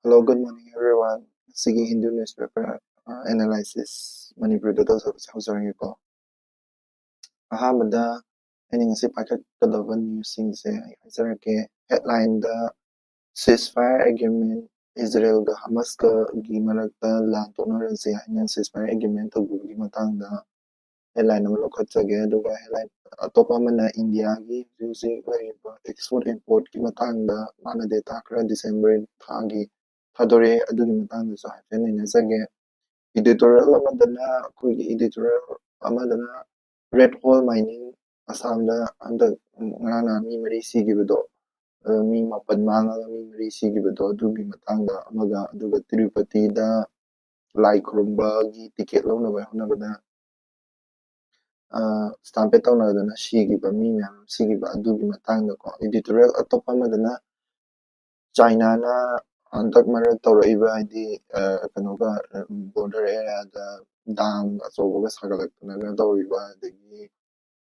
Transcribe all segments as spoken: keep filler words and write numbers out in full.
Hello, good morning everyone. ꯉꯁꯤꯒꯤ Hindu newspaper, ꯑ, analysis ꯃꯅꯤꯄꯨꯔꯤꯗ ꯇꯧꯖꯕꯁꯦ ꯍꯧꯖꯔꯒꯦꯀꯣ꯫ ꯑꯍꯥꯟꯕꯗ ꯑꯩꯅ ꯉꯁꯤ ꯄꯥꯏꯈꯠꯀꯗꯕ newsꯁꯤꯡꯁꯦ ꯑꯩ ꯍꯥꯏꯖꯔꯛꯀꯦ꯫ Headlineꯗ ceasefire agreement, ꯏꯖꯔꯦꯜꯒ ꯍꯃꯥꯁꯀꯒꯤ ꯃꯔꯛꯇ ꯂꯥꯟ ꯇꯣꯛꯅꯔꯁꯦ ꯍꯥꯏꯅ ceasefire agreement ꯇꯧꯕꯒꯤ ꯃꯇꯥꯡꯗ headline ꯑꯃ ꯂꯧꯈꯠꯆꯒꯦ꯫ ꯑꯗꯨꯒ headline ꯑꯇꯣꯞꯄ ꯑꯃꯅ ꯏꯟꯗꯤꯌꯥꯒꯤ ꯍꯧꯖꯤꯛ ꯍꯧꯖꯤꯛ ꯂꯩꯔꯤꯕ export importꯀꯤ ꯃꯇꯥꯡꯗ ꯃꯥꯅ data ꯈꯔ ꯗꯤꯁꯦꯝꯕꯔ ꯊꯥꯒꯤ ꯊꯥꯗꯣꯔꯛꯑꯦ, ꯑꯗꯨꯒꯤ ꯃꯇꯥꯡꯗꯁꯨ ꯍꯥꯏꯐꯦꯠ ꯅꯩꯅꯖꯒꯦ꯫ Editorial ꯑꯃꯗꯅ, ꯑꯩꯈꯣꯏꯒꯤ editorial ꯑꯃꯗꯅ red hole mining ꯑꯁꯥꯝꯗ ꯍꯟꯗꯛ ꯉꯔꯥꯡ ꯅꯍꯥꯟ ꯃꯤ ꯃꯔꯤ ꯁꯤꯈꯤꯕꯗꯣ, ꯑ, ꯃꯤ ꯃꯥꯄꯟ ꯃꯥꯡꯉꯒ ꯃꯤ ꯃꯔꯤ ꯁꯤꯈꯤꯕꯗꯣ, ꯑꯗꯨꯒꯤ ꯃꯇꯥꯡꯗ ꯑꯃꯒ, ꯑꯗꯨꯒ ꯇꯤꯔꯨꯄꯇꯤꯗ ꯂꯥꯏ ꯈꯨꯔꯨꯝꯕꯒꯤ ticket ꯂꯧꯅꯕ ꯍꯣꯠꯅꯕꯗ, ꯑ, stampede ꯇꯧꯅꯗꯅ ꯁꯤꯈꯤꯕ ꯃꯤ ꯃꯌꯥꯝ ꯁꯤꯈꯤꯕ ꯑꯗꯨꯒꯤ ꯃꯇꯥꯡꯗꯀꯣ꯫ Editorial ꯑꯇꯣꯞꯄ ꯑꯃꯗꯅ ꯆꯥꯏꯅꯥꯅ ꯍꯟꯗꯛ ꯃꯔꯛ ꯇꯧꯔꯛꯏꯕ, ꯍꯥꯏꯗꯤ, ꯑ, ꯀꯩꯅꯣꯒ, ꯑ, border areaꯗ dam ꯑꯆꯧꯕꯒ ꯁꯥꯒꯠꯂꯛꯇꯅꯒ ꯇꯧꯔꯤꯕ, ꯑꯗꯒꯤ,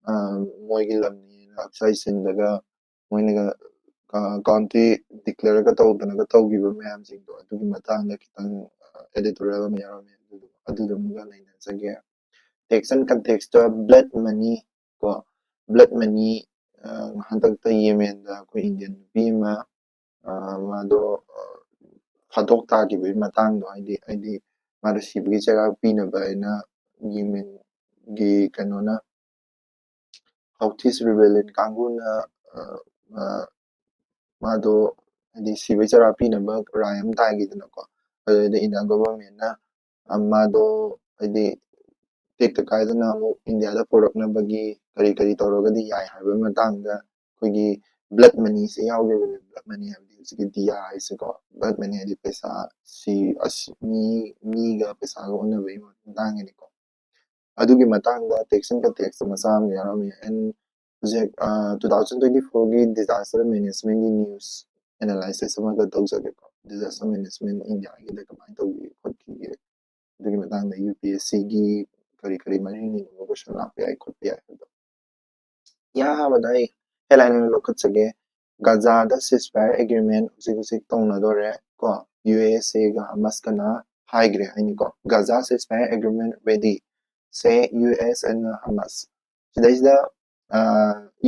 ꯑ, ꯃꯣꯏꯒꯤ ꯂꯝꯅꯦꯅ ꯑꯛꯁꯥꯏ ꯁꯤꯟꯗꯒ ꯃꯣꯏꯅꯒ, ꯑ, county declareꯒ ꯇꯧꯗꯅꯒ ꯇꯧꯈꯤꯕ ꯃꯌꯥꯝꯁꯤꯡꯗꯣ, ꯑꯗꯨꯒꯤ ꯃꯇꯥꯡꯗ ꯈꯤꯇꯪ, ꯑ, editorial ꯑꯃ ꯌꯥꯎꯔꯝꯃꯦ꯫ ꯑꯗꯨꯗꯣ, ꯑꯗꯨꯗꯨꯃꯒ ꯅꯩꯅꯖꯒꯦ꯫ Text and contextꯇ blood money ꯀꯣ, blood money, ꯑ, ꯍꯟꯗꯛꯇ ꯌꯦꯃꯦꯟꯗ ꯑꯩꯈꯣꯏ Indian ꯅꯨꯄꯤ ꯑꯃ, ꯑ, ꯃꯥꯗꯣ, ꯑ, ꯐꯥꯗꯣꯛ ꯇꯥꯈꯤꯕꯒꯤ ꯃꯇꯥꯡꯗꯣ, ꯍꯥꯏꯗꯤ, ꯍꯥꯏꯗꯤ ꯃꯥꯗꯣ ꯁꯤꯕꯒꯤ ꯆꯩꯔꯥꯛ ꯄꯤꯅꯕ ꯍꯥꯏꯅ ꯌꯦꯃꯦꯟꯒꯤ ꯀꯩꯅꯣꯅ, Houthis rebellion ꯀꯥꯡꯕꯨꯅ, ꯑ, ꯑ, ꯃꯥꯗꯣ ꯍꯥꯏꯗꯤ ꯁꯤꯕꯒꯤ ꯆꯩꯔꯥꯛ ꯄꯤꯅꯕ ꯔꯥꯏ ꯑꯃ ꯇꯥꯈꯤꯗꯅꯀꯣ꯫ ꯑꯗꯨꯗ Indian governmentꯅ, ꯑ, ꯃꯥꯗꯣ ꯍꯥꯏꯗꯤ ꯇꯦꯛꯇ ꯀꯥꯏꯗꯅ ꯑꯃꯨꯛ ꯏꯟꯗꯤꯌꯥꯗ ꯄꯨꯔꯛꯅꯕꯒꯤ ꯀꯔꯤ ꯀꯔꯤ ꯇꯧꯔꯒꯗꯤ ꯌꯥꯏ ꯍꯥꯏꯕꯒꯤ ꯃꯇꯥꯡꯗ ꯑꯩꯈꯣꯏꯒꯤ blood moneyꯁꯦ ꯌꯥꯎꯈꯤꯕꯅꯦ꯫ Blood money ꯍꯥꯏꯕꯗꯤ ꯍꯧꯖꯤꯛꯀꯤ ꯗꯤꯌꯥ ꯍꯥꯏꯁꯦꯀꯣ, blood money ꯍꯥꯏꯗꯤ ꯄꯩꯁꯥ, ꯁꯤ, ꯑꯁ, ꯃꯤ, ꯃꯤꯒ ꯄꯩꯁꯥꯒ ꯑꯣꯟꯅꯕꯒꯤ ꯃꯇꯥꯡꯒꯤꯅꯤꯀꯣ꯫ ꯑꯗꯨꯒꯤ ꯃꯇꯥꯡꯗ text and context ꯃꯆꯥ ꯑꯃ ꯌꯥꯎꯔꯝꯃꯤ꯫ And ꯍꯧꯖꯤꯛ, ꯑ, two thousand twenty fourꯒꯤ disaster managementꯀꯤ news analysis ꯑꯃꯒ ꯇꯧꯖꯒꯦꯀꯣ꯫ Disaster management ꯏꯟꯗꯤꯌꯥꯒꯤꯗ ꯀꯃꯥꯏꯅ ꯇꯧꯈꯤꯒꯦ ꯈꯣꯠꯈꯤꯒꯦ, ꯑꯗꯨꯒꯤ ꯃꯇꯥꯡꯗ UPSCꯒꯤ ꯀꯔꯤ ꯀꯔꯤ ꯃꯔꯤ ꯂꯩꯅꯕ question ꯂꯥꯛꯄ ꯌꯥꯏ ꯈꯣꯠꯄ ꯌꯥꯏ ꯍꯥꯏꯕꯗꯣ꯫ ꯏꯍꯥꯟ ꯍꯥꯟꯕꯗ ꯑꯩ headline ꯑꯣꯏꯅ ꯂꯧꯈꯠꯆꯒꯦ꯫ ꯒꯥꯖꯥꯗ ceasefire agreement ꯍꯧꯖꯤꯛ ꯍꯧꯖꯤꯛ ꯇꯧꯅꯗꯣꯔꯦ ꯀꯣ꯫ ꯌꯨ ꯑꯦꯁ ꯑꯦꯒ ꯍꯃꯁꯀꯅ ꯍꯥꯏꯈ꯭ꯔꯦ ꯍꯥꯏꯅꯤꯀꯣ꯫ Gaza ceasefire agreement ready, say U S ꯑꯦꯅ ꯍꯃꯁ꯫ ꯁꯤꯗꯩꯁꯤꯗ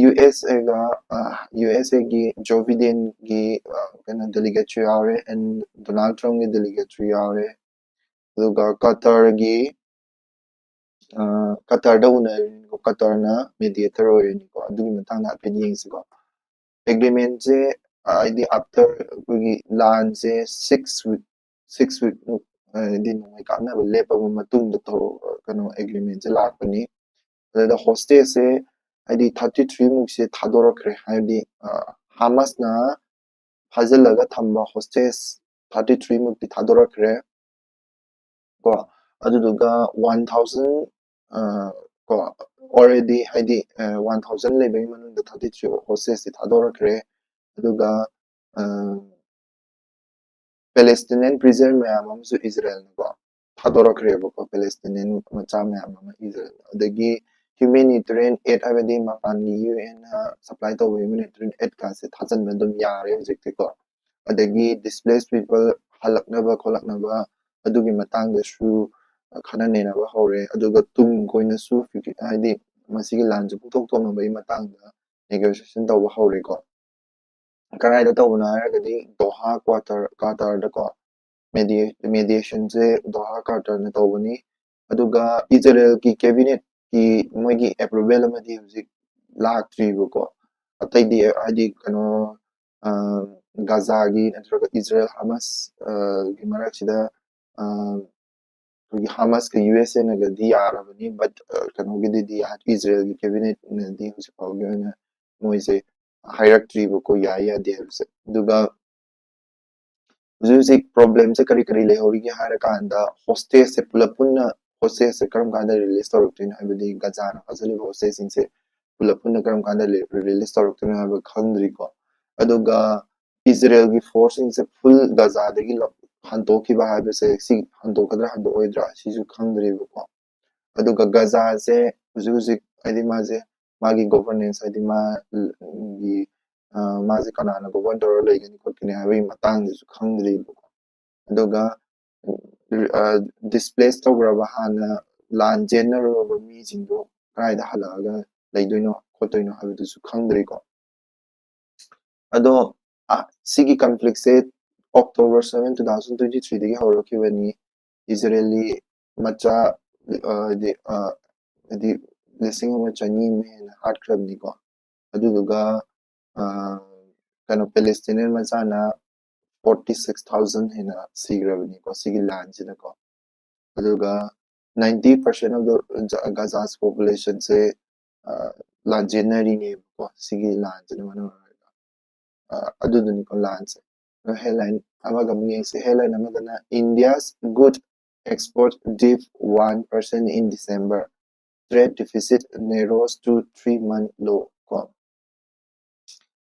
ꯌꯨ ꯑꯦꯁ ꯑꯦꯒ ꯌꯨ ꯑꯦꯁ ꯑꯦꯒꯤ ꯖꯣ ꯕꯤꯗꯦꯟꯒꯤ ꯀꯩꯅꯣ ꯗꯦꯂꯤꯒꯦꯠꯁꯨ ꯌꯥꯎꯔꯦ, ꯑꯦꯟ ꯗꯣꯅꯥꯜꯗ ꯇ꯭ꯔꯝꯞꯒꯤ ꯗꯦꯂꯤꯒꯦꯠꯁꯨ ꯌꯥꯎꯔꯦ, ꯑꯗꯨꯒ ꯀꯇꯔꯒꯤ ꯀꯇꯔꯗ ꯎꯅꯔꯤꯅꯤꯀꯣ, ꯀꯇꯔꯅ ꯃꯦꯗꯤꯌꯦꯇꯔ ꯑꯣꯏꯔꯤꯅꯤꯀꯣ꯫ ꯑꯗꯨꯒꯤ ꯃꯇꯥꯡꯗ ꯍꯥꯏꯐꯦꯠ ꯌꯦꯡꯁꯤꯀꯣ꯫ ꯑꯦꯒ꯭ꯔꯤꯃꯦꯟꯁꯦ ꯍꯥꯏꯗꯤ ꯑꯥꯐꯇꯔ ꯑꯩꯈꯣꯏꯒꯤ ꯂꯥꯟꯁꯦ ꯁꯤꯛꯁ ꯋꯤꯛ ꯁꯤꯛꯁ ꯋꯤꯛꯃꯨꯛ ꯍꯥꯏꯗꯤ ꯅꯣꯡꯃꯩ ꯀꯥꯞꯅꯕ ꯂꯦꯞꯄꯕ ꯃꯇꯨꯡꯗ ꯀꯩꯅꯣ ꯑꯦꯒ꯭ꯔꯤꯃꯦꯟꯁꯦ ꯂꯥꯛꯄꯅꯤ꯫ ꯑꯗꯨꯗ ꯍꯣꯁꯇꯦꯖꯁꯦ ꯍꯥꯏꯗꯤ ꯊꯥꯔꯇꯤ ꯊ꯭ꯔꯤ ꯃꯨꯛꯁꯦ ꯊꯥꯗꯣꯔꯛꯈ꯭ꯔꯦ꯫ ꯍꯥꯏꯕꯗꯤ ꯍꯥꯃꯁꯅ ꯐꯥꯖꯤꯜꯂꯒ ꯊꯝꯕ ꯍꯣꯁꯇꯦꯖ ꯊꯥꯔꯇꯤ ꯊ꯭ꯔꯤ ꯃꯨꯛꯇꯤ ꯊꯥꯗꯣꯔꯛꯈ꯭ꯔꯦ ꯀꯣ꯫ ꯑꯗꯨꯗꯨꯒ ꯋꯥꯟ ꯊꯥꯎꯖꯟ ꯀꯣ ꯑꯣꯜꯔꯦꯗꯤ ꯍꯥꯏꯗꯤ ꯋꯥꯟ ꯊꯥꯎꯖꯟ ꯂꯩꯕꯒꯤ ꯃꯅꯨꯡꯗ ꯊꯥꯔꯇꯤ ꯊ꯭ꯔꯤ ꯍꯣꯁꯇꯦꯖꯇꯤ ꯊꯥꯗꯣꯔꯛꯈ꯭ꯔꯦ꯫ ꯑꯗꯨꯒ ꯄꯦꯂꯦꯁꯇꯤꯅꯤꯌꯟ ꯄ꯭ꯔꯤꯖꯅꯔ ꯃꯌꯥꯝ ꯑꯃꯁꯨ ꯏꯖꯔꯦꯜꯅꯀꯣ ꯊꯥꯗꯣꯔꯛꯈ꯭ꯔꯦꯕꯀꯣ, ꯄꯦꯂꯦꯁꯇꯤꯅꯤꯌꯟ ꯃꯆꯥ ꯃꯌꯥꯝ ꯑꯃ ꯏꯖꯔꯦꯜ꯫ ꯑꯗꯒꯤ ꯍ꯭ꯌꯨꯃꯦꯅꯤꯇꯦꯔꯤꯌꯟ ꯑꯦꯗ ꯍꯥꯏꯕꯗꯤ ꯃꯄꯥꯟꯒꯤ ꯌꯨ ꯑꯦꯟꯅ ꯁꯄ꯭ꯂꯥꯏ ꯇꯧꯕ ꯍ꯭ꯌꯨꯃꯦꯅꯤꯇꯦꯔꯤꯌꯟ ꯑꯦꯗꯀꯥꯁꯦ ꯊꯥꯖꯤꯟꯕ ꯑꯗꯨꯝ ꯌꯥꯔꯦ ꯍꯧꯖꯤꯛꯇꯤꯀꯣ꯫ ꯑꯗꯒꯤ ꯗꯤꯁꯄ꯭ꯂꯦꯁ ꯄꯤꯄꯜ ꯍꯜꯂꯛꯅꯕ ꯈꯣꯠꯂꯛꯅꯕ ꯑꯗꯨꯒꯤ ꯃꯇꯥꯡꯗꯁꯨ ꯈꯟꯅ ꯅꯩꯅꯕ ꯍꯧꯔꯦ꯫ ꯑꯗꯨꯒ ꯇꯨꯡ ꯀꯣꯏꯅꯁꯨ ꯍꯥꯏꯗꯤ ꯃꯁꯤꯒꯤ ꯂꯥꯟꯁꯦ ꯄꯨꯡꯊꯣꯛ ꯊꯣꯛꯅꯕꯒꯤ ꯃꯇꯥꯡꯗ ꯅꯦꯒꯣꯁꯤꯌꯦꯁꯟ ꯇꯧꯕ ꯍꯧꯔꯦꯀꯣ꯫ ꯀꯗꯥꯏꯗ ꯇꯧꯕꯅꯣ ꯍꯥꯏꯔꯒꯗꯤ ꯗꯣꯍꯥ ꯀ꯭ꯋꯥꯇꯔ ꯀꯥꯇꯥꯔꯗꯀꯣ ꯃꯦꯗꯤꯌꯦꯁꯟꯁꯦ ꯗꯣꯍꯥ ꯀꯥꯇꯥꯔꯅ ꯇꯧꯕꯅꯤ꯫ ꯑꯗꯨꯒ ꯏꯖꯔꯦꯜꯒꯤ ꯀꯦꯕꯤꯅꯦꯠꯀꯤ ꯃꯣꯏꯒꯤ ꯑꯦꯄ꯭ꯔꯨꯚꯦꯜ ꯑꯃꯗꯤ ꯍꯧꯖꯤꯛ ꯂꯥꯛꯇ꯭ꯔꯤꯕꯀꯣ꯫ ꯑꯇꯩꯗꯤ ꯍꯥꯏꯗꯤ ꯀꯩꯅꯣ ꯒꯥꯖꯥꯒꯤ ꯅꯠꯇ꯭ꯔꯒ ꯏꯖꯔꯦꯜ ꯍꯥꯃꯁ ꯒꯤ ꯃꯔꯛꯁꯤꯗ ꯑꯩꯈꯣꯏꯒꯤ ꯍꯥꯃꯁꯀ ꯌꯨ ꯑꯦꯁ ꯑꯦꯅꯒꯗꯤ ꯌꯥꯔꯕꯅꯤ, ꯕꯠ ꯀꯩꯅꯣꯒꯤꯗꯨꯗꯤ ꯏꯖꯔꯦꯜꯒꯤ ꯀꯦꯕꯤꯅꯦꯠꯅꯗꯤ ꯍꯧꯖꯤꯛ ꯐꯥꯎꯒꯤ ꯑꯣꯏꯅ ꯃꯣꯏꯁꯦ ꯍꯥꯏꯔꯛꯇ꯭ꯔꯤꯕꯀꯣ ꯌꯥꯏ ꯌꯥꯗꯦ ꯍꯥꯏꯕꯁꯦ꯫ ꯑꯗꯨꯒ ꯍꯧꯖꯤꯛ ꯍꯧꯖꯤꯛ ꯄ꯭ꯔꯣꯕ꯭ꯂꯦꯝꯁꯦ ꯀꯔꯤ ꯀꯔꯤ ꯂꯩꯍꯧꯔꯤꯒꯦ ꯍꯥꯏꯔꯀꯥꯟꯗ ꯍꯣꯁꯇꯦꯖꯁꯦ ꯄꯨꯂꯞ ꯄꯨꯟꯅ ꯍꯣꯁꯇꯦꯖꯁꯦ ꯀꯔꯝ ꯀꯥꯟꯗ ꯔꯤꯂꯤꯁ ꯇꯧꯔꯛꯇꯣꯏꯅꯣ ꯍꯥꯏꯕꯗꯤ ꯒꯖꯥꯅ ꯐꯥꯖꯤꯜꯂꯤꯕ ꯍꯣꯁꯇꯦꯖꯁꯤꯡꯁꯦ ꯄꯨꯂꯞ ꯄꯨꯟꯅ ꯀꯔꯝ ꯀꯥꯟꯗ ꯔꯤꯂꯤꯁ ꯇꯧꯔꯛꯇꯣꯏꯅꯣ ꯍꯥꯏꯕ ꯈꯪꯗ꯭ꯔꯤꯀꯣ꯫ ꯑꯗꯨꯒ ꯏꯖꯔꯦꯜꯒꯤ ꯐꯣꯔꯁꯁꯤꯡꯁꯦ ꯐꯨꯜ ꯒꯖꯥꯗꯒꯤ ꯍꯟꯗꯣꯛꯈꯤꯕ ꯍꯥꯏꯕꯁꯦ ꯁꯤ ꯍꯟꯗꯣꯛꯀꯗ꯭ꯔꯥ ꯍꯟꯗꯣꯛꯑꯣꯏꯗ꯭ꯔꯥ ꯁꯤꯁꯨ ꯈꯪꯗ꯭ꯔꯤꯕꯀꯣ꯫ ꯑꯗꯨꯒ ꯒꯖꯥꯁꯦ ꯍꯧꯖꯤꯛ ꯍꯧꯖꯤꯛ ꯍꯥꯏꯗꯤ ꯃꯥꯁꯦ ꯃꯥꯒꯤ ꯒꯣꯚꯔꯅꯦꯟꯁ ꯍꯥꯏꯗꯤ ꯃꯥꯒꯤ ꯃꯥꯁꯦ ꯀꯅꯥꯅ ꯒꯣꯚꯔꯟ ꯇꯧꯔ ꯂꯩꯒꯅꯤ ꯈꯣꯠꯀꯅꯤ ꯍꯥꯏꯕꯒꯤ ꯃꯇꯥꯡꯗꯁꯨ ꯈꯪꯗ꯭ꯔꯤꯕꯀꯣ꯫ ꯑꯗꯨꯒ displace ꯇꯧꯈ꯭ꯔꯕ, ꯍꯥꯟꯅ ꯂꯥꯟ ꯆꯦꯟꯅꯔꯨꯔꯕ ꯃꯤꯁꯤꯡꯗꯣ ꯀꯗꯥꯏꯗ ꯍꯜꯂꯛꯑꯒ ꯂꯩꯗꯣꯏꯅꯣ ꯈꯣꯠꯇꯣꯏꯅꯣ ꯍꯥꯏꯕꯗꯨꯁꯨ ꯈꯪꯗ꯭ꯔꯤꯀꯣ꯫ ꯑꯗꯣ ꯁꯤꯒꯤ conflict ꯁꯦ October seven two thousand twenty three ꯗꯒꯤ ꯍꯧꯔꯛꯈꯤꯕꯅꯤ꯫ ꯏꯖꯔꯦꯂꯤ ꯃꯆꯥ ꯍꯥꯏꯗꯤ ꯍꯥꯏꯗꯤ ꯂꯤꯁꯤꯡ ꯑꯃ ꯆꯅꯤ ꯃꯨꯛ ꯍꯦꯟꯅ ꯍꯥꯠꯈ꯭ꯔꯕꯅꯤꯀꯣ꯫ ꯑꯗꯨꯗꯨꯒ ꯀꯩꯅꯣ Palestinian ꯃꯆꯥꯅ forty six thousand ꯍꯦꯟꯅ ꯁꯤꯈ꯭ꯔꯕꯅꯤꯀꯣ ꯁꯤꯒꯤ ꯂꯥꯟꯁꯤꯗꯀꯣ꯫ ꯑꯗꯨꯒ ninety percent of the Gaza's population ꯁꯦ ꯂꯥꯟꯖꯦꯟꯅꯔꯤꯅꯦꯕꯀꯣ ꯁꯤꯒꯤ ꯂꯥꯟꯁꯤꯅ ꯃꯔꯝ ꯑꯣꯏꯔꯒ꯫ ꯑꯗꯨꯗꯨꯅꯤꯀꯣ ꯂꯥꯟꯁꯦ꯫ Headline ꯑꯃꯒ ꯑꯃꯨꯛ ꯌꯦꯡꯁꯤ꯫ Headline ꯑꯃꯗꯅ India's goods export dipped one percent in December, trade deficit narrows to three month low ꯀꯣ꯫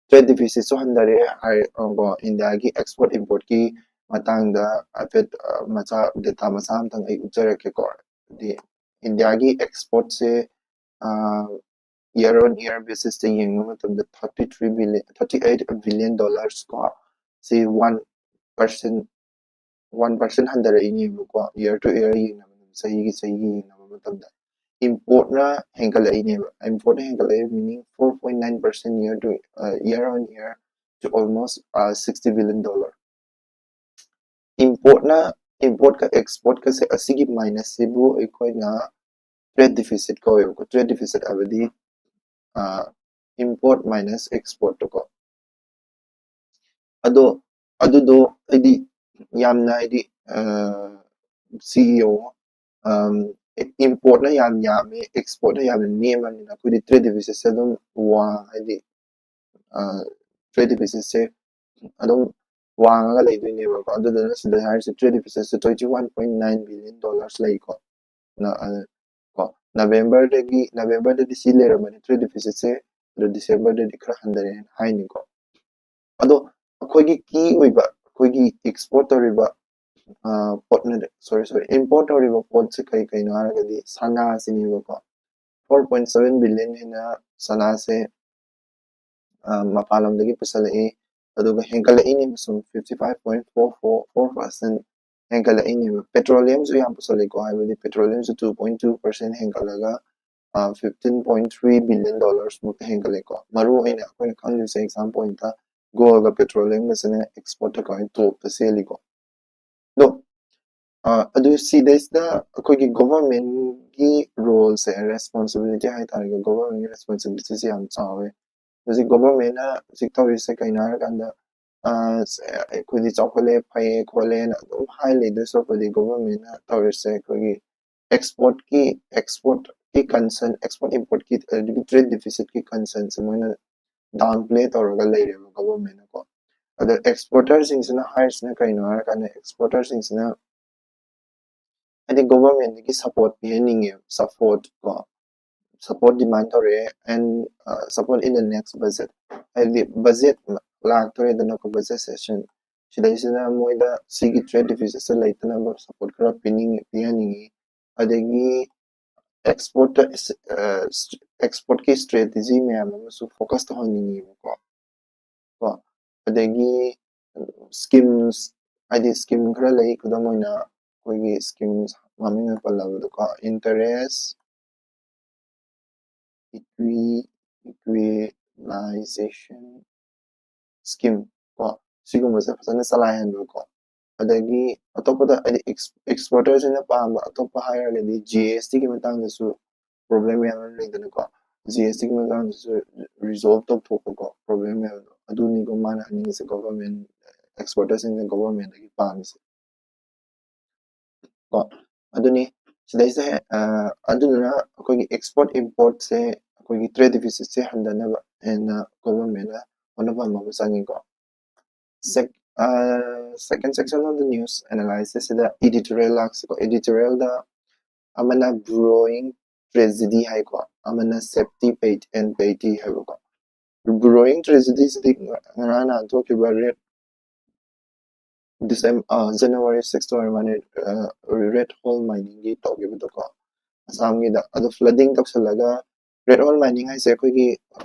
Trade deficit ꯁꯨ ꯍꯟꯊꯔꯦ ꯍꯥꯏ ꯀꯣ꯫ ꯏꯟꯗꯤꯌꯥꯒꯤ export import ꯀꯤ ꯃꯇꯥꯡꯗ ꯍꯥꯏꯐꯦꯠ ꯃꯆꯥ data ꯃꯆꯥ ꯑꯝꯇꯪ ꯑꯩ ꯎꯠꯆꯔꯛꯀꯦꯀꯣ꯫ ꯍꯥꯏꯗꯤ ꯏꯟꯗꯤꯌꯥꯒꯤ export say year on year basis ꯇ ꯌꯦꯡꯕ ꯃꯇꯝꯗ thirty three billion, thirty eight billion dollars ꯀꯣ, ꯁꯤ one percent, one percent ꯍꯟꯊꯔꯛꯏꯅꯦꯕꯀꯣ, year to year ꯌꯦꯡꯅꯕ, ꯆꯍꯤꯒꯤ ꯆꯍꯤꯒꯤ ꯌꯦꯡꯅꯕ ꯃꯇꯝꯗ꯫ Import ꯅ ꯍꯦꯟꯒꯠꯂꯛꯏꯅꯦꯕ, import ꯅ ꯍꯦꯟꯒꯠꯂꯛꯏ meaning four point nine percent year to year on year to almost sixty billion dollar. Import ꯅ, import ꯀ export ꯀꯁꯦ ꯑꯁꯤꯒꯤ minus ꯁꯤꯕꯨ ꯑꯩꯈꯣꯏꯅ trade deficit ꯀꯧꯋꯦꯕꯀꯣ꯫ Trade deficit ꯍꯥꯏꯕꯗꯤ import minus export ꯇꯣ ꯀꯣ꯫ ꯑꯗꯣ ꯑꯗꯨꯗꯣ ꯍꯥꯏꯗꯤ ꯌꯥꯝꯅ ꯍꯥꯏꯗꯤ ꯁꯤ ꯌꯦꯡꯉꯣ, import ꯅ ꯌꯥꯝ ꯌꯥꯝꯃꯦ, export ꯅ ꯌꯥꯝꯅ ꯅꯦꯝꯕꯅꯤꯅ ꯑꯩꯈꯣꯏꯗꯤ trade deficit ꯁꯦ ꯑꯗꯨꯝ ꯋꯥꯡ ꯍꯥꯏꯗꯤ trade deficit ꯁꯦ ꯑꯗꯨꯝ ꯋꯥꯡꯉꯒ ꯂꯩꯗꯣꯏꯅꯦꯕꯀꯣ꯫ ꯑꯗꯨꯗꯨꯅ ꯁꯤꯗ ꯍꯥꯏꯔꯤꯁꯦ trade deficit ꯁꯦ twenty one point nine billion dollars ꯂꯩꯀꯣ꯫ ꯀꯣ November ꯗꯒꯤ, November ꯗꯗꯤ ꯁꯤ ꯂꯩꯔꯝꯕꯅꯤ trade deficit ꯁꯦ, ꯑꯗꯣ December ꯗꯗꯤ ꯈꯔ ꯍꯟꯊꯔꯛꯑꯦꯅ ꯍꯥꯏꯅꯤꯀꯣ꯫ ꯑꯗꯣ ꯑꯩꯈꯣꯏꯒꯤ key ꯑꯣꯏꯕ, ꯑꯩꯈꯣꯏꯒꯤ export ꯇꯧꯔꯤꯕ ꯄꯣꯠꯅ sorry sorry import ꯇꯧꯔꯤꯕ ꯄꯣꯠꯁꯦ ꯀꯔꯤ ꯀꯩꯅꯣ ꯍꯥꯏꯔꯒꯗꯤ ꯁꯅꯥꯁꯤꯅꯦꯕꯀꯣ꯫ Four point seven billion ꯍꯦꯟꯅ ꯁꯅꯥꯁꯦ ꯃꯄꯥꯟ ꯂꯝꯗꯒꯤ ꯄꯨꯁꯜꯂꯛꯏ꯫ ꯑꯗꯨꯒ ꯍꯦꯟꯒꯠꯂꯛꯏꯅꯦꯕ ꯁꯨꯝ fifty five point four four four percent ꯍꯦꯟꯒꯠꯂꯛꯏꯅꯦꯕ꯫ Petroleumꯁꯨ ꯌꯥꯝ ꯄꯨꯁꯜꯂꯤꯀꯣ, ꯍꯥꯏꯕꯗꯤ petroleumꯁꯨ two point two percent ꯍꯦꯟꯒꯠꯂꯒ fifteen point three billion dollars ꯃꯨꯛꯇ ꯍꯦꯟꯒꯠꯂꯦꯀꯣ꯫ ꯃꯔꯨ ꯑꯣꯏꯅ ꯑꯩꯈꯣꯏꯅ ꯈꯪꯗꯣꯏꯁꯦ example ꯑꯣꯏꯅ goldꯒ petroleumꯒꯁꯤꯅ exportꯇ ꯀꯃꯥꯏꯅ topꯇ ꯆꯦꯜꯂꯤꯀꯣ꯫ ꯑꯗꯣ ꯑꯗꯨ ꯁꯤꯗꯩꯁꯤꯗ ꯑꯩꯈꯣꯏꯒꯤ governmentꯀꯤ roleꯁꯦ, responsibility ꯍꯥꯏꯇꯥꯔꯦꯀꯣ, governmentꯀꯤ responsibilityꯁꯦ ꯌꯥꯝ ꯆꯥꯎꯋꯦ꯫ ꯍꯧꯖꯤꯛ governmentꯅ ꯍꯧꯖꯤꯛ ꯇꯧꯔꯤꯁꯦ ꯀꯩꯅꯣ ꯍꯥꯏꯔꯀꯥꯟꯗ ꯑꯩꯈꯣꯏꯗꯤ ꯆꯥꯎꯈꯠꯂꯦ, ꯐꯩꯌꯦ ꯈꯣꯠꯂꯦꯅ ꯑꯗꯨꯝ ꯍꯥꯏ ꯂꯩꯗꯣꯏ ꯁꯔꯨꯛꯄꯨꯗꯤ governmentꯅ ꯇꯧꯔꯤꯁꯦ ꯑꯩꯈꯣꯏꯒꯤ exportꯀꯤ exportꯀꯤ concern, export importꯀꯤ ꯑꯗꯒꯤ trade deficitꯀꯤ concernꯁꯦ ꯃꯣꯏꯅ downplay ꯇꯧꯔꯒ ꯂꯩꯔꯦꯕ governmentꯅꯀꯣ꯫ ꯑꯗꯣ exporterꯁꯤꯡꯁꯤꯅ ꯍꯥꯏꯔꯤꯁꯤꯅ ꯀꯩꯅꯣ ꯍꯥꯏꯔꯀꯥꯟꯗ exporterꯁꯤꯡꯁꯤꯅ ꯍꯥꯏꯗꯤ governmentꯇꯒꯤ support ꯄꯤꯍꯟꯅꯤꯡꯉꯦ, support ꯀꯣ, support demand ꯇꯧꯔꯛꯑꯦ and support in the next budget, ꯍꯥꯏꯗꯤ budget ꯂꯥꯛꯇꯣꯔꯦꯗꯅꯀꯣ, budget session ꯁꯤꯗꯩꯁꯤꯗ ꯃꯣꯏꯗ ꯁꯤꯒꯤ trade deficitꯁꯦ ꯂꯩꯇꯅꯕ support ꯈꯔ ꯄꯤꯅꯤꯡꯉꯤ, ꯄꯤꯍꯟꯅꯤꯡꯉꯤ꯫ ꯑꯗꯒꯤ exportꯇ exportꯀꯤ strategy ꯃꯌꯥꯝ ꯑꯃꯁꯨ focus ꯇꯧꯍꯟꯅꯤꯡꯉꯦꯕꯀꯣ꯫ ꯀꯣ ꯑꯗꯒꯤ schemes, ꯍꯥꯏꯗꯤ scheme ꯈꯔ ꯂꯩ, ꯈꯨꯗꯝ ꯑꯣꯏꯅ ꯑꯩꯈꯣꯏꯒꯤ schemes ꯃꯃꯤꯡ ꯑꯣꯏꯅ ꯄꯜꯂꯕꯗꯀꯣ, interest equi equalization scheme ꯀꯣ, ꯁꯤꯒꯨꯝꯕꯁꯦ ꯐꯖꯅ ꯆꯂꯥꯏꯍꯟꯕꯀꯣ꯫ ꯑꯗꯒꯤ ꯑꯇꯣꯞꯄꯗ ꯍꯥꯏꯗꯤ exporterꯁꯤꯡꯅ ꯄꯥꯝꯕ ꯑꯇꯣꯞꯄ ꯍꯥꯏꯔꯒꯗꯤ GSTꯒꯤ ꯃꯇꯥꯡꯗꯁꯨ problem ꯃꯌꯥꯝ ꯑꯃ ꯂꯩꯗꯅꯀꯣ, GSTꯒꯤ ꯃꯇꯥꯡꯗꯁꯨ resolve ꯇꯧꯊꯣꯛꯄꯀꯣ, problem ꯃꯌꯥꯝꯗꯣ꯫ ꯑꯗꯨꯅꯤꯀꯣ ꯃꯥꯅ ꯍꯥꯏꯅꯤꯡꯉꯤꯁꯦ, government exporterꯁꯤꯡꯅ governmentꯇꯒꯤ ꯄꯥꯝꯃꯤꯁꯦ꯫ ꯀꯣ ꯑꯗꯨꯅꯤ ꯁꯤꯗꯩꯁꯦ꯫ ꯑꯗꯨꯗꯨꯅ ꯑꯩꯈꯣꯏꯒꯤ export importꯁꯦ, ꯑꯩꯈꯣꯏꯒꯤ trade deficitꯁꯦ ꯍꯟꯊꯅꯕ ꯍꯦꯟꯅ governmentꯅ ꯍꯣꯠꯅꯕ ꯑꯃ ꯆꯪꯉꯤꯀꯣ꯫ Second section of the news analysis ꯁꯤꯗ editorial ꯂꯥꯛꯁꯤꯀꯣ꯫ Editorialꯗ ꯑꯃꯅ brewing tragedy ꯍꯥꯏꯀꯣ, ꯑꯃꯅ safety pay and parity ꯍꯥꯏꯕꯀꯣ꯫ Brewing tragedyꯁꯤꯗꯤ ꯉꯔꯥꯡ ꯅꯍꯥꯟ ꯊꯣꯛꯈꯤꯕ red December January six ꯑꯣꯏꯔ ꯃꯥꯅꯦ, red hole miningꯒꯤ ꯇꯧꯈꯤꯕꯗꯣꯀꯣ, ꯑꯁꯥꯝꯒꯤꯗ꯫ ꯑꯗꯣ flooding ꯇꯧꯁꯜꯂꯒ, red hole mining ꯍꯥꯏꯁꯦ ꯑꯩꯈꯣꯏꯒꯤ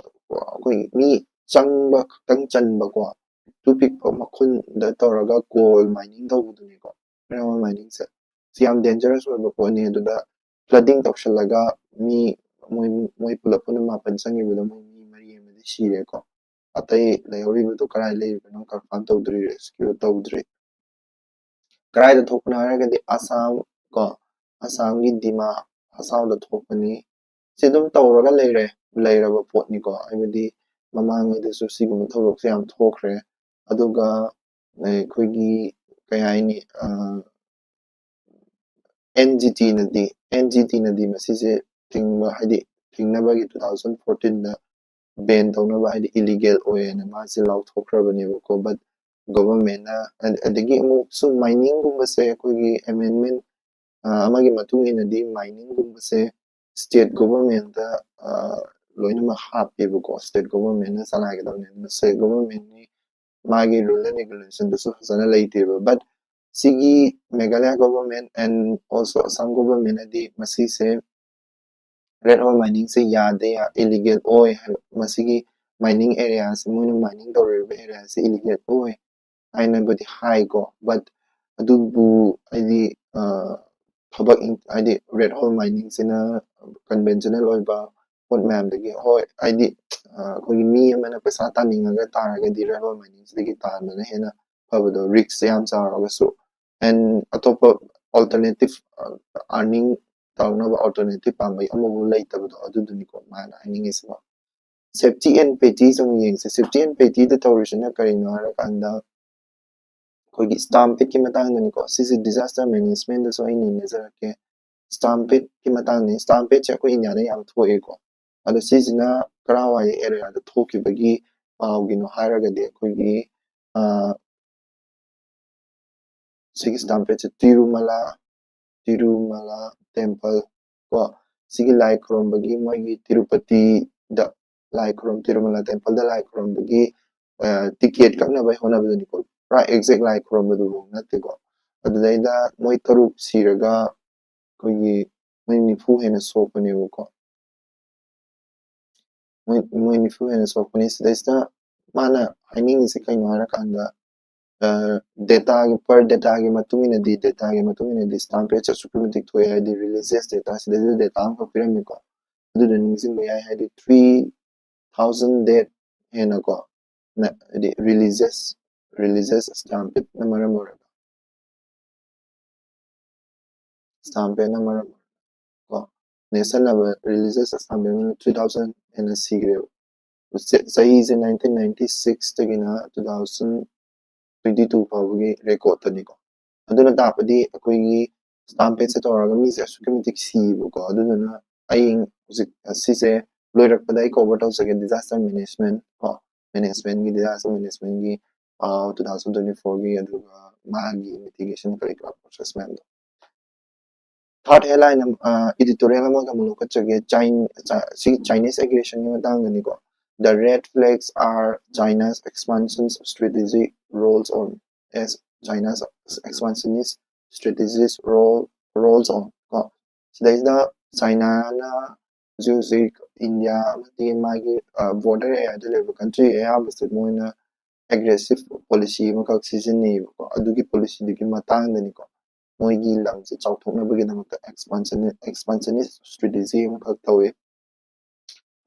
ꯑꯩꯈꯣꯏ ꯃꯤ ꯆꯪꯕ ꯈꯛꯇꯪ ꯆꯟꯕꯀꯣ, ꯄꯤꯛꯇꯨ ꯄꯤꯛꯄ ꯃꯈꯨꯟꯗ ꯇꯧꯔꯒ ꯀꯣꯜ ꯃꯥꯏꯅꯤꯡ ꯇꯧꯕꯗꯨꯅꯤꯀꯣ꯫ ꯔꯦꯠ ꯍꯣꯜ ꯃꯥꯏꯅꯤꯡꯁꯦ ꯁꯤ ꯌꯥꯝ ꯗꯦꯟꯖꯔꯁ ꯑꯣꯏꯕ ꯄꯣꯠꯅꯤ꯫ ꯑꯗꯨꯗ ꯐ꯭ꯂꯗꯤꯡ ꯇꯧꯁꯜꯂꯒ ꯃꯤ ꯃꯣꯏ ꯃꯣꯏ ꯄꯨꯂꯞ ꯄꯨꯟꯅ ꯃꯥꯄꯟ ꯆꯪꯈꯤꯕꯗ ꯃꯣꯏ ꯃꯤ ꯃꯔꯤ ꯑꯃꯗꯤ ꯁꯤꯔꯦꯀꯣ꯫ ꯑꯇꯩ ꯂꯩꯍꯧꯔꯤꯕꯗꯣ ꯀꯔꯥꯏ ꯂꯩꯔꯤꯕꯅꯣ ꯀꯟꯐꯥꯔꯝ ꯇꯧꯗ꯭ꯔꯤ, ꯔꯦꯁꯀ꯭ꯌꯨ ꯇꯧꯗ꯭ꯔꯤ꯫ ꯀꯗꯥꯏꯗ ꯊꯣꯛꯄꯅꯣ ꯍꯥꯏꯔꯒꯗꯤ ꯑꯁꯥꯝ ꯀꯣ, ꯑꯁꯥꯝꯒꯤ ꯗꯤꯃꯥ ꯍꯁꯥꯎꯗ ꯊꯣꯛꯄꯅꯤ꯫ ꯁꯤ ꯑꯗꯨꯝ ꯇꯧꯔꯒ ꯂꯩꯔꯦ, ꯂꯩꯔꯕ ꯄꯣꯠꯅꯤꯀꯣ꯫ ꯍꯥꯏꯕꯗꯤ ꯃꯃꯥꯡꯉꯩꯗꯁꯨ ꯁꯤꯒꯨꯝꯕ ꯊꯧꯗꯣꯛꯁꯦ ꯌꯥꯝ ꯊꯣꯛꯈ꯭ꯔꯦ꯫ ꯑꯗꯨꯒ ꯑꯩꯈꯣꯏꯒꯤ ꯀꯩ ꯍꯥꯏꯅꯤ, ꯑꯦꯟ ꯖꯤ ꯇꯤꯅꯗꯤ ꯑꯦꯟ ꯖꯤ ꯇꯤꯅꯗꯤ ꯃꯁꯤꯁꯦ ꯊꯤꯡꯕ, ꯍꯥꯏꯗꯤ ꯊꯤꯡꯅꯕꯒꯤ ꯇꯨ ꯊꯥꯎꯖꯟ ꯐꯣꯔꯇꯤꯟꯗ ꯕꯦꯟ ꯇꯧꯅꯕ, ꯍꯥꯏꯗꯤ ꯏꯂꯤꯒꯦꯜ ꯑꯣꯏꯌꯦꯅ ꯃꯥꯁꯦ ꯂꯥꯎꯊꯣꯛꯈ꯭ꯔꯕꯅꯦꯕꯀꯣ꯫ ꯕꯠ ꯒꯣꯚꯔꯟꯃꯦꯟꯅ, ꯑꯗꯒꯤ ꯑꯃꯨꯛꯁꯨ ꯃꯥꯏꯅꯤꯡꯒꯨꯝꯕꯁꯦ ꯑꯩꯈꯣꯏꯒꯤ ꯑꯦꯃꯦꯟꯃꯦꯟ ꯑꯃꯒꯤ ꯃꯇꯨꯡ ꯏꯟꯅꯗꯤ ꯃꯥꯏꯅꯤꯡꯒꯨꯝꯕꯁꯦ ꯁ꯭ꯇꯦꯠ ꯒꯣꯚꯔꯟꯃꯦꯟꯗ ꯂꯣꯏꯅꯃꯛ ꯍꯥꯞꯄꯦꯕꯀꯣ꯫ ꯁ꯭ꯇꯦꯠ ꯒꯣꯚꯔꯟꯃꯦꯟꯅ ꯆꯂꯥꯏꯒꯗꯕꯅꯦ꯫ ꯑꯗꯨꯅ ꯁ꯭ꯇꯦꯠ ꯒꯣꯚꯔꯟꯃꯦꯟꯒꯤ ꯃꯥꯒꯤ ꯔꯨꯜ ꯑꯦꯟ ꯔꯤꯒꯨꯂꯦꯁꯟꯗꯨꯁꯨ ꯐꯖꯅ ꯂꯩꯇꯦꯕ꯫ ꯕꯠ ꯁꯤꯒꯤ Meghalaya government and also Assam ꯒꯣꯚꯔꯟꯃꯦꯟꯅꯗꯤ ꯃꯁꯤꯁꯦ ꯔꯦꯠ ꯍꯣꯜ ꯃꯥꯏꯅꯤꯡꯁꯦ ꯌꯥꯗꯦ, ꯏꯂꯤꯒꯦꯜ ꯑꯣꯏ ꯍꯥꯏꯕ, ꯃꯁꯤꯒꯤ ꯃꯥꯏꯅꯤꯡ ꯑꯦꯔꯤꯌꯥꯁꯦ, ꯃꯣꯏꯅ ꯃꯥꯏꯅꯤꯡ ꯇꯧꯔꯤꯕ ꯑꯦꯔꯤꯌꯥꯁꯦ ꯏꯂꯤꯒꯦꯜ ꯑꯣꯏ ꯍꯥꯏꯅꯕꯨꯗꯤ ꯍꯥꯏꯀꯣ꯫ ꯕꯠ ꯑꯗꯨꯕꯨ ꯍꯥꯏꯗꯤ ꯊꯕꯛ ꯏꯟ-, ꯍꯥꯏꯗꯤ ꯔꯦꯠ ꯍꯣꯜ ꯃꯥꯏꯅꯤꯡꯁꯤꯅ ꯀꯟꯚꯦꯟꯁꯅꯦꯜ ꯑꯣꯏꯕ ꯄꯣꯠ ꯃꯌꯥꯝꯗꯒꯤ, ꯍꯣꯏ, ꯍꯥꯏꯗꯤ ꯑꯩꯈꯣꯏꯒꯤ ꯃꯤ ꯑꯃꯅ ꯄꯩꯁꯥ ꯇꯥꯅꯤꯡꯉꯒ ꯇꯥꯔꯒꯗꯤ ꯔꯦꯠ ꯍꯣꯜ ꯃꯥꯏꯅꯤꯡꯁꯤꯗꯒꯤ ꯇꯥꯟꯕꯅ ꯍꯦꯟꯅ ꯐꯕꯗꯣ, ꯔꯤꯛꯁꯁꯦ ꯌꯥꯝ ꯆꯥꯎꯔꯒꯁꯨ꯫ ꯑꯦꯟ ꯑꯇꯣꯞꯄ ꯑꯜꯇꯔꯅꯦꯇꯤꯞ ꯑꯥꯔꯅꯤꯡ ꯇꯧꯅꯕ ꯑꯜꯇꯔꯅꯦꯇꯤꯞ ꯄꯥꯝꯕꯩ ꯑꯃꯐꯥꯎ ꯂꯩꯇꯕꯗꯣ, ꯑꯗꯨꯗꯨꯅꯤꯀꯣ ꯃꯥꯅ ꯍꯥꯏꯅꯤꯡꯉꯤꯁꯤꯀꯣ꯫ ꯁꯦꯐꯇꯤ ꯑꯦꯟ ꯄꯦꯇꯤꯁ ꯑꯃꯨꯛ ꯌꯦꯡꯁꯦ꯫ ꯁꯦꯐꯇꯤ ꯑꯦꯟ ꯄꯦꯇꯤꯗ ꯇꯧꯔꯤꯁꯤꯅ ꯀꯔꯤꯅꯣ ꯍꯥꯏꯔꯀꯥꯟꯗ, ꯑꯩꯈꯣꯏꯒꯤ ꯁ꯭ꯇꯥꯝꯄꯦꯠꯀꯤ ꯃꯇꯥꯡꯗꯅꯤꯀꯣ꯫ ꯁꯤꯁꯦ ꯗꯤꯖꯥꯁꯇꯔ ꯃꯦꯅꯦꯖꯃꯦꯟꯗꯁꯨ ꯑꯩ ꯅꯩꯅꯖꯔꯛꯀꯦ꯫ ꯁ꯭ꯇꯥꯝꯄꯦꯠꯀꯤ ꯃꯇꯥꯡꯅꯤ꯫ ꯁ꯭ꯇꯥꯝꯄꯦꯠꯁꯦ ꯑꯩꯈꯣꯏ ꯏꯟꯗꯤꯌꯥꯗ ꯌꯥꯝ ꯊꯣꯛꯑꯦꯀꯣ꯫ ꯑꯗꯣ ꯁꯤꯁꯤꯅ ꯀꯔꯥꯏꯋꯥꯏ ꯑꯦꯔꯤꯌꯥꯗ ꯊꯣꯛꯈꯤꯕꯒꯤ ꯄꯥꯎꯒꯤꯅꯣ ꯍꯥꯏꯔꯒꯗꯤ, ꯑꯩꯈꯣꯏꯒꯤ ꯁꯤꯒꯤ ꯁ꯭ꯇꯥꯝꯄꯦꯠꯁꯦ ꯇꯤꯔꯨꯃꯂꯥ, ꯇꯤꯔꯨꯃꯂꯥ ꯇꯦꯝꯄꯜ ꯀꯣ, ꯁꯤꯒꯤ ꯂꯥꯏ ꯈꯨꯔꯨꯝꯕꯒꯤ, ꯃꯣꯏꯒꯤ ꯇꯤꯔꯨꯄꯇꯤꯗ ꯂꯥꯏ ꯈꯨꯔꯨꯝ, ꯇꯤꯔꯨꯃꯂꯥ ꯇꯦꯝꯄꯜꯗ ꯂꯥꯏ ꯈꯨꯔꯨꯝꯕꯒꯤ ꯇꯤꯀꯦꯠ ꯀꯛꯅꯕ ꯍꯣꯠꯅꯕꯗꯨꯅꯤꯀꯣ꯫ ꯄꯨꯔꯥ ꯑꯦꯛꯖꯦꯛ ꯂꯥꯏ ꯈꯨꯔꯨꯝꯕꯗꯨꯐꯥꯎ ꯅꯠꯇꯦꯀꯣ꯫ ꯑꯗꯨꯗꯩꯗ ꯃꯣꯏ ꯇꯔꯨꯛ ꯁꯤꯔꯒ ꯑꯩꯈꯣꯏꯒꯤ ꯃꯣꯏ ꯅꯤꯐꯨ ꯍꯦꯟꯅ ꯁꯣꯛꯄꯅꯦꯕꯀꯣ꯫ ꯃꯣꯏ ꯃꯣꯏ ꯅꯤꯐꯨ ꯍꯦꯟꯅ ꯁꯣꯛꯄꯅꯤ꯫ ꯁꯤꯗꯩꯁꯤꯗ ꯃꯥꯅ ꯍꯥꯏꯅꯤꯡꯉꯤꯁꯦ ꯀꯩꯅꯣ ꯍꯥꯏꯔꯀꯥꯟꯗ, ꯗꯦꯇꯥꯒꯤ, per dataꯒꯤ ꯃꯇꯨꯡ ꯏꯟꯅꯗꯤ, dataꯒꯤ ꯃꯇꯨꯡ ꯏꯟꯅꯗꯤ stamp page ꯑꯁꯨꯛꯀꯤ ꯃꯇꯤꯛ ꯊꯣꯛꯑꯦ, ꯍꯥꯏꯗꯤ religious data, ꯁꯤꯗꯩꯁꯤꯗ data ꯑꯃꯈꯛ ꯄꯤꯔꯝꯃꯤꯀꯣ꯫ ꯑꯗꯨꯗꯣ ꯅꯤꯡꯁꯤꯡꯕ ꯌꯥꯏ, ꯍꯥꯏꯗꯤ three thousand death ꯍꯦꯟꯅꯀꯣ, ꯅ-, ꯍꯥꯏꯗꯤ religious religious stampede ꯅ ꯃꯔꯝ ꯑꯣꯏꯔꯒ, stampede ꯅ ꯃꯔꯝ ꯑꯣꯏꯔꯒ ꯀꯣ, nation level religious stampede ꯅ three thousand ꯍꯦꯟꯅ ꯁꯤꯈ꯭ꯔꯦꯕ꯫ ꯆ-, ꯆꯍꯤꯁꯦ nineteen ninety six ꯇꯒꯤꯅ two thousand twenty two ꯐꯥꯎꯕꯒꯤ record ꯇꯅꯤꯀꯣ꯫ ꯑꯗꯨꯅ ꯇꯥꯛꯄꯗꯤ ꯑꯩꯈꯣꯏꯒꯤ stampedeꯁꯦ ꯇꯧꯔꯒ ꯃꯤꯁꯦ ꯑꯁꯨꯛꯀꯤ ꯃꯇꯤꯛ ꯁꯤꯌꯦꯕꯀꯣ꯫ ꯑꯗꯨꯗꯨꯅ ꯑꯩ ꯍꯧꯖꯤꯛ ꯁꯤꯁꯦ ꯂꯣꯏꯔꯛꯄꯗ ꯑꯩ cover ꯇꯧꯖꯒꯦ disaster management ꯀꯣ, managementꯀꯤ, disaster managementꯀꯤ, ꯑ, two thousand twenty fourꯒꯤ, ꯑꯗꯨꯒ ꯃꯥꯒꯤ mitigation ꯀꯔꯤ ꯀꯔꯥ process ꯃꯌꯥꯝꯗꯣ꯫ Third headline ꯑꯃ, ꯑ, editorial ꯑꯃꯒ ꯑꯃꯨꯛ ꯂꯧꯈꯠꯆꯒꯦ꯫ Chin-, ꯆ-, ꯁꯤ Chinese aggressionꯒꯤ ꯃꯇꯥꯡꯗꯅꯤꯀꯣ꯫ The red flags are China's expansion strategy rolls on, as China's expansionist strategies roll, rolls on ꯀꯣ꯫ ꯁꯤꯗꯩꯁꯤꯗ ꯆꯥꯏꯅꯥꯅ ꯍꯧꯖꯤꯛ ꯍꯧꯖꯤꯛ ꯏꯟꯗꯤꯌꯥ ꯑꯃꯗꯤ ꯃꯥꯒꯤ, ꯑ, border areaꯗ ꯂꯩꯕ country ꯑꯌꯥꯝꯕꯁꯦ ꯃꯣꯏꯅ aggressive policy ꯑꯃꯈꯛ ꯁꯤꯖꯤꯟꯅꯩꯌꯦꯕꯀꯣ꯫ ꯑꯗꯨꯒꯤ policyꯗꯨꯒꯤ ꯃꯇꯥꯡꯗꯅꯤꯀꯣ꯫ ꯃꯣꯏꯒꯤ ꯂꯝꯁꯦ ꯆꯥꯎꯊꯣꯛꯅꯕꯒꯤꯗꯃꯛꯇ expansion, expansionist strategy ꯑꯃꯈꯛ ꯇꯧꯋꯤ꯫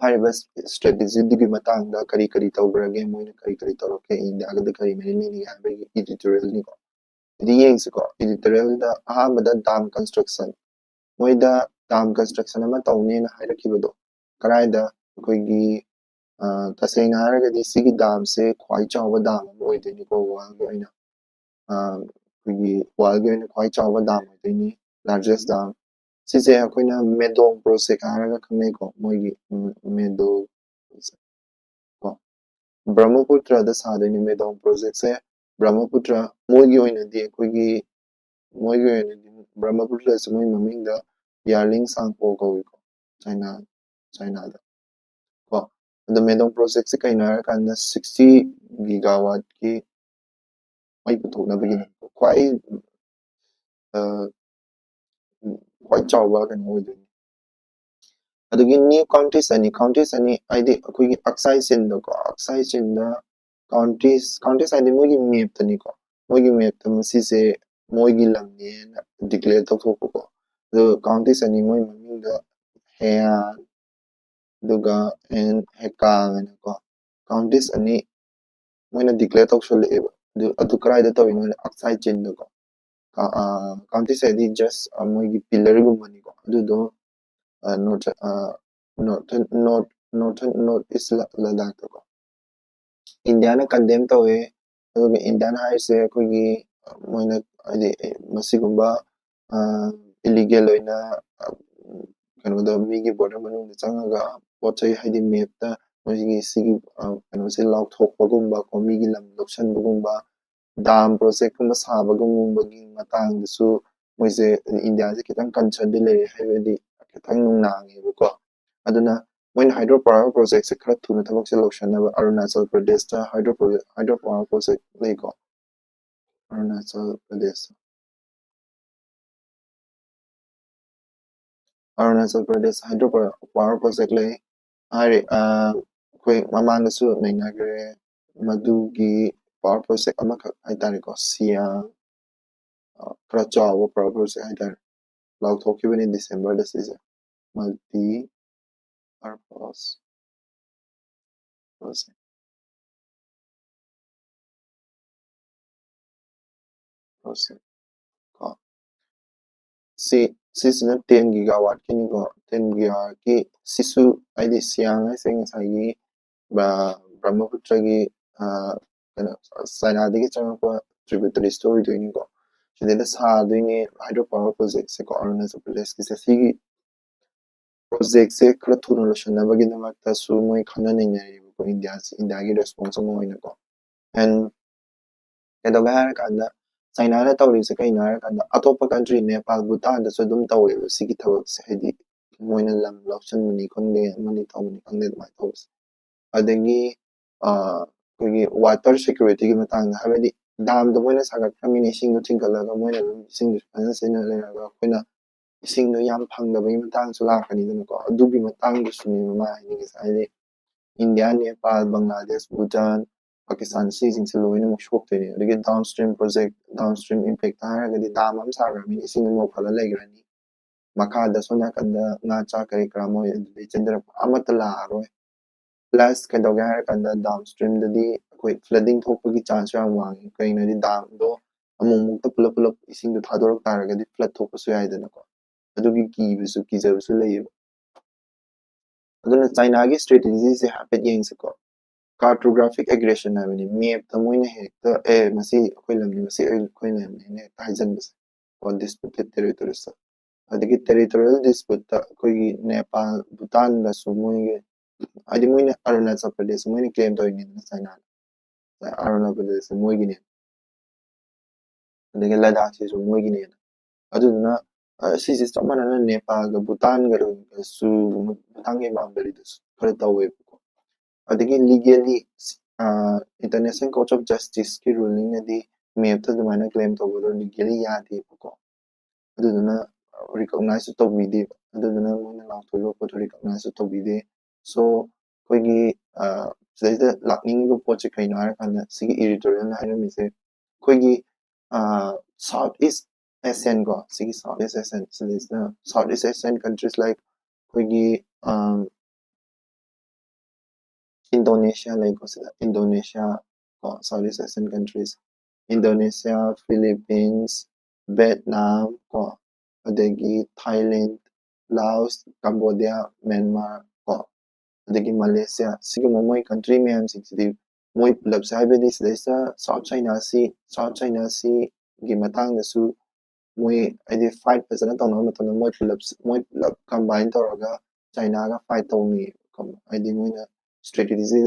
ꯍꯥꯏꯔꯤꯕ strategyꯗꯨꯒꯤ ꯃꯇꯥꯡꯗ ꯀꯔꯤ ꯀꯔꯤ ꯇꯧꯈ꯭ꯔꯒꯦ, ꯃꯣꯏꯅ ꯀꯔꯤ ꯀꯔꯤ ꯇꯧꯔꯛꯀꯦ, ꯏꯟꯗꯤꯌꯥꯒꯗ ꯀꯔꯤ ꯃꯔꯤ ꯂꯩꯅꯒꯦ ꯍꯥꯏꯕꯒꯤ editorialꯅꯤꯀꯣ꯫ ꯑꯗꯨ ꯌꯦꯡꯁꯤꯀꯣ, editorialꯗ ꯑꯍꯥꯟꯕꯗ dam construction, ꯃꯣꯏꯗ dam construction ꯑꯃ ꯇꯧꯅꯦꯅ ꯍꯥꯏꯔꯛꯈꯤꯕꯗꯣ, ꯀꯗꯥꯏꯗ? ꯑꯩꯈꯣꯏꯒꯤ, ꯑ, ꯇꯁꯦꯡꯅ ꯍꯥꯏꯔꯒꯗꯤ ꯁꯤꯒꯤ damꯁꯦ ꯈ꯭ꯋꯥꯏ ꯆꯥꯎꯕ dam ꯑꯃ ꯑꯣꯏꯗꯣꯏꯅꯤꯀꯣ worldꯒꯤ ꯑꯣꯏꯅ꯫ ꯑ, ꯑꯩꯈꯣꯏꯒꯤ worldꯒꯤ ꯑꯣꯏꯅ ꯈ꯭ꯋꯥꯏ ꯆꯥꯎꯕ dam ꯑꯣꯏꯗꯣꯏꯅꯤ, largest dam꯫ ꯁꯤꯁꯦ ꯑꯩꯈꯣꯏꯅ ꯃꯦꯗꯣꯡ project ꯍꯥꯏꯔꯒ ꯈꯪꯅꯩꯀꯣ, ꯃꯣꯏꯒꯤ, ꯎꯝ, ꯃꯦꯗꯣꯡ ꯀꯣ꯫ ꯕ꯭ꯔꯍꯃꯄꯨꯇ꯭ꯔꯗ ꯁꯥꯗꯣꯏꯅꯤ ꯃꯦꯗꯣꯡ projectꯁꯦ꯫ ꯕ꯭ꯔꯍꯃꯄꯨꯇ꯭ꯔ, ꯃꯣꯏꯒꯤ ꯑꯣꯏꯅꯗꯤ ꯑꯩꯈꯣꯏꯒꯤ, ꯃꯣꯏꯒꯤ ꯑꯣꯏꯅꯗꯤ ꯕ꯭ꯔꯍꯃꯄꯨꯇ꯭ꯔꯁꯦ ꯃꯣꯏ ꯃꯃꯤꯡꯗ ꯌꯥꯔꯂꯤꯡ ꯁꯥꯡꯄꯣ ꯀꯧꯏꯀꯣ, ꯆꯥꯏꯅꯥ, ꯆꯥꯏꯅꯥꯗ ꯀꯣ꯫ ꯑꯗꯣ ꯃꯦꯗꯣꯡ projectꯁꯦ ꯀꯩꯅꯣ ꯍꯥꯏꯔꯀꯥꯟꯗ sixty gigawattꯀꯤ ꯃꯩ ꯄꯨꯊꯣꯛꯅꯕꯒꯤꯅꯦ꯫ ꯈ꯭ꯋꯥꯏ, ꯑ, ꯈ꯭ꯋꯥꯏ ꯆꯥꯎꯕ ꯀꯩꯅꯣ ꯑꯣꯏꯗꯣꯏꯅꯤ꯫ ꯑꯗꯨꯒꯤ new counties ꯑꯅꯤ, counties ꯑꯅꯤ ꯍꯥꯏꯗꯤ ꯑꯩꯈꯣꯏꯒꯤ ꯑꯛꯁꯥꯏ ꯆꯤꯟꯗꯀꯣ, ꯑꯛꯁꯥꯏ ꯆꯤꯟꯗ counties, counties ꯍꯥꯏꯗꯤ ꯃꯣꯏꯒꯤ ꯃꯦꯞꯇꯅꯤꯀꯣ, ꯃꯣꯏꯒꯤ ꯃꯦꯞꯇ ꯃꯁꯤꯁꯦ ꯃꯣꯏꯒꯤ ꯂꯝꯅꯦꯅ declare ꯇꯧꯊꯣꯛꯄꯀꯣ꯫ ꯑꯗꯨ counties ꯑꯅꯤ ꯃꯣꯏ ꯃꯃꯤꯡꯗ ꯍꯦꯌꯥꯟ ꯑꯗꯨꯒ ꯑꯦꯟ ꯍꯦꯀꯥꯡ ꯍꯥꯏꯅꯀꯣ, counties ꯑꯅꯤ ꯃꯣꯏꯅ declare ꯇꯧꯁꯜꯂꯛꯑꯦꯕ꯫ ꯑꯗꯨ ꯑꯗꯨ ꯀꯗꯥꯏꯗ ꯇꯧꯔꯤꯅꯣ ꯍꯥꯏꯗꯤ ꯑꯛꯁꯥꯏ ꯆꯤꯟꯗꯀꯣ꯫ Counties ꯍꯥꯏꯗꯤ just ꯃꯣꯏꯒꯤ ꯄꯤꯂꯔꯒꯨꯝꯕꯅꯤꯀꯣ, ꯑꯗꯨꯗꯣ north northern north northern north east ꯂꯗꯥꯛꯇꯀꯣ ꯏꯟꯗꯤꯌꯥꯅ condemn ꯇꯧꯋꯦ꯫ ꯑꯗꯨꯒ ꯏꯟꯗꯤꯌꯥꯅ ꯍꯥꯏꯔꯤꯁꯦ ꯑꯩꯈꯣꯏꯒꯤ ꯃꯣꯏꯅ ꯍꯥꯏꯗꯤ ꯃꯁꯤꯒꯨꯝꯕ ꯏꯂꯤꯒꯦꯜ ꯑꯣꯏꯅ ꯀꯩꯅꯣꯗ ꯃꯤꯒꯤ border ꯃꯅꯨꯡꯗ ꯆꯪꯉꯒ ꯄꯣꯠ ꯆꯩ ꯍꯥꯏꯗꯤ ꯃꯦꯞꯇ ꯃꯣꯏꯒꯤ ꯁꯤꯒꯤ ꯀꯩꯅꯣꯁꯦ ꯂꯥꯎꯊꯣꯛꯄꯒꯨꯝꯕ ꯀꯣ, ꯃꯤꯒꯤ ꯂꯝ ꯂꯧꯁꯟꯕꯒꯨꯝꯕ, dam project ꯀꯨꯝꯕ ꯁꯥꯕꯒꯨꯝꯕꯒꯤ ꯃꯇꯥꯡꯗꯁꯨ ꯃꯣꯏꯁꯦ ꯏꯟꯗꯤꯌꯥꯁꯦ ꯈꯤꯇꯪ concernꯗꯤ ꯂꯩꯔꯦ, ꯍꯥꯏꯕꯗꯤ ꯈꯤꯇꯪ ꯅꯨꯡꯅꯥꯡꯉꯦꯕꯀꯣ꯫ ꯑꯗꯨꯅ ꯃꯣꯏꯅ hydro power projectꯁꯦ ꯈꯔ ꯊꯨꯅ ꯊꯕꯛꯁꯦ ꯂꯧꯁꯟꯅꯕ ꯑꯔꯨꯅꯥꯆꯜ ꯄ꯭ꯔꯗꯦꯁꯇ hydro hydro power project ꯂꯩꯀꯣ, Arunachal Pradesh Arunachal Pradesh hydro power project ꯂꯩ ꯍꯥꯏꯔꯤ꯫ ꯑꯩꯈꯣꯏ ꯃꯃꯥꯡꯗꯁꯨ ꯅꯩꯅꯈ꯭ꯔꯦ ꯃꯗꯨꯒꯤ power project ꯑꯃꯈꯛ ꯍꯥꯏꯇꯥꯔꯦꯀꯣ, ꯁꯤꯌꯥꯡ ꯈꯔ ꯆꯥꯎꯕ power project ꯍꯥꯏꯇꯥꯔꯦ, ꯂꯥꯎꯊꯣꯛꯈꯤꯕꯅꯤ Decemberꯗ ꯁꯤꯁꯦ꯫ Multi purpose project, project ꯀꯣ ꯁꯤ ꯁꯤꯁꯤꯅ ten gigawattꯀꯤꯅꯤꯀꯣ꯫ Ten gigawattꯀꯤ ꯁꯤꯁꯨ ꯍꯥꯏꯗꯤ ꯁꯤꯌꯥꯡ ꯍꯥꯏꯁꯦ ꯉꯁꯥꯏꯒꯤ ꯕ꯭ꯔ- ꯕ꯭ꯔꯍꯃꯄꯨꯇ꯭ꯔꯒꯤ ꯀꯩꯅꯣ ꯆꯥꯏꯅꯥꯗꯒꯤ ꯆꯪꯉꯛꯄ tributaries ꯇꯣ ꯑꯣꯏꯗꯣꯏꯅꯤꯀꯣ꯫ ꯁꯤꯗꯩꯗ ꯁꯥꯗꯣꯏꯅꯦ hydro power projectꯁꯦꯀꯣ, ꯑꯔꯨꯅꯥꯆꯜ ꯄ꯭ꯔꯗꯦꯁꯀꯤꯁꯦ꯫ ꯁꯤꯒꯤ projectꯁꯦ ꯈꯔ ꯊꯨꯅ ꯂꯣꯏꯁꯤꯟꯅꯕꯒꯤꯗꯃꯛꯇꯁꯨ ꯃꯣꯏ ꯈꯟꯅ ꯅꯩꯅꯔꯤꯕꯀꯣ, ꯏꯟꯗꯤꯌꯥꯁꯤ, ꯏꯟꯗꯤꯌꯥꯒꯤ response ꯑꯃ ꯑꯣꯏꯅꯀꯣ꯫ And ꯀꯩꯗꯧꯒꯦ ꯍꯥꯏꯔꯀꯥꯟꯗ ꯆꯥꯏꯅꯥꯅ ꯇꯧꯔꯤꯁꯦ ꯀꯩꯅꯣ ꯍꯥꯏꯔꯀꯥꯟꯗ ꯑꯇꯣꯞꯄ country, ꯅꯦꯄꯥꯜ, ꯚꯨꯇꯥꯟꯗꯁꯨ ꯑꯗꯨꯝ ꯇꯧꯋꯦꯕ ꯁꯤꯒꯤ ꯊꯕꯛꯁꯦ, ꯍꯥꯏꯗꯤ ꯃꯣꯏꯅ ꯂꯝ ꯂꯧꯁꯤꯟꯕꯅꯤ ꯈꯪꯗꯦ, ꯑꯃꯅꯤ ꯇꯧꯕꯅꯤ ꯈꯪꯗꯦ, ꯑꯗꯨꯃꯥꯏꯅ ꯇꯧꯕꯁꯦ꯫ ꯑꯗꯒꯤ ꯑꯩꯈꯣꯏꯒꯤ water securityꯒꯤ ꯃꯇꯥꯡꯗ, ꯍꯥꯏꯕꯗꯤ damꯗꯣ ꯃꯣꯏꯅ ꯁꯥꯒꯠꯈ꯭ꯔꯃꯤꯅ ꯏꯁꯤꯡꯗꯣ ꯆꯤꯡꯈꯠꯂꯒ ꯃꯣꯏꯅ ꯑꯗꯨꯝ ꯏꯁꯤꯡꯗꯣ ꯐꯖꯅ ꯁꯤꯖꯤꯟꯅ ꯂꯩꯔꯒ ꯑꯩꯈꯣꯏꯅ ꯏꯁꯤꯡꯗꯣ ꯌꯥꯝ ꯐꯪꯗꯕꯒꯤ ꯃꯇꯥꯡꯁꯨ ꯂꯥꯛꯀꯅꯤꯗꯅꯀꯣ꯫ ꯑꯗꯨꯒꯤ ꯃꯇꯥꯡꯗꯨꯁꯨꯅꯦꯕ ꯃꯥ ꯍꯥꯏꯅꯤꯡꯉꯤꯁꯦ꯫ ꯍꯥꯏꯗꯤ ꯏꯟꯗꯤꯌꯥ, ꯅꯦꯄꯥꯜ, ꯕꯪꯒ꯭ꯂꯥꯗꯦꯁ, ꯚꯨꯇꯥꯟ, ꯄꯥꯀꯤꯁꯇꯥꯟ, ꯁꯤꯁꯤꯡꯁꯦ ꯂꯣꯏꯅꯃꯛ ꯁꯣꯛꯇꯣꯏꯅꯦ꯫ ꯑꯗꯒꯤ downstream project, downstream impact ꯍꯥꯏꯔꯒꯗꯤ ꯗꯥꯝ ꯑꯃ ꯁꯥꯈ꯭ꯔꯕꯅꯤꯅ ꯏꯁꯤꯡ ꯃꯣꯠꯈꯠꯂ ꯂꯩꯈ꯭ꯔꯅꯤ꯫ ꯃꯈꯥꯗ ꯁꯣꯝ ꯅꯥꯀꯟꯗ ꯉꯥ ꯆꯥꯛ ꯀꯔꯤ ꯀꯔꯥ ꯃꯣꯏ ꯑꯗꯨꯗꯩ ꯆꯦꯟꯊꯔꯛꯄ ꯑꯃꯠꯇ ꯂꯥꯛꯑꯔꯣꯏ꯫ Plus ꯀꯩꯗꯧꯒꯦ ꯍꯥꯏꯔꯀꯥꯟꯗ downstreamꯗꯗꯤ ꯑꯩꯈꯣꯏ flooding ꯊꯣꯛꯄꯒꯤ chance ꯌꯥꯝ ꯋꯥꯡꯉꯤ꯫ ꯀꯩꯒꯤꯅꯣ ꯍꯥꯏꯗꯤ ꯗꯥꯝꯗꯣ ꯑꯃꯨꯛꯃꯨꯛꯇ ꯄꯨꯂꯞ ꯄꯨꯂꯞ ꯏꯁꯤꯡꯗꯣ ꯊꯥꯗꯣꯔꯛ ꯇꯥꯔꯒꯗꯤ flood ꯊꯣꯛꯄꯁꯨ ꯌꯥꯏꯗꯅꯀꯣ꯫ ꯑꯗꯨꯒꯤ ꯀꯤꯕꯁꯨ ꯀꯤꯖꯕꯁꯨ ꯂꯩꯌꯦꯕ꯫ ꯑꯗꯨꯅ ꯆꯥꯏꯅꯥꯒꯤ strategy ꯁꯦ ꯍꯥꯏꯐꯦꯠ ꯌꯦꯡꯁꯤꯀꯣ꯫ Cartographic aggression ꯍꯥꯏꯕꯅꯤ꯫ Map ꯇ ꯃꯣꯏꯅ ꯍꯦꯛꯇ ꯑꯦ ꯃꯁꯤ ꯑꯩꯈꯣꯏ ꯂꯝꯅꯤ, ꯃꯁꯤ ꯑꯩꯈꯣꯏ ꯂꯝꯅꯤꯅ ꯍꯦꯛꯇ ꯍꯥꯏꯖꯟꯕꯁꯦ꯫ ꯑꯣ, disputed territories ꯇ꯫ ꯑꯗꯒꯤ territorial dispute ꯇ ꯑꯩꯈꯣꯏꯒꯤ ꯅꯦꯄꯥꯜ, ꯚꯨꯇꯥꯟꯒꯁꯨ ꯃꯣꯏꯒꯤ ꯍꯥꯏꯗꯤ ꯃꯣꯏꯅ ꯑꯔꯨꯅꯥꯆꯜ ꯄ꯭ꯔꯗꯦꯁ ꯃꯣꯏꯅ claim ꯇꯧꯔꯤꯅꯤꯗꯅ ꯆꯥꯏꯅꯥꯅ꯫ ꯑꯔꯨꯅꯥꯆꯜ ꯄ꯭ꯔꯗꯦꯁꯁꯦ ꯃꯣꯏꯒꯤꯅꯦ꯫ ꯑꯗꯒꯤ ꯂꯗꯥꯛꯁꯤꯁꯨ ꯃꯣꯏꯒꯤꯅꯦꯅ꯫ ꯑꯗꯨꯗꯨꯅ ꯑ, ꯁꯤꯁꯦ ꯆꯞ ꯃꯥꯟꯅꯅ ꯅꯦꯄꯥꯜꯒ ꯚꯨꯇꯥꯟꯒꯁꯨ, ꯚꯨꯇꯥꯟꯒꯤ boundary ꯗꯁꯨ ꯈꯔ ꯇꯧꯋꯦꯕꯀꯣ꯫ ꯑꯗꯒꯤ legally ꯑ, International Court of Justice ꯀꯤ ruling ꯅꯗꯤ map ꯇ ꯑꯗꯨꯃꯥꯏꯅ claim ꯇꯧꯕꯗꯣ legally ꯌꯥꯗꯦꯕꯀꯣ꯫ ꯑꯗꯨꯗꯨꯅ recognize ꯁꯨ ꯇꯧꯕꯤꯗꯦꯕ꯫ ꯑꯗꯨꯗꯨꯅ ꯃꯣꯏꯅ ꯂꯥꯎꯊꯣꯛꯏꯕ ꯄꯣꯠꯇꯣ recognize ꯁꯨ ꯇꯧꯕꯤꯗꯦ꯫ So ꯑꯩꯈꯣꯏꯒꯤ ꯑ, ꯁꯤꯗꯩꯁꯤꯗ ꯂꯥꯛꯅꯤꯡꯉꯤꯕ ꯄꯣꯠꯁꯦ ꯀꯩꯅꯣ ꯍꯥꯏꯔꯀꯥꯟꯗ ꯁꯤꯒꯤ editorial ꯅ ꯍꯥꯏꯔꯝꯃꯤꯁꯦ ꯑꯩꯈꯣꯏꯒꯤ ꯑ, South East Asian ꯀꯣ, ꯁꯤꯒꯤ South East Asian ꯁꯤꯗꯩꯁꯤꯗ South East Asian countries like ꯑꯩꯈꯣꯏꯒꯤ ꯑ, Indonesia ꯂꯩꯀꯣ, ꯁꯤꯗ Indonesia ꯀꯣ, South East Asian countries, Indonesia, Philippines, Vietnam ꯀꯣ, ꯑꯗꯒꯤ Thailand, Laos, Cambodia, Myanmar ꯀꯣ, ꯑꯗꯒꯤ Malaysia, ꯁꯤꯒꯨꯝꯕ ꯃꯣꯏ country ꯃꯌꯥꯝꯁꯤꯡꯁꯤꯗꯤ ꯃꯣꯏ ꯄꯨꯂꯞꯁꯦ, ꯍꯥꯏꯕꯗꯤ ꯁꯤꯗꯩꯁꯤꯗ South China Sea, South China Sea ꯒꯤ ꯃꯇꯥꯡꯗꯁꯨ ꯃꯣꯏ ꯍꯥꯏꯗꯤ fight ꯐꯖꯅ ꯇꯧꯅꯕ ꯃꯇꯝꯗ ꯃꯣꯏ ꯄꯨꯂꯞ, ꯃꯣꯏ ꯄꯨꯂꯞ combine ꯇꯧꯔꯒ ꯆꯥꯏꯅꯥꯒ fight ꯇꯧꯅꯤ꯫ ꯍꯥꯏꯗꯤ ꯃꯣꯏꯅ strategy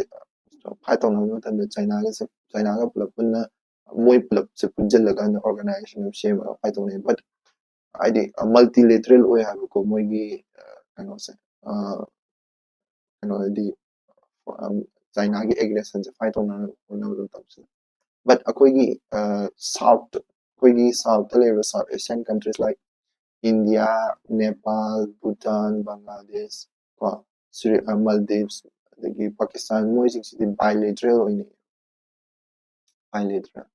fight ꯇꯧꯅꯕ ꯃꯇꯝꯗ ꯆꯥꯏꯅꯥꯒꯁꯦ, ꯆꯥꯏꯅꯥꯒ ꯄꯨꯂꯞ ꯄꯨꯟꯅ ꯃꯣꯏ ꯄꯨꯂꯞꯁꯦ ꯄꯨꯟꯁꯤꯜꯂꯀꯥꯟꯗ organization ꯑꯃ ꯁꯦꯝꯃꯒ fight ꯇꯧꯅꯩ꯫ But ꯍꯥꯏꯗꯤ multilateral ꯑꯣꯏ ꯍꯥꯏꯕꯀꯣ ꯃꯣꯏꯒꯤ ꯑ, ꯀꯩꯅꯣꯁꯦ ꯑ, ꯀꯩꯅꯣ ꯍꯥꯏꯗꯤ ꯑ, ꯆꯥꯏꯅꯥꯒꯤ aggression ꯁꯦ fight ꯇꯧꯅꯕ ꯍꯣꯠꯅꯕ ꯃꯇꯝꯁꯤꯗ꯫ But ꯑꯩꯈꯣꯏꯒꯤ ꯑ, South, ꯑꯩꯈꯣꯏꯒꯤ South ꯇ ꯂꯩꯔꯤꯕ South Asian countries like India, Nepal, Bhutan, Bangladesh, ꯀꯣ, ꯁ꯭ꯔꯤ Maldives, ꯑꯗꯒꯤ ꯄꯥꯀꯤꯁꯇꯥꯟ, ꯃꯣꯏꯁꯤꯡꯁꯤꯗꯤ bilateral ꯑꯣꯏꯅ bilateral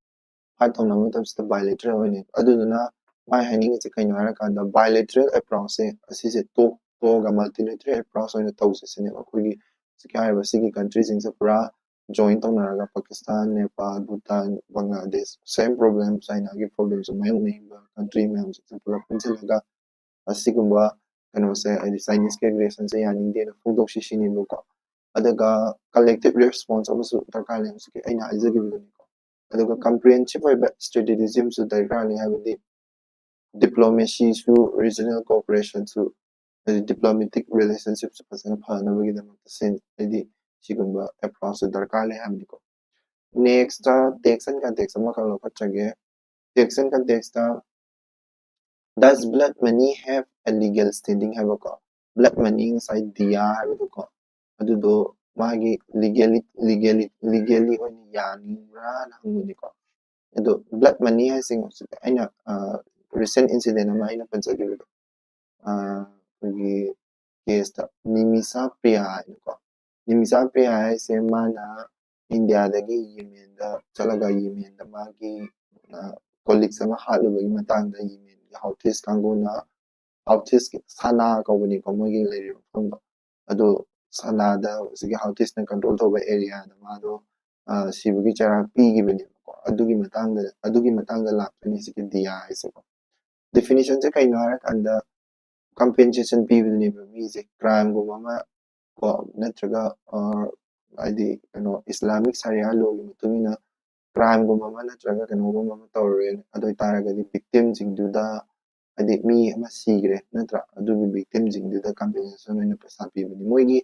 fight ꯇꯧꯅꯕ ꯃꯇꯝꯁꯤꯗ bilateral ꯑꯣꯏꯅ꯫ ꯑꯗꯨꯗꯨꯅ ꯃꯥꯏ ꯍꯥꯏꯅꯤꯡꯉꯤꯁꯦ ꯀꯩꯅꯣ ꯍꯥꯏꯔꯀꯥꯟꯗ, bilateral approach ꯁꯦ ꯑꯁꯤꯁꯦ ꯇꯣꯛ ꯇꯣꯛꯑꯒ multilateral approach ꯑꯣꯏꯅ ꯇꯧꯁꯦ ꯁꯤꯅꯦꯕ꯫ ꯑꯩꯈꯣꯏꯒꯤ ꯍꯧꯖꯤꯛꯀꯤ ꯍꯥꯏꯔꯤꯕ ꯁꯤꯒꯤ country ꯁꯤꯡꯁꯦ ꯄꯨꯔꯥ join ꯇꯧꯅꯔꯒ ꯄꯥꯀꯤꯁꯇꯥꯟ, ꯅꯦꯄꯥꯜ, ꯚꯨꯇꯥꯟ, ꯕꯪꯒ꯭ꯂꯥꯗꯦꯁ, same problem, ꯆꯥꯏꯅꯥꯒꯤ problem ꯁꯦ ꯃꯥꯌꯣꯛꯅꯔꯤꯕ country ꯃꯌꯥꯝꯁꯤꯡꯁꯦ ꯄꯨꯂꯞ ꯄꯨꯟꯁꯤꯜꯂꯒ ꯑꯁꯤꯒꯨꯝꯕ ꯀꯩꯅꯣꯁꯦ, ꯍꯥꯏꯗꯤ Chinese ꯀꯤ aggression ꯁꯦ ꯌꯥꯅꯤꯡꯗꯦꯅ ꯐꯣꯡꯗꯣꯛꯁꯤ ꯁꯤꯅꯦꯕꯀꯣ꯫ ꯑꯗꯨꯒ collective response ꯑꯃꯁꯨ ꯗꯔꯀꯥꯔ ꯂꯩ, ꯍꯧꯖꯤꯛꯀꯤ ꯑꯩꯅ ꯍꯥꯏꯖꯈꯤꯕꯗꯨꯅꯤꯀꯣ꯫ ꯑꯗꯨꯒ comprehensive ꯑꯣꯏꯕ strategy ꯑꯃꯁꯨ ꯗꯔꯀꯥꯔ ꯂꯩ, ꯍꯥꯏꯕꯗꯤ diplomacy ꯁꯨ, regional cooperation ꯁꯨ, ꯍꯥꯏꯗꯤ diplomatic relationship ꯁꯨ ꯐꯖꯅ ꯐꯅꯕꯒꯤꯗꯃꯛꯇ ꯁꯦꯟ, ꯍꯥꯏꯗꯤ ꯁꯤꯒꯨꯝꯕ approach ꯁꯦ ꯗꯔꯀꯥꯔ ꯂꯩ ꯍꯥꯏꯕꯅꯤꯀꯣ꯫ Next ꯇ tax and context ꯑꯃꯈꯛ ꯂꯧꯈꯠꯆꯒꯦ꯫ Tax and context ꯇ, "Does blood money have a legal standing?" ꯍꯥꯏꯕꯀꯣ꯫ Blood money, ꯉꯁꯥꯏ ꯗꯤꯌꯥ ꯍꯥꯏꯕꯗꯣꯀꯣ, ꯑꯗꯨꯗꯣ ꯃꯥꯒꯤ legally, legally, legally ꯑꯣꯏꯅ ꯌꯥꯅꯤꯡꯕ꯭ꯔꯥꯅ ꯍꯪꯕꯅꯤꯀꯣ꯫ ꯑꯗꯣ blood money ꯍꯥꯏꯁꯦ ꯍꯧꯖꯤꯛ ꯑꯩꯅ, ꯑ, recent incident ꯑꯃ ꯑꯩꯅ ꯄꯟꯖꯈꯤꯕꯗꯣ, ꯑ, ꯑꯩꯈꯣꯏꯒꯤ case ꯇ ꯅꯤꯃꯤꯁꯥ ꯄ꯭ꯔꯤꯌꯥ ꯍꯥꯏꯅꯀꯣ꯫ ꯅꯤꯃꯤꯁꯥ ꯄ꯭ꯔꯤꯌꯥ ꯍꯥꯏꯁꯦ ꯃꯥꯅ ꯏꯟꯗꯤꯌꯥꯗꯒꯤ ꯌꯦꯃꯦꯟꯗ ꯆꯠꯂꯒ ꯌꯦꯃꯦꯟꯗ ꯃꯥꯒꯤ, ꯑ, colleagues ꯑꯃ ꯍꯥꯠꯂꯨꯕꯒꯤ ꯃꯇꯥꯡꯗ ꯌꯦꯃꯦꯟꯒꯤ ꯍꯥꯎꯊꯤꯁ ꯀꯥꯡꯕꯨꯅ, ꯍꯥꯎꯊꯤꯁꯀꯤ ꯁꯅꯥ ꯀꯧꯕꯅꯤꯀꯣ ꯃꯣꯏꯒꯤ ꯂꯩꯔꯤꯕ ꯃꯐꯝꯗꯣ꯫ ꯑꯗꯨ ꯁꯅꯥꯗ ꯍꯧꯖꯤꯛꯀꯤ ꯍꯥꯎꯊꯤꯁꯅ control ꯇꯧꯕ area ꯗ ꯃꯥꯗꯣ, ꯑ, ꯁꯤꯕꯒꯤ ꯆꯩꯔꯥꯛ ꯄꯤꯈꯤꯕꯅꯦꯕꯀꯣ꯫ ꯑꯗꯨꯒꯤ ꯃꯇꯥꯡꯗ, ꯑꯗꯨꯒꯤ ꯃꯇꯥꯡꯗ ꯂꯥꯛꯇꯣꯏꯅꯤ ꯍꯧꯖꯤꯛꯀꯤ ꯗꯤꯌꯥ ꯍꯥꯏꯁꯦꯀꯣ꯫ Definition ꯁꯦ ꯀꯩꯅꯣ ꯍꯥꯏꯔꯀꯥꯟꯗ, compensation ꯄꯤꯕꯗꯨꯅꯦꯕ ꯃꯤꯁꯦ꯫ Crime ꯒꯨꯝꯕ ꯑꯃ ꯀꯣ, ꯅꯠꯇ꯭ꯔꯒ, ꯑ, ꯍꯥꯏꯗꯤ ꯀꯩꯅꯣ, Islamic Sharia law ꯒꯤ ꯃꯇꯨꯡ ꯏꯟꯅ crime ꯒꯨꯝꯕ ꯑꯃ ꯅꯠꯇ꯭ꯔꯒ ꯀꯩꯅꯣꯒꯨꯝꯕ ꯑꯃ ꯇꯧꯔꯦ, ꯑꯗꯨ ꯑꯣꯏꯇꯥꯔꯒꯗꯤ victim ꯁꯤꯡꯗꯨꯗ, ꯍꯥꯏꯗꯤ ꯃꯤ ꯑꯃ ꯁꯤꯈ꯭ꯔꯦ ꯅꯠꯇ꯭ꯔꯥ, ꯑꯗꯨꯒꯤ victim ꯁꯤꯡꯗꯨꯗ compensation ꯑꯣꯏꯅ ꯄꯩꯁꯥ ꯄꯤꯕꯅꯤ꯫ ꯃꯣꯏꯒꯤ,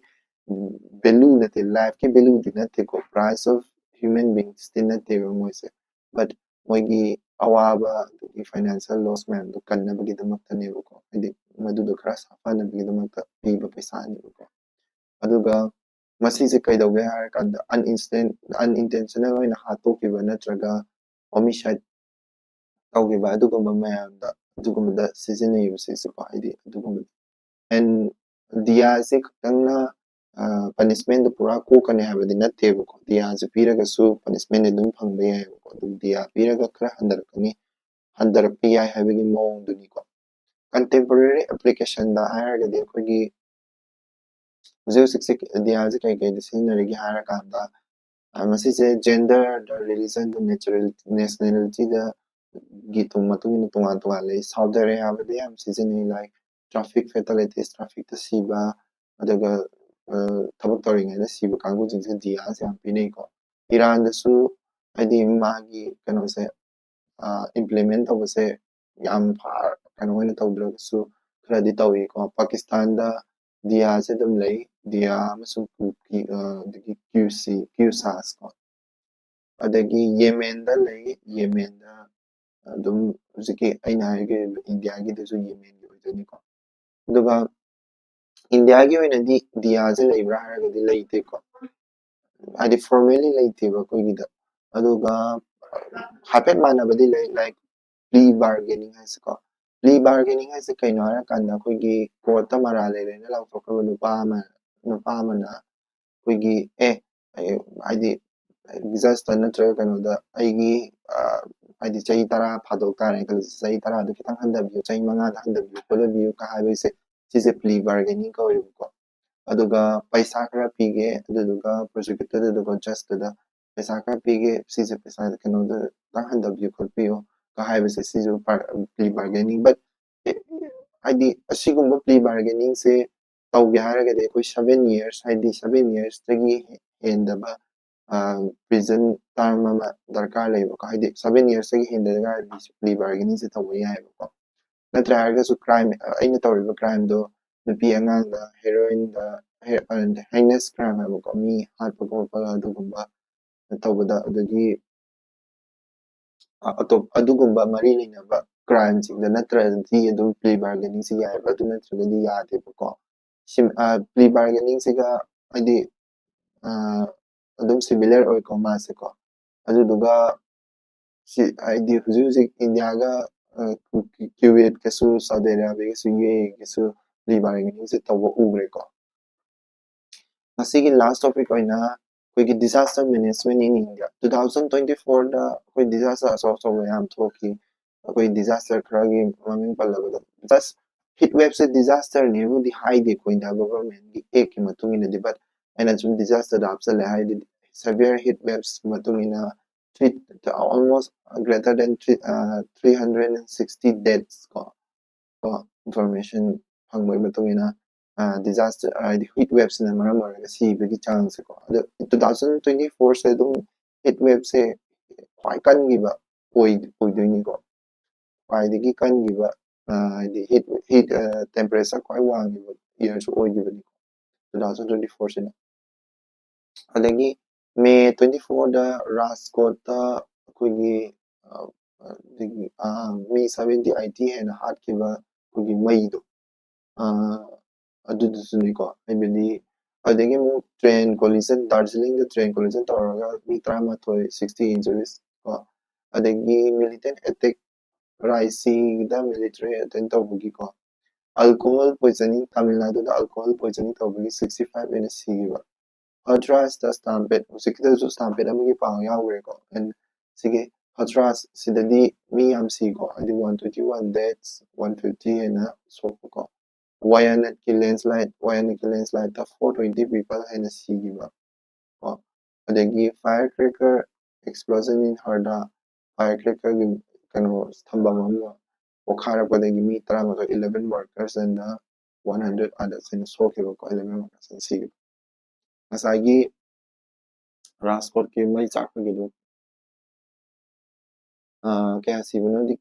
ꯎꯝ, value ꯅꯠꯇꯦ, life ꯀꯤ value ꯗꯤ ꯅꯠꯇꯦꯀꯣ, price of human beings T ꯅꯠꯇꯦꯕ ꯃꯣꯏꯁꯦ, but ꯃꯣꯏꯒꯤ ꯑꯋꯥꯕ, ꯑꯗꯒꯤ financial loss ꯃꯌꯥꯝꯗꯣ ꯀꯟꯅꯕꯒꯤꯗꯃꯛꯇꯅꯦꯕꯀꯣ, ꯍꯥꯏꯗꯤ ꯃꯗꯨꯗꯣ ꯈꯔ ꯁꯥꯐꯅꯕꯒꯤꯗꯃꯛꯇ ꯄꯤꯕ ꯄꯩꯁꯥꯅꯦꯕꯀꯣ꯫ ꯑꯗꯨꯒ ꯃꯁꯤꯁꯦ ꯀꯩꯗꯧꯒꯦ ꯍꯥꯏꯔꯀꯥꯟꯗ, uninten-, unintentional ꯑꯣꯏꯅ ꯍꯥꯠꯇꯣꯛꯈꯤꯕ ꯅꯠꯇ꯭ꯔꯒ homicide ꯇꯧꯈꯤꯕ ꯑꯗꯨꯒꯨꯝꯕ ꯃꯌꯥꯝꯗ, ꯑꯗꯨꯒꯨꯝꯕꯗ ꯁꯤꯖꯤꯟꯅꯩꯌꯦꯕ ꯁꯤꯁꯦꯀꯣ꯫ ꯍꯥꯏꯗꯤ ꯑꯗꯨꯒꯨꯝꯕ, and ꯗꯤꯌꯥꯁꯦ ꯈꯛꯇꯪꯅ ꯄꯅꯤꯁꯃꯦꯟꯗꯣ ꯄꯨꯔꯥ ꯀꯣꯛꯀꯅꯤ ꯍꯥꯏꯕꯗꯤ ꯅꯠꯇꯦꯕꯀꯣ꯫ ꯗꯤꯌꯥꯁꯦ ꯄꯤꯔꯒꯁꯨ ꯄꯅꯤꯁꯃꯦꯟ ꯑꯗꯨꯝ ꯐꯪꯕ ꯌꯥꯏꯌꯦꯕꯀꯣ꯫ ꯑꯗꯨ ꯗꯤꯌꯥ ꯄꯤꯔꯒ ꯈꯔ ꯍꯟꯊꯔꯛꯀꯅꯤ, ꯍꯟꯊꯔꯛꯄ ꯌꯥꯏ ꯍꯥꯏꯕꯒꯤ ꯃꯑꯣꯡꯗꯨꯅꯤꯀꯣ꯫ ꯀꯟꯇꯦꯝꯄꯣꯔꯦꯔꯤ ꯑꯦꯄ꯭ꯂꯤꯀꯦꯁꯟꯗ ꯍꯥꯏꯔꯒꯗꯤ ꯑꯩꯈꯣꯏꯒꯤ ꯍꯧꯖꯤꯛ ꯍꯧꯖꯤꯛꯁꯦ ꯗꯤꯌꯥꯁꯦ ꯀꯩ ꯀꯩꯗ ꯁꯤꯖꯤꯟꯅꯔꯤꯒꯦ ꯍꯥꯏꯔꯀꯥꯟꯗ, ꯑ, ꯃꯁꯤꯁꯦ ꯖꯦꯟꯗꯔꯗ, ꯔꯤꯂꯤꯖꯟꯗ, ꯅꯦꯆꯔꯦꯜ ꯅꯦꯁꯅꯦꯂꯤꯇꯤꯗ ꯒꯤ ꯇꯨꯡ ꯃꯇꯨꯡ ꯏꯟꯅ ꯇꯣꯉꯥꯟ ꯇꯣꯉꯥꯟ ꯂꯩ꯫ ꯁꯥꯎꯗꯤ ꯑꯔꯥꯕꯤꯌꯥꯗ ꯌꯥꯝ ꯁꯤꯖꯤꯟꯅꯩ, ꯂꯥꯏꯛ ꯇ꯭ꯔꯥꯐꯤꯛ ꯐꯦꯇꯥꯂꯤꯇꯤꯁ, ꯇ꯭ꯔꯥꯐꯤꯛꯇ ꯁꯤꯕ, ꯑꯗꯨꯒ ꯑ, ꯊꯕꯛ ꯇꯧꯔꯤꯉꯩꯗ ꯁꯤꯕ ꯀꯥꯡꯕꯨꯁꯤꯡꯁꯦ ꯗꯤꯌꯥꯁꯦ ꯌꯥꯝ ꯄꯤꯅꯩꯀꯣ꯫ ꯏꯔꯥꯟꯗꯁꯨ ꯍꯥꯏꯗꯤ ꯃꯥꯒꯤ ꯀꯩꯅꯣꯁꯦ ꯏꯝꯄ꯭ꯂꯤꯃꯦꯟ ꯇꯧꯕꯁꯦ ꯌꯥꯝ ꯐ ꯀꯩꯅꯣ ꯑꯣꯏꯅ ꯇꯧꯗ꯭ꯔꯒꯁꯨ ꯈꯔꯗꯤ ꯇꯧꯏꯀꯣ꯫ ꯄꯥꯀꯤꯁꯇꯥꯟꯗ ꯗꯤꯌꯥꯁꯦ ꯑꯗꯨꯝ ꯂꯩ, ꯗꯤꯌꯥ ꯑꯃꯁꯨꯡ ꯀꯨꯀꯤ, ꯑ, ꯑꯗꯒꯤ ꯀ꯭ꯌꯨꯁꯤ, ꯀ꯭ꯌꯨꯁꯥꯁ ꯀꯣ꯫ ꯑꯗꯒꯤ ꯌꯦꯃꯦꯟꯗ ꯂꯩ, ꯌꯦꯃꯦꯟꯗ ꯑꯗꯨꯝ ꯍꯧꯖꯤꯛꯀꯤ ꯑꯩꯅ ꯍꯥꯏꯈꯤꯕ ꯏꯟꯗꯤꯌꯥꯒꯤꯗꯨꯁꯨ ꯌꯦꯃꯦꯟꯒꯤ ꯑꯣꯏꯗꯣꯏꯅꯤꯀꯣ꯫ ꯑꯗꯨꯒ ꯏꯟꯗꯤꯌꯥꯒꯤ ꯑꯣꯏꯅꯗꯤ ꯗꯤꯌꯥꯁꯦ ꯂꯩꯕ꯭ꯔꯥ ꯍꯥꯏꯔꯒꯗꯤ ꯂꯩꯇꯦꯀꯣ꯫ ꯍꯥꯏꯗꯤ ꯐꯣꯔꯃꯦꯜꯂꯤ ꯂꯩꯇꯦꯕ ꯑꯩꯈꯣꯏꯒꯤꯗ꯫ ꯑꯗꯨꯒ ꯍꯥꯏꯐꯦꯠ ꯃꯥꯟꯅꯕꯗꯤ ꯂꯩ, ꯂꯥꯏꯛ ꯄ꯭ꯂꯤ ꯕꯥꯔꯒꯦꯅꯤꯡ ꯍꯥꯏꯁꯦꯀꯣ꯫ ꯄ꯭ꯂꯤ ꯕꯥꯔꯒꯦꯅꯤꯡ ꯍꯥꯏꯁꯦ ꯀꯩꯅꯣ ꯍꯥꯏꯔꯀꯥꯟꯗ ꯑꯩꯈꯣꯏꯒꯤ ꯀꯣꯔꯠꯇ ꯃꯔꯥꯜ ꯂꯩꯔꯦꯅ ꯂꯥꯎꯊꯣꯛꯈ꯭ꯔꯕ ꯅꯨꯄꯥ ꯑꯃ, ꯅꯨꯄꯥ ꯑꯃꯅ ꯑꯩꯈꯣꯏꯒꯤ ꯑꯦ ꯑꯩ- ꯍꯥꯏꯗꯤ ꯖꯁꯇ ꯅꯠꯇ꯭ꯔꯒ ꯀꯩꯅꯣꯗ ꯑꯩꯒꯤ ꯑ, ꯍꯥꯏꯗꯤ ꯆꯍꯤ ꯇꯔꯥ ꯐꯥꯗꯣꯛ ꯇꯥꯔꯦꯅ ꯈꯜꯂꯁꯤ, ꯆꯍꯤ ꯇꯔꯥꯗꯨ ꯈꯤꯇꯪ ꯍꯟꯊꯕꯤꯌꯨ, ꯆꯍꯤ ꯃꯉꯥꯗ ꯍꯟꯊꯕꯤꯌꯨ ꯈꯣꯠꯂꯕꯤꯌꯨ ꯀ ꯍꯥꯏꯕꯁꯦ, ꯁꯤꯁꯦ ꯄ꯭ꯂꯤ ꯕꯥꯔꯒꯦꯅꯤꯡ ꯀꯧꯋꯦꯕꯀꯣ꯫ ꯑꯗꯨꯒ ꯄꯩꯁꯥ ꯈꯔ ꯄꯤꯒꯦ, ꯑꯗꯨꯗꯨꯒ ꯄ꯭ꯔꯣꯁꯤꯀ꯭ꯌꯨꯇꯔꯗꯨꯗꯀꯣ, ꯖꯁꯇꯨꯗ ꯄꯩꯁꯥ ꯈꯔ ꯄꯤꯒꯦ, ꯁꯤꯁꯦ ꯄꯩꯁꯥ ꯀꯩꯅꯣꯗ ꯈꯤꯇꯪ ꯍꯟꯊꯕꯤꯌꯨ ꯈꯣꯠꯄꯤꯌꯨ ꯀ ꯍꯥꯏꯕꯁꯦ, ꯁꯤꯁꯨ ꯄ꯭ꯂꯤ ꯕꯥꯔꯒꯦꯅꯤꯡ꯫ ꯕꯠ ꯍꯥꯏꯗꯤ ꯑꯁꯤꯒꯨꯝꯕ ꯄ꯭ꯂꯤ ꯕꯥꯔꯒꯦꯅꯤꯡꯁꯦ ꯇꯧꯒꯦ ꯍꯥꯏꯔꯒꯗꯤ ꯑꯩꯈꯣꯏ ꯁꯚꯦꯟ ꯌꯔꯁ, ꯍꯥꯏꯗꯤ ꯁꯚꯦꯟ ꯌꯔꯁꯇꯒꯤ ꯍꯦꯟꯗꯕ ꯄ꯭ꯔꯤꯖꯟ ꯇꯥꯔꯝ ꯑꯃ ꯗꯔꯀꯥꯔ ꯂꯩꯌꯦꯕꯀꯣ꯫ ꯍꯥꯏꯗꯤ ꯁꯚꯦꯟ ꯌꯔꯁꯇꯒꯤ ꯍꯦꯟꯗꯔꯒꯗꯤ ꯄ꯭ꯂꯤ ꯕꯥꯔꯒꯦꯅꯤꯡꯁꯦ ꯇꯧꯕ ꯌꯥꯏꯑꯕꯀꯣ꯫ ꯅꯠꯇ꯭ꯔꯦ ꯍꯥꯏꯔꯒꯁꯨ ꯀ꯭ꯔꯥꯏꯝ, ꯑꯩꯅ ꯇꯧꯔꯤꯕ ꯀ꯭ꯔꯥꯏꯝꯗꯣ ꯅꯨꯄꯤ ꯑꯉꯥꯡꯗ, ꯍꯦꯔꯣꯏꯟꯗ, ꯍꯥꯏꯅꯦꯁ ꯀ꯭ꯔꯥꯏꯝ ꯍꯥꯏꯕꯀꯣ, ꯃꯤ ꯍꯥꯠꯄ ꯈꯣꯠꯄ ꯑꯗꯨꯒꯨꯝꯕ ꯇꯧꯕꯗ, ꯑꯗꯒꯤ ꯑ- ꯑꯇꯣꯞ ꯑꯗꯨꯒꯨꯝꯕ ꯃꯔꯤ ꯂꯩꯅꯕ ꯀ꯭ꯔꯥꯏꯝꯁꯤꯡꯗ ꯅꯠꯇ꯭ꯔꯗꯤ ꯑꯗꯨꯝ ꯄ꯭ꯂꯤ ꯕꯥꯔꯒꯦꯅꯤꯡꯁꯤ ꯌꯥꯏꯑꯕ, ꯑꯗꯨ ꯅꯠꯇ꯭ꯔꯒꯗꯤ ꯌꯥꯗꯦꯕꯀꯣ꯫ ꯄ꯭ꯂꯤ ꯕꯥꯔꯒꯦꯅꯤꯡꯁꯤꯒ ꯍꯥꯏꯗꯤ ꯑ, ꯑꯗꯨꯝ ꯁꯤꯃꯤꯂꯔ ꯑꯣꯏꯀꯣ ꯃꯥꯁꯦꯀꯣ꯫ ꯑꯗꯨꯗꯨꯒ ꯁꯤ ꯍꯥꯏꯗꯤ ꯍꯧꯖꯤꯛ ꯍꯧꯖꯤꯛ ꯏꯟꯗꯤꯌꯥꯒ ꯀꯨꯋꯦꯠꯀꯁꯨ, ꯁꯥꯎꯗꯤ ꯑꯔꯥꯕꯤꯌꯥꯒꯁꯨ, ꯌꯨ ꯑꯦ ꯏꯒꯁꯨ ꯂꯤ ꯕꯥꯏ ꯔꯦꯡꯀꯤꯡꯁꯦ ꯇꯧꯕ ꯎꯈ꯭ꯔꯦꯀꯣ꯫ ꯉꯁꯤꯒꯤ ꯂꯥꯁ ꯇꯣꯄꯤꯛ ꯑꯣꯏꯅ ꯑꯩꯈꯣꯏꯒꯤ disaster management in India, two thousand twenty fourꯗ ꯑꯩꯈꯣꯏ disaster ꯑꯆꯧ ꯑꯆꯧꯕ ꯌꯥꯝ ꯊꯣꯛꯈꯤ꯫ ꯑꯩꯈꯣꯏ disaster ꯈꯔꯒꯤ ꯃꯃꯤꯡ ꯄꯜꯂꯕꯗ, just heat waveꯁꯦ disasterꯅꯦꯕꯨꯗꯤ ꯍꯥꯏꯗꯦꯀꯣ India governmentꯀꯤ actꯀꯤ ꯃꯇꯨꯡ ꯏꯟꯅꯗꯤ, but ꯑꯩꯅ ꯁꯨꯝ disasterꯗ ꯍꯥꯞꯆꯜꯂꯦ ꯍꯥꯏꯗꯤ severe heat waves ꯃꯇꯨꯡ ꯏꯟꯅ three, almost greater than three, uh, three hundred and sixty deaths ꯀꯣ, ꯀꯣ, information ꯐꯪꯕꯒꯤ ꯃꯇꯨꯡ ꯏꯟꯅ disaster ꯍꯥꯏꯗꯤ heat waveꯁꯤꯅ ꯃꯔꯝ ꯑꯣꯏꯔꯒ ꯁꯤꯕꯒꯤ ꯆꯥꯡꯁꯦꯀꯣ꯫ ꯑꯗꯣ two thousand twenty fourꯁꯦ ꯑꯗꯨꯝ heat waveꯁꯦ ꯈ꯭ꯋꯥꯏ ꯀꯟꯈꯤꯕ ꯑꯣꯏ ꯑꯣꯏꯗꯣꯏꯅꯤꯀꯣ꯫ ꯈ꯭ꯋꯥꯏꯗꯒꯤ ꯀꯟꯈꯤꯕ ꯍꯥꯏꯗꯤ heat heat temperature ꯈ꯭ꯋꯥꯏ ꯋꯥꯡꯈꯤꯕ yearꯁꯨ ꯑꯣꯏꯈꯤꯕꯅꯤꯀꯣ two thousand twenty fourꯁꯤꯅ꯫ ꯑꯗꯒꯤ May twenty fourꯗ ꯔꯥꯖꯀꯣꯠꯇ ꯑꯩꯈꯣꯏꯒꯤ ꯑꯗꯒꯤ ꯃꯤ seventy eighty ꯍꯦꯟꯅ ꯍꯥꯠꯈꯤꯕ ꯑꯩꯈꯣꯏꯒꯤ ꯃꯩꯗꯣ, ꯑꯗꯨꯗꯨꯁꯨꯅꯤꯀꯣ꯫ ꯍꯥꯏꯕꯗꯤ ꯑꯗꯒꯤ ꯑꯃꯨꯛ train collision, ꯗꯥꯔꯖꯤꯂꯤꯡꯗ train collision ꯇꯧꯔꯒ ꯃꯤ ꯇꯔꯥꯃꯥꯊꯣꯏ, sixty injuries ꯀꯣ꯫ ꯑꯗꯒꯤ militant attack, ꯔꯥꯏꯁꯤꯗ military attack ꯇꯧꯕꯒꯤꯀꯣ꯫ Alcohol poisoning, ꯇꯥꯃꯤꯜ ꯅꯥꯗꯨꯗ alcohol poisoning ꯇꯧꯕꯒꯤ sixty five ꯍꯦꯟꯅ ꯁꯤꯈꯤꯕ꯫ ꯍꯊ꯭ꯔꯥꯁꯇ stampede, ꯍꯧꯖꯤꯛꯀꯤꯗꯁꯨ stampede ꯑꯃꯒꯤ ꯄꯥꯎ ꯌꯥꯎꯈ꯭ꯔꯦꯀꯣ꯫ And ꯁꯤꯒꯤ ꯍꯊ꯭ꯔꯥꯁ ꯁꯤꯗꯗꯤ ꯃꯤ ꯌꯥꯝ ꯁꯤꯀꯣ, ꯍꯥꯏꯗꯤ one twenty one deaths, one fifty ꯍꯦꯟꯅ ꯁꯣꯛꯄꯀꯣ꯫ ꯋꯥꯌꯥꯅꯠꯀꯤ landslide, ꯋꯥꯌꯥꯅꯠꯀꯤ landslideꯇ four twenty people ꯍꯦꯟꯅ ꯁꯤꯈꯤꯕ ꯀꯣ꯫ ꯑꯗꯒꯤ firecracker explosion in Howrah, firecrackerꯒꯤ ꯀꯩꯅꯣ ꯊꯝꯐꯝ ꯑꯃ ꯄꯣꯈꯥꯏꯔꯛꯄꯗꯒꯤ ꯃꯤ ꯇꯔꯥꯃꯥꯊꯣꯏ, eleven workers and one hundred others ꯍꯦꯟꯅ ꯁꯣꯛꯈꯤꯕꯀꯣ, eleven workers ꯍꯦꯟꯅ ꯁꯤꯈꯤꯕ꯫ ꯉꯁꯥꯏꯒꯤ ꯔꯥꯖꯀꯣꯠꯀꯤ ꯃꯩ ꯆꯥꯛꯄꯒꯤꯗꯣ ꯀꯌꯥ ꯁꯤꯕꯅꯣꯗꯤ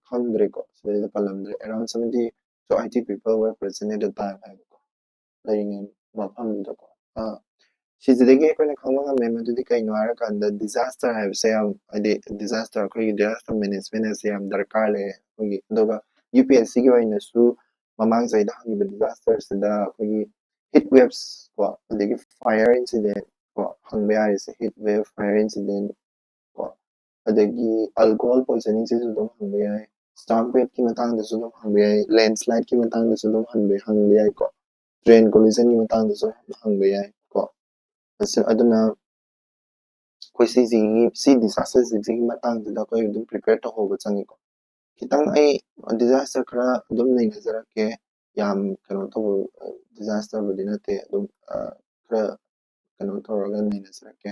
ꯈꯪꯗ꯭ꯔꯦꯀꯣ, ꯁꯤꯗꯩꯗ ꯄꯜꯂꯝꯗ꯭ꯔꯦ꯫ Around seventy to eighty people were present at the time ꯍꯥꯏꯕꯀꯣ, ꯂꯩꯔꯤꯉꯩ ꯃꯐꯝꯗꯨꯗꯀꯣ꯫ ꯁꯤꯁꯤꯗꯒꯤ ꯑꯩꯈꯣꯏꯅ ꯈꯪꯕ ꯉꯝꯃꯦ ꯃꯗꯨꯗꯤ ꯀꯩꯅꯣ ꯍꯥꯏꯔꯀꯥꯟꯗ disaster ꯍꯥꯏꯕꯁꯦ ꯌꯥꯝ, ꯍꯥꯏꯗꯤ disaster, ꯑꯩꯈꯣꯏꯒꯤ disaster management ꯑꯁꯦ ꯌꯥꯝ ꯗꯔꯀꯥꯔ ꯂꯩ ꯑꯩꯈꯣꯏꯒꯤ꯫ ꯑꯗꯨꯒ UPSCꯒꯤ ꯑꯣꯏꯅꯁꯨ ꯃꯃꯥꯡ ꯆꯍꯤꯗ ꯍꯪꯈꯤꯕ disasterꯁꯤꯗ ꯑꯩꯈꯣꯏꯒꯤ heat waves ꯀꯣ, ꯑꯗꯒꯤ fire incident ꯀꯣ, ꯍꯪꯕ ꯌꯥꯔꯤꯁꯦ heat wave, fire incident ꯀꯣ, ꯑꯗꯒꯤ alcohol poisoning ꯁꯤꯁꯨ ꯑꯗꯨꯝ ꯍꯪꯕ ꯌꯥꯏ, stampede ꯀꯤ ꯃꯇꯥꯡꯗꯁꯨ ꯑꯗꯨꯝ ꯍꯪꯕ ꯌꯥꯏ, landslide ꯀꯤ ꯃꯇꯥꯡꯗꯁꯨ ꯑꯗꯨꯝ ꯍꯪꯕ ꯍꯪꯕ ꯌꯥꯏꯀꯣ, train collision ꯒꯤ ꯃꯇꯥꯡꯗꯁꯨ ꯍꯪꯕ ꯌꯥꯏꯀꯣ꯫ ꯑꯁꯤ ꯑꯗꯨꯅ ꯑꯩꯈꯣꯏ ꯁꯤꯁꯤꯒꯤ ꯁꯤ disaster ꯁꯤꯒꯤ ꯃꯇꯥꯡꯁꯤꯗ ꯑꯩꯈꯣꯏ ꯑꯗꯨꯝ prepare ꯇꯧꯍꯧꯕ ꯆꯪꯉꯤꯀꯣ꯫ ꯈꯤꯇꯪ ꯑꯩ disaster ꯈꯔ ꯑꯗꯨꯝ ꯅꯩꯅꯖꯔꯛꯀꯦ꯫ ꯌꯥꯝ ꯀꯩꯅꯣ ꯇꯧꯕ disaster ꯕꯨꯗꯤ ꯅꯠꯇꯦ, ꯑꯗꯨꯝ ꯈꯔ ꯀꯩꯅꯣ ꯇꯧꯔꯒ ꯅꯩꯅꯖꯔꯛꯀꯦ꯫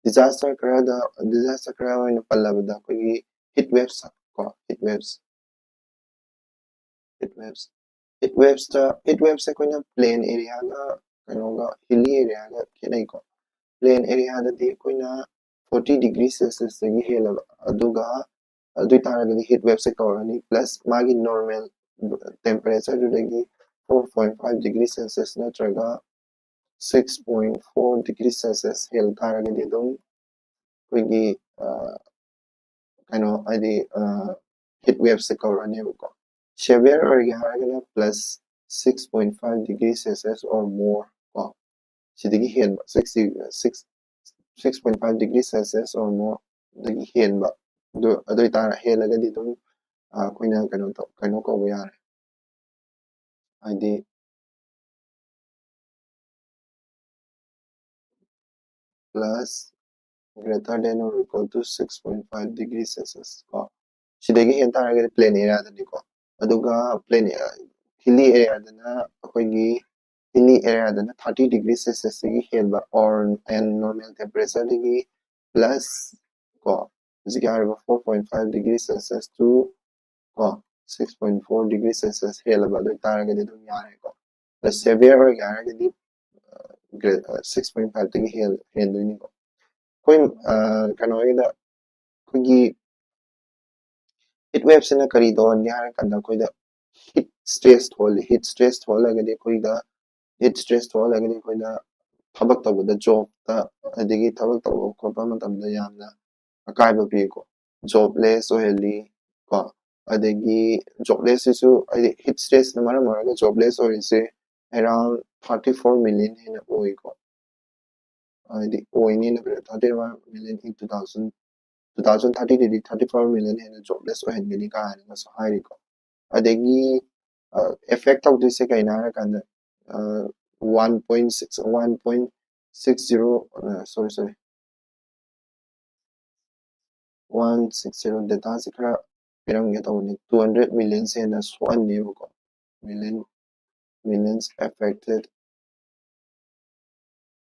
Disaster ꯈꯔꯗ disaster ꯈꯔ ꯑꯣꯏꯅ ꯄꯜꯂꯕꯗ ꯑꯩꯈꯣꯏꯒꯤ heat waves ꯀꯣ, heat waves heat waves heat waves ꯇ heat waves ꯁꯦ ꯑꯩꯈꯣꯏꯅ plain area ꯒ ꯀꯩꯅꯣꯒ hilly area ꯒ ꯈꯦꯠꯅꯩꯀꯣ꯫ Plain area ꯗꯗꯤ ꯑꯩꯈꯣꯏꯅ forty degree Celsius ꯇꯒꯤ ꯍꯦꯜꯂꯕ, ꯑꯗꯨꯒ ꯑꯗꯨ ꯑꯣꯏꯇꯥꯔꯒꯗꯤ heat wave ꯁꯦ ꯀꯧꯔꯅꯤ꯫ Plus ꯃꯥꯒꯤ normal temperature ꯗꯨꯗꯒꯤ four point five degree Celsius ꯅꯠꯇ꯭ꯔꯒ six point four degree Celsius ꯍꯦꯜ ꯇꯥꯔꯒꯗꯤ ꯑꯗꯨꯝ ꯑꯩꯈꯣꯏꯒꯤ ꯀꯩꯅꯣ ꯍꯥꯏꯗꯤ heat wave ꯁꯦ ꯀꯧꯔꯅꯦꯕꯀꯣ꯫ Severe ꯑꯣꯏꯒꯦ ꯍꯥꯏꯔꯒꯅ plus six point five degree Celsius or more ꯀꯣ, ꯁꯤꯗꯒꯤ ꯍꯦꯟꯕ, six six six point five degree Celsius or more ꯗꯒꯤ ꯍꯦꯟꯕ, ꯑꯗꯨ ꯑꯗꯨ ꯑꯣꯏꯇꯥꯔ ꯍꯦꯜꯂꯒꯗꯤ ꯑꯗꯨꯝ ꯑꯩꯈꯣꯏꯅ ꯀꯩꯅꯣ ꯇꯧ ꯀꯩꯅꯣ ꯀꯧꯕ ꯌꯥꯔꯦ, ꯍꯥꯏꯗꯤ plus greater than or equal to six point five degree Celsius ꯀꯣ꯫ ꯁꯤꯗꯒꯤ ꯍꯦꯟ ꯇꯥꯔꯒꯗꯤ plain area ꯗꯅꯤꯀꯣ꯫ ꯑꯗꯨꯒ plain hilly area ꯗꯅ ꯑꯩꯈꯣꯏꯒꯤ hilly area ꯗꯅ thirty degree Celsius ꯇꯒꯤ ꯍꯦꯟꯕ or and normal temperature ꯗꯒꯤ plus ꯀꯣ, ꯍꯧꯖꯤꯛꯀꯤ ꯍꯥꯏꯔꯤꯕ four point five degree Celsius to ꯀꯣ six point four degree Celsius ꯍꯦꯜꯂꯕ ꯑꯗꯨ ꯑꯣꯏꯇꯥꯔꯒꯗꯤ ꯑꯗꯨꯝ ꯌꯥꯔꯦꯀꯣ꯫ ꯑꯗ severe ꯑꯣꯏꯒꯦ ꯍꯥꯏꯔꯒꯗꯤ six point five ꯇꯒꯤ ꯍꯦꯟ ꯍꯦꯟꯗꯣꯏꯅꯤꯀꯣ꯫ ꯑꯩꯈꯣꯏ ꯀꯩꯅꯣꯒꯤꯗ ꯑꯩꯈꯣꯏꯒꯤ heat wave ꯁꯤꯅ ꯀꯔꯤ ꯇꯧꯍꯟꯒꯦ ꯍꯥꯏꯔ ꯀꯥꯟꯗ ꯑꯩꯈꯣꯏꯗ heat stress ꯊꯣꯛꯍꯜꯂꯤ꯫ Heat stress ꯊꯣꯛꯍꯜꯂꯒꯗꯤ ꯑꯩꯈꯣꯏꯗ heat stress ꯊꯣꯛꯍꯜꯂꯒꯗꯤ ꯑꯩꯈꯣꯏꯗ ꯊꯕꯛ ꯇꯧꯕꯗ job ꯇ ꯑꯗꯒꯤ ꯊꯕꯛ ꯇꯧꯕ ꯈꯣꯠꯄ ꯃꯇꯝꯗ ꯌꯥꯝꯅ ꯑꯀꯥꯏꯕ ꯄꯤꯀꯣ꯫ Jobless ꯑꯣꯏꯍꯜꯂꯤ ꯀꯣ꯫ ꯑꯗꯒꯤ jobless ꯁꯤꯁꯨ ꯍꯥꯏꯗꯤ heat stress ꯅ ꯃꯔꯝ ꯑꯣꯏꯔꯒ jobless ꯑꯣꯏꯔꯤꯁꯦ around thirty four million ꯍꯦꯟꯅ ꯑꯣꯏꯀꯣ꯫ ꯍꯥꯏꯗꯤ ꯑꯣꯏꯅꯤꯅ thirty one million in two thousand two thousand thirty ꯗꯗꯤ thirty four million ꯍꯦꯟꯅ jobless ꯑꯣꯏꯍꯟꯒꯅꯤ ꯀꯥꯏꯅꯒꯁꯨ ꯍꯥꯏꯔꯤꯀꯣ꯫ ꯑꯗꯒꯤ effect ꯇꯧꯗꯣꯏꯁꯦ ꯀꯩꯅꯣ ꯍꯥꯏꯔꯀꯥꯟꯗ, one point six, one point six zero, sorry, sorry, one six zero data ꯁꯤ ꯈꯔ ꯄꯤꯔꯝꯒꯦ ꯇꯧꯕꯅꯤ꯫ Two hundred million ꯁꯦ ꯍꯦꯟꯅ ꯁꯣꯛꯍꯟꯅꯦꯕꯀꯣ꯫ Million, millions affected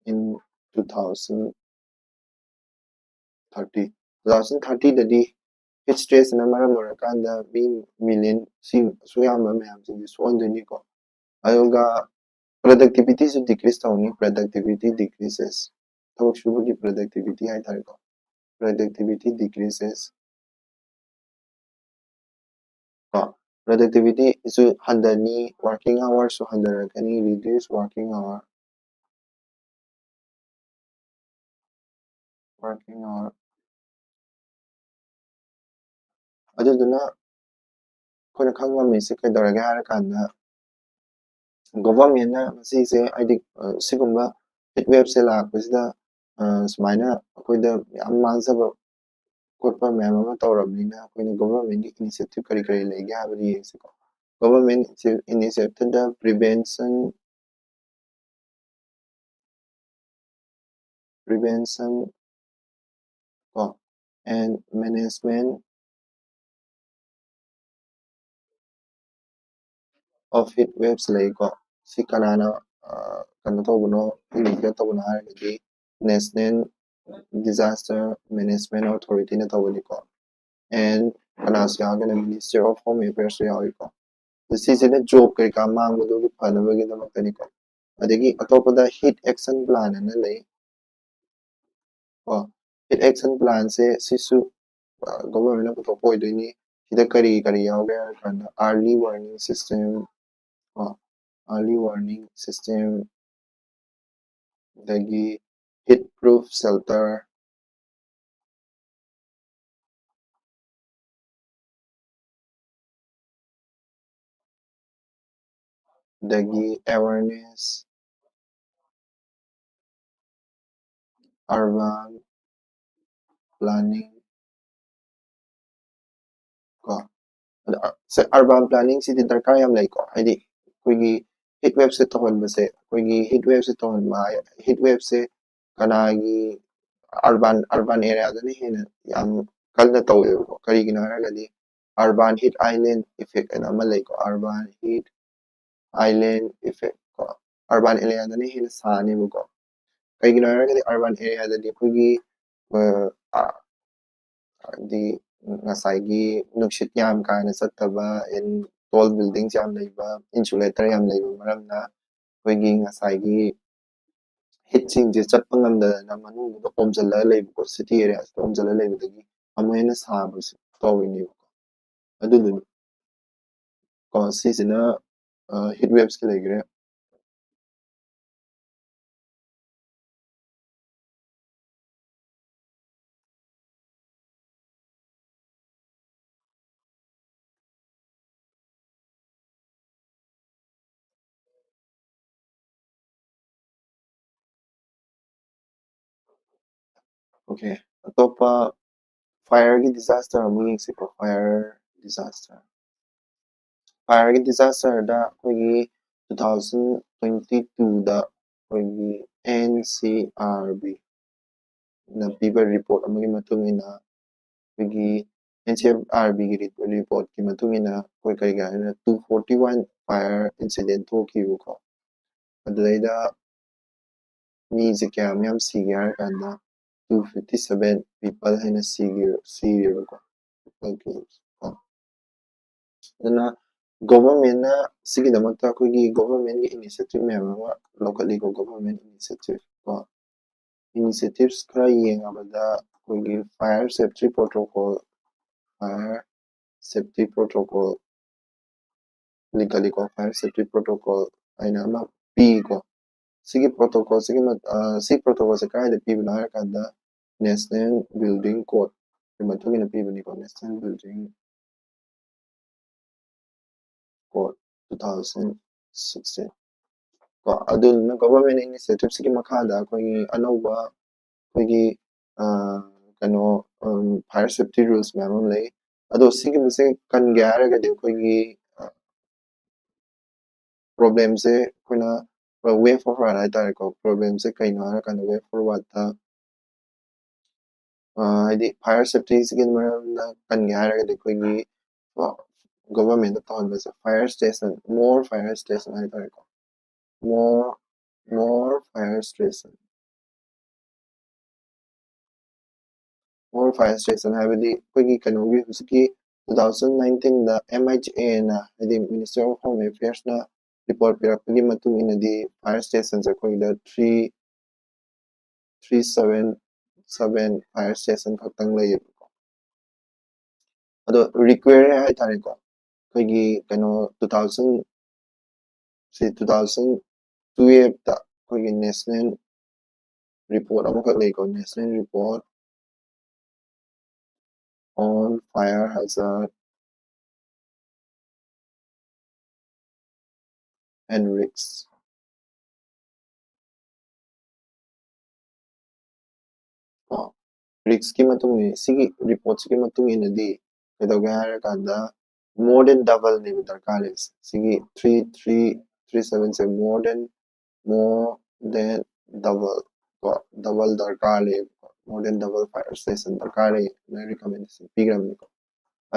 in two thousand thirty. Two thousand thirty ꯗꯗꯤ heat stress ꯅ ꯃꯔꯝ ꯑꯣꯏꯔꯀꯥꯟꯗ ꯃꯤ million ꯁꯤ ꯑꯁꯨꯛ ꯌꯥꯝꯕ ꯃꯌꯥꯝꯁꯤꯡꯁꯦ ꯁꯣꯛꯍꯟꯗꯣꯏꯅꯤꯀꯣ꯫ ꯑꯗꯨꯒ productivity ꯁꯨ decrease ꯇꯧꯅꯤ꯫ Productivity decreases, ꯊꯕꯛ ꯁꯨꯕꯒꯤ productivity ꯍꯥꯏꯇꯥꯔꯦꯀꯣ꯫ Productivity decreases. ꯀꯣ, productivity ꯁꯨ ꯍꯟꯊꯅꯤ, working hour ꯁꯨ ꯍꯟꯊꯔꯛꯀꯅꯤ, reduce working hour, working hour. ꯑꯗꯨꯗꯨꯅ ꯑꯩꯈꯣꯏꯅ ꯈꯪ ꯉꯝꯃꯤꯁꯦ ꯀꯩꯗꯧꯔꯒꯦ ꯍꯥꯏꯔꯀꯥꯟꯗ, government ꯅ ꯃꯁꯤꯁꯦ, ꯍꯥꯏꯗꯤ, ꯑ, ꯁꯤꯒꯨꯝꯕ heat wave ꯁꯦ ꯂꯥꯛꯄꯁꯤꯗ, ꯑ, ꯁꯨꯃꯥꯏꯅ ꯑꯩꯈꯣꯏꯗ ꯌꯥꯝ ꯃꯥꯡꯖꯕ ꯈꯣꯠꯄ ꯃꯌꯥꯝ ꯑꯃ ꯇꯧꯔꯕꯅꯤꯅ, ꯑꯩꯈꯣꯏꯅ government ꯀꯤ initiative ꯀꯔꯤ ꯀꯔꯤ ꯂꯩꯒꯦ ꯍꯥꯏꯕꯗꯨ ꯌꯦꯡꯁꯤꯀꯣ꯫ Government initiative ꯗ prevention, prevention ꯀꯣ, and management of heat waves ꯂꯩꯀꯣ꯫ ꯁꯤ ꯀꯅꯥꯅ, ꯑ, ꯀꯩꯅꯣ ꯇꯧꯕꯅꯣ, initiate ꯇꯧꯕꯅꯣ ꯍꯥꯏꯔꯒꯗꯤ National Disaster Management Authority ꯅ ꯇꯧꯕꯅꯤꯀꯣ꯫ And ꯀꯅꯥꯁꯨ ꯌꯥꯎꯔꯒꯅ Ministry of Home Affairs ꯁꯨ ꯌꯥꯎꯏꯀꯣ꯫ ꯑꯗꯨ ꯁꯤꯁꯤꯅ job ꯀꯩꯀꯥ ꯃꯥꯡꯕꯗꯨꯒꯤ ꯐꯅꯕꯒꯤꯗꯃꯛꯇꯅꯤꯀꯣ꯫ ꯑꯗꯒꯤ ꯑꯇꯣꯞꯄꯗ heat action plan ꯑꯅ ꯂꯩ꯫ ꯀꯣ, heat action plan ꯁꯦ ꯁꯤꯁꯨ, ꯑ, government ꯅ ꯄꯨꯊꯣꯛꯄ ꯑꯣꯏꯗꯣꯏꯅꯤ꯫ ꯁꯤꯗ ꯀꯔꯤ ꯀꯔꯤ ꯌꯥꯎꯒꯦ ꯍꯥꯏꯔ ꯀꯥꯟꯗ early warning system, ꯀꯣ, early warning system, ꯑꯗꯒꯤ heat proof shelter, ꯑꯗꯒꯤ awareness, urban planning, ꯀꯣ꯫ ꯑꯗꯣ ꯑꯔꯕꯥꯟ ꯄ꯭ꯂꯥꯅꯤꯡꯁꯤꯗꯤ ꯗꯔꯀꯥꯔ ꯌꯥꯝ ꯂꯩꯀꯣ꯫ ꯍꯥꯏꯗꯤ ꯑꯩꯈꯣꯏꯒꯤ ꯍꯤꯠ ꯋꯦꯞꯁꯦ ꯇꯧꯍꯟꯕꯁꯦ, ꯑꯩꯈꯣꯏꯒꯤ ꯍꯤꯠ ꯋꯦꯞꯁꯦ ꯇꯧꯍꯟꯕ ꯍꯥꯏ, ꯍꯤꯠ ꯋꯦꯞꯁꯦ ꯀꯅꯥꯒꯤ, ꯑꯔꯕꯥꯟ ꯑꯔꯕꯥꯟ ꯑꯦꯔꯤꯌꯥꯗꯅ ꯍꯦꯟꯅ ꯌꯥꯝ ꯀꯟꯅ ꯇꯧꯋꯦꯕꯀꯣ꯫ ꯀꯔꯤꯒꯤꯅꯣ ꯍꯥꯏꯔꯒꯗꯤ urban heat island effect ꯍꯥꯏꯅ ꯑꯃ ꯂꯩꯀꯣ꯫ Urban heat island effect ꯀꯣ꯫ ꯑꯔꯕꯥꯟ ꯑꯦꯔꯤꯌꯥꯗꯅ ꯍꯦꯟꯅ ꯁꯥꯅꯦꯕꯀꯣ꯫ ꯀꯩꯒꯤꯅꯣ ꯍꯥꯏꯔꯒꯗꯤ ꯑꯔꯕꯥꯟ ꯑꯦꯔꯤꯌꯥꯗꯗꯤ ꯑꯩꯈꯣꯏꯒꯤ ꯍꯥꯏꯗꯤ ꯉꯁꯥꯏꯒꯤ ꯅꯨꯡꯁꯤꯠ ꯌꯥꯝ ꯀꯥ ꯍꯦꯟꯅ ꯆꯠꯇꯕ, tall buildings ꯌꯥꯝ ꯂꯩꯕ, insulator ꯌꯥꯝ ꯂꯩꯕ ꯃꯔꯝꯅ ꯑꯩꯈꯣꯏꯒꯤ ꯉꯁꯥꯏꯒꯤ ꯍꯤꯠꯁꯤꯡꯁꯦ ꯆꯠꯄ ꯉꯝꯗꯗꯅ ꯃꯅꯨꯡꯗꯨꯗ ꯑꯣꯝꯁꯤꯜꯂꯒ ꯂꯩꯕꯀꯣ꯫ ꯁꯤꯇꯤ ꯑꯦꯔꯤꯌꯥꯁꯤꯗ ꯑꯣꯝꯁꯤꯜꯂꯒ ꯂꯩꯕꯗꯒꯤ ꯑꯃꯨꯛ ꯍꯦꯟꯅ ꯁꯥꯕꯁꯨ ꯇꯧꯔꯤꯅꯦꯕꯀꯣ꯫ ꯑꯗꯨꯗꯨꯅꯤ ꯀꯣ꯫ ꯁꯤꯁꯤꯅ ꯍꯤꯠ ꯋꯦꯞꯁꯀꯤ ꯂꯩꯈ꯭ꯔꯦ꯫ Okay, ꯑꯇꯣꯞꯄ ꯐꯥꯏꯌꯔꯒꯤ ꯗꯤꯖꯥꯁꯇꯔ ꯑꯃꯨꯛ ꯌꯦꯡꯁꯤꯀꯣ꯫ ꯐꯥꯏꯌꯔ ꯗꯤꯖꯥꯁꯇꯔ ꯐꯥꯏꯌꯔꯒꯤ ꯗꯤꯖꯥꯁꯇꯔꯗ ꯑꯩꯈꯣꯏꯒꯤ two thousand twenty twoꯗ ꯑꯩꯈꯣꯏꯒꯤ NCRBꯅ ꯄꯤꯕ ꯔꯤꯄꯣꯔꯠ ꯑꯃꯒꯤ ꯃꯇꯨꯡ ꯏꯟꯅ, ꯑꯩꯈꯣꯏꯒꯤ NCRBꯒꯤ ꯔꯤꯄꯣꯔꯠꯀꯤ ꯃꯇꯨꯡ ꯏꯟꯅ ꯑꯩꯈꯣꯏ ꯀꯔꯤꯒꯤꯅꯣ ꯍꯥꯏꯅ two forty one fire incident ꯊꯣꯛꯈꯤꯕꯀꯣ꯫ ꯑꯗꯨꯗꯩꯗ ꯃꯤꯁꯦ ꯀꯌꯥꯝ ꯌꯥꯝ ꯁꯤꯒꯦ ꯍꯥꯏꯔ ꯀꯥꯟꯗ two fifty seven people ꯍꯥꯏꯅ ꯁꯤꯈꯤ ꯁꯤꯔꯦꯕꯀꯣ꯫ ꯑꯗꯨꯅ ꯒꯣꯚꯔꯟꯃꯦꯟꯅ ꯁꯤꯒꯤꯗꯃꯛꯇ ꯑꯩꯈꯣꯏꯒꯤ ꯒꯣꯚꯔꯟꯃꯦꯟꯒꯤ ꯏꯅꯤꯁꯤꯌꯦꯇꯤꯞ ꯃꯌꯥꯝ ꯑꯃ ꯂꯧꯈꯠꯂꯤꯀꯣ꯫ ꯒꯣꯚꯔꯟꯃꯦꯟ ꯏꯅꯤꯁꯤꯌꯦꯇꯤꯞ ꯀꯣ, ꯏꯅꯤꯁꯤꯌꯦꯇꯤꯞꯁ ꯈꯔ ꯌꯦꯡꯉꯕꯗ ꯑꯩꯈꯣꯏꯒꯤ fire safety protocol, fire safety protocol ꯂꯤꯡꯈꯠꯂꯤꯀꯣ꯫ Fire safety protocol ꯍꯥꯏꯅ ꯑꯃ ꯄꯤꯀꯣ꯫ ꯁꯤꯒꯤ protocol ꯁꯤꯒꯤ ꯃ-, ꯑ, ꯁꯤ protocol ꯁꯦ ꯀꯗꯥꯏꯗ ꯄꯤꯕꯅꯣ ꯍꯥꯏꯔꯀꯥꯟꯗ National Building Code ꯀꯤ ꯃꯇꯨꯡ ꯏꯟꯅ ꯄꯤꯕꯅꯤꯀꯣ꯫ National Building Code two thousand sixteen ꯀꯣ꯫ ꯑꯗꯨꯗꯨꯅ ꯒꯣꯚꯔꯟꯃꯦꯟ ꯏꯅꯤꯁꯤꯌꯦꯇꯤꯞꯁꯤꯒꯤ ꯃꯈꯥꯗ ꯑꯩꯈꯣꯏꯒꯤ ꯑꯅꯧꯕ ꯑꯩꯈꯣꯏꯒꯤ, ꯑ, ꯀꯩꯅꯣ, ꯎꯝ, fire safety rules ꯃꯌꯥꯝ ꯑꯃ ꯂꯩ꯫ ꯑꯗꯣ ꯁꯤꯒꯨꯝꯕꯁꯦ ꯀꯟꯒꯦ ꯍꯥꯏꯔꯒꯗꯤ ꯑꯩꯈꯣꯏꯒꯤ ꯄ꯭ꯔꯣꯕ꯭ꯂꯦꯝꯁꯦ ꯑꯩꯈꯣꯏꯅ ꯋꯦ ꯐꯣꯔꯋꯥꯔꯗ ꯍꯥꯏꯇꯥꯔꯦꯀꯣ꯫ ꯄ꯭ꯔꯣꯕ꯭ꯂꯦꯝꯁꯦ ꯀꯩꯅꯣ ꯍꯥꯏꯔꯀꯥꯟꯗ ꯋꯦ ꯐꯣꯔꯋꯥꯔꯗ ꯍꯥꯏꯗꯤ ꯐꯥꯏꯌꯔ ꯁꯦꯐꯇꯤꯁꯤꯒꯤ ꯃꯔꯝꯗ ꯀꯟꯒꯦ ꯍꯥꯏꯔꯒꯗꯤ ꯑꯩꯈꯣꯏꯒꯤ ꯒꯣꯚꯔꯟꯃꯦꯟꯗ ꯇꯧꯍꯟꯕꯁꯦ fire station, more fire station ꯍꯥꯏꯇꯥꯔꯦꯀꯣ꯫ More more fire station more fire station ꯍꯥꯏꯕꯗꯤ ꯑꯩꯈꯣꯏꯒꯤ ꯀꯩꯅꯣꯒꯤ ꯍꯧꯖꯤꯛꯀꯤ ꯇꯨ ꯊꯥꯎꯖꯟ ꯅꯥꯏꯟꯇꯤꯟꯗ ꯑꯦꯝ ꯑꯩꯆ ꯑꯦꯅ ꯍꯥꯏꯗꯤ ꯃꯤꯅꯤꯁꯇ꯭ꯔꯤ ꯑꯣꯐ ꯍꯣꯝ ꯑꯦꯐꯤꯌꯔꯁꯅ ꯔꯤꯄꯣꯔꯠ ꯄꯤꯔꯛꯄꯒꯤ ꯃꯇꯨꯡ ꯏꯟꯅꯗꯤ ꯐꯥꯏꯌꯔ ꯁ꯭ꯇꯦꯁꯟꯁꯦ ꯑꯩꯈꯣꯏꯒꯤꯗ three three seven seven fire station ꯈꯛꯇꯪ ꯂꯩꯌꯦꯕꯀꯣ꯫ ꯑꯗꯣ ꯔꯤꯀ꯭ꯋꯦꯔ ꯍꯥꯏꯇꯥꯔꯦꯀꯣ, ꯑꯩꯈꯣꯏꯒꯤ ꯀꯩꯅꯣ ꯇꯨ ꯊꯥꯎꯖꯟ ꯁꯤ ꯇꯨ ꯊꯥꯎꯖꯟ ꯇꯨꯌꯦꯜꯞꯇ ꯑꯩꯈꯣꯏꯒꯤ ꯅꯦꯁꯅꯦꯜ ꯔꯤꯄꯣꯔꯠ ꯑꯃꯈꯛ ꯂꯩꯀꯣ, National Report on Fire Hazard and Risks ꯀꯣ꯫ ꯔꯤꯛꯁꯀꯤ ꯃꯇꯨꯡ ꯏꯟꯅ, ꯁꯤꯒꯤ ꯔꯤꯄꯣꯔꯠꯁꯤꯒꯤ ꯃꯇꯨꯡ ꯏꯟꯅꯗꯤ ꯀꯩꯗꯧꯒꯦ ꯍꯥꯏꯔꯀꯥꯟꯗ more than doubleꯅꯦꯕ ꯗꯔꯀꯥꯔ ꯂꯩꯔꯤꯁꯦ꯫ ꯁꯤꯒꯤ ꯊ꯭ꯔꯤ ꯊ꯭ꯔꯤ ꯊ꯭ꯔꯤ ꯁꯕꯦꯟꯁꯦ more than more than double ꯀꯣ, ꯗꯕꯜ ꯗꯔꯀꯥꯔ ꯂꯩꯌꯦꯕꯀꯣ꯫ More than double fire station ꯗꯔꯀꯥꯔ ꯂꯩꯌꯦꯅ ꯔꯤꯀꯃꯦꯟꯗꯦꯁꯟ ꯄꯤꯈ꯭ꯔꯕꯅꯤꯀꯣ꯫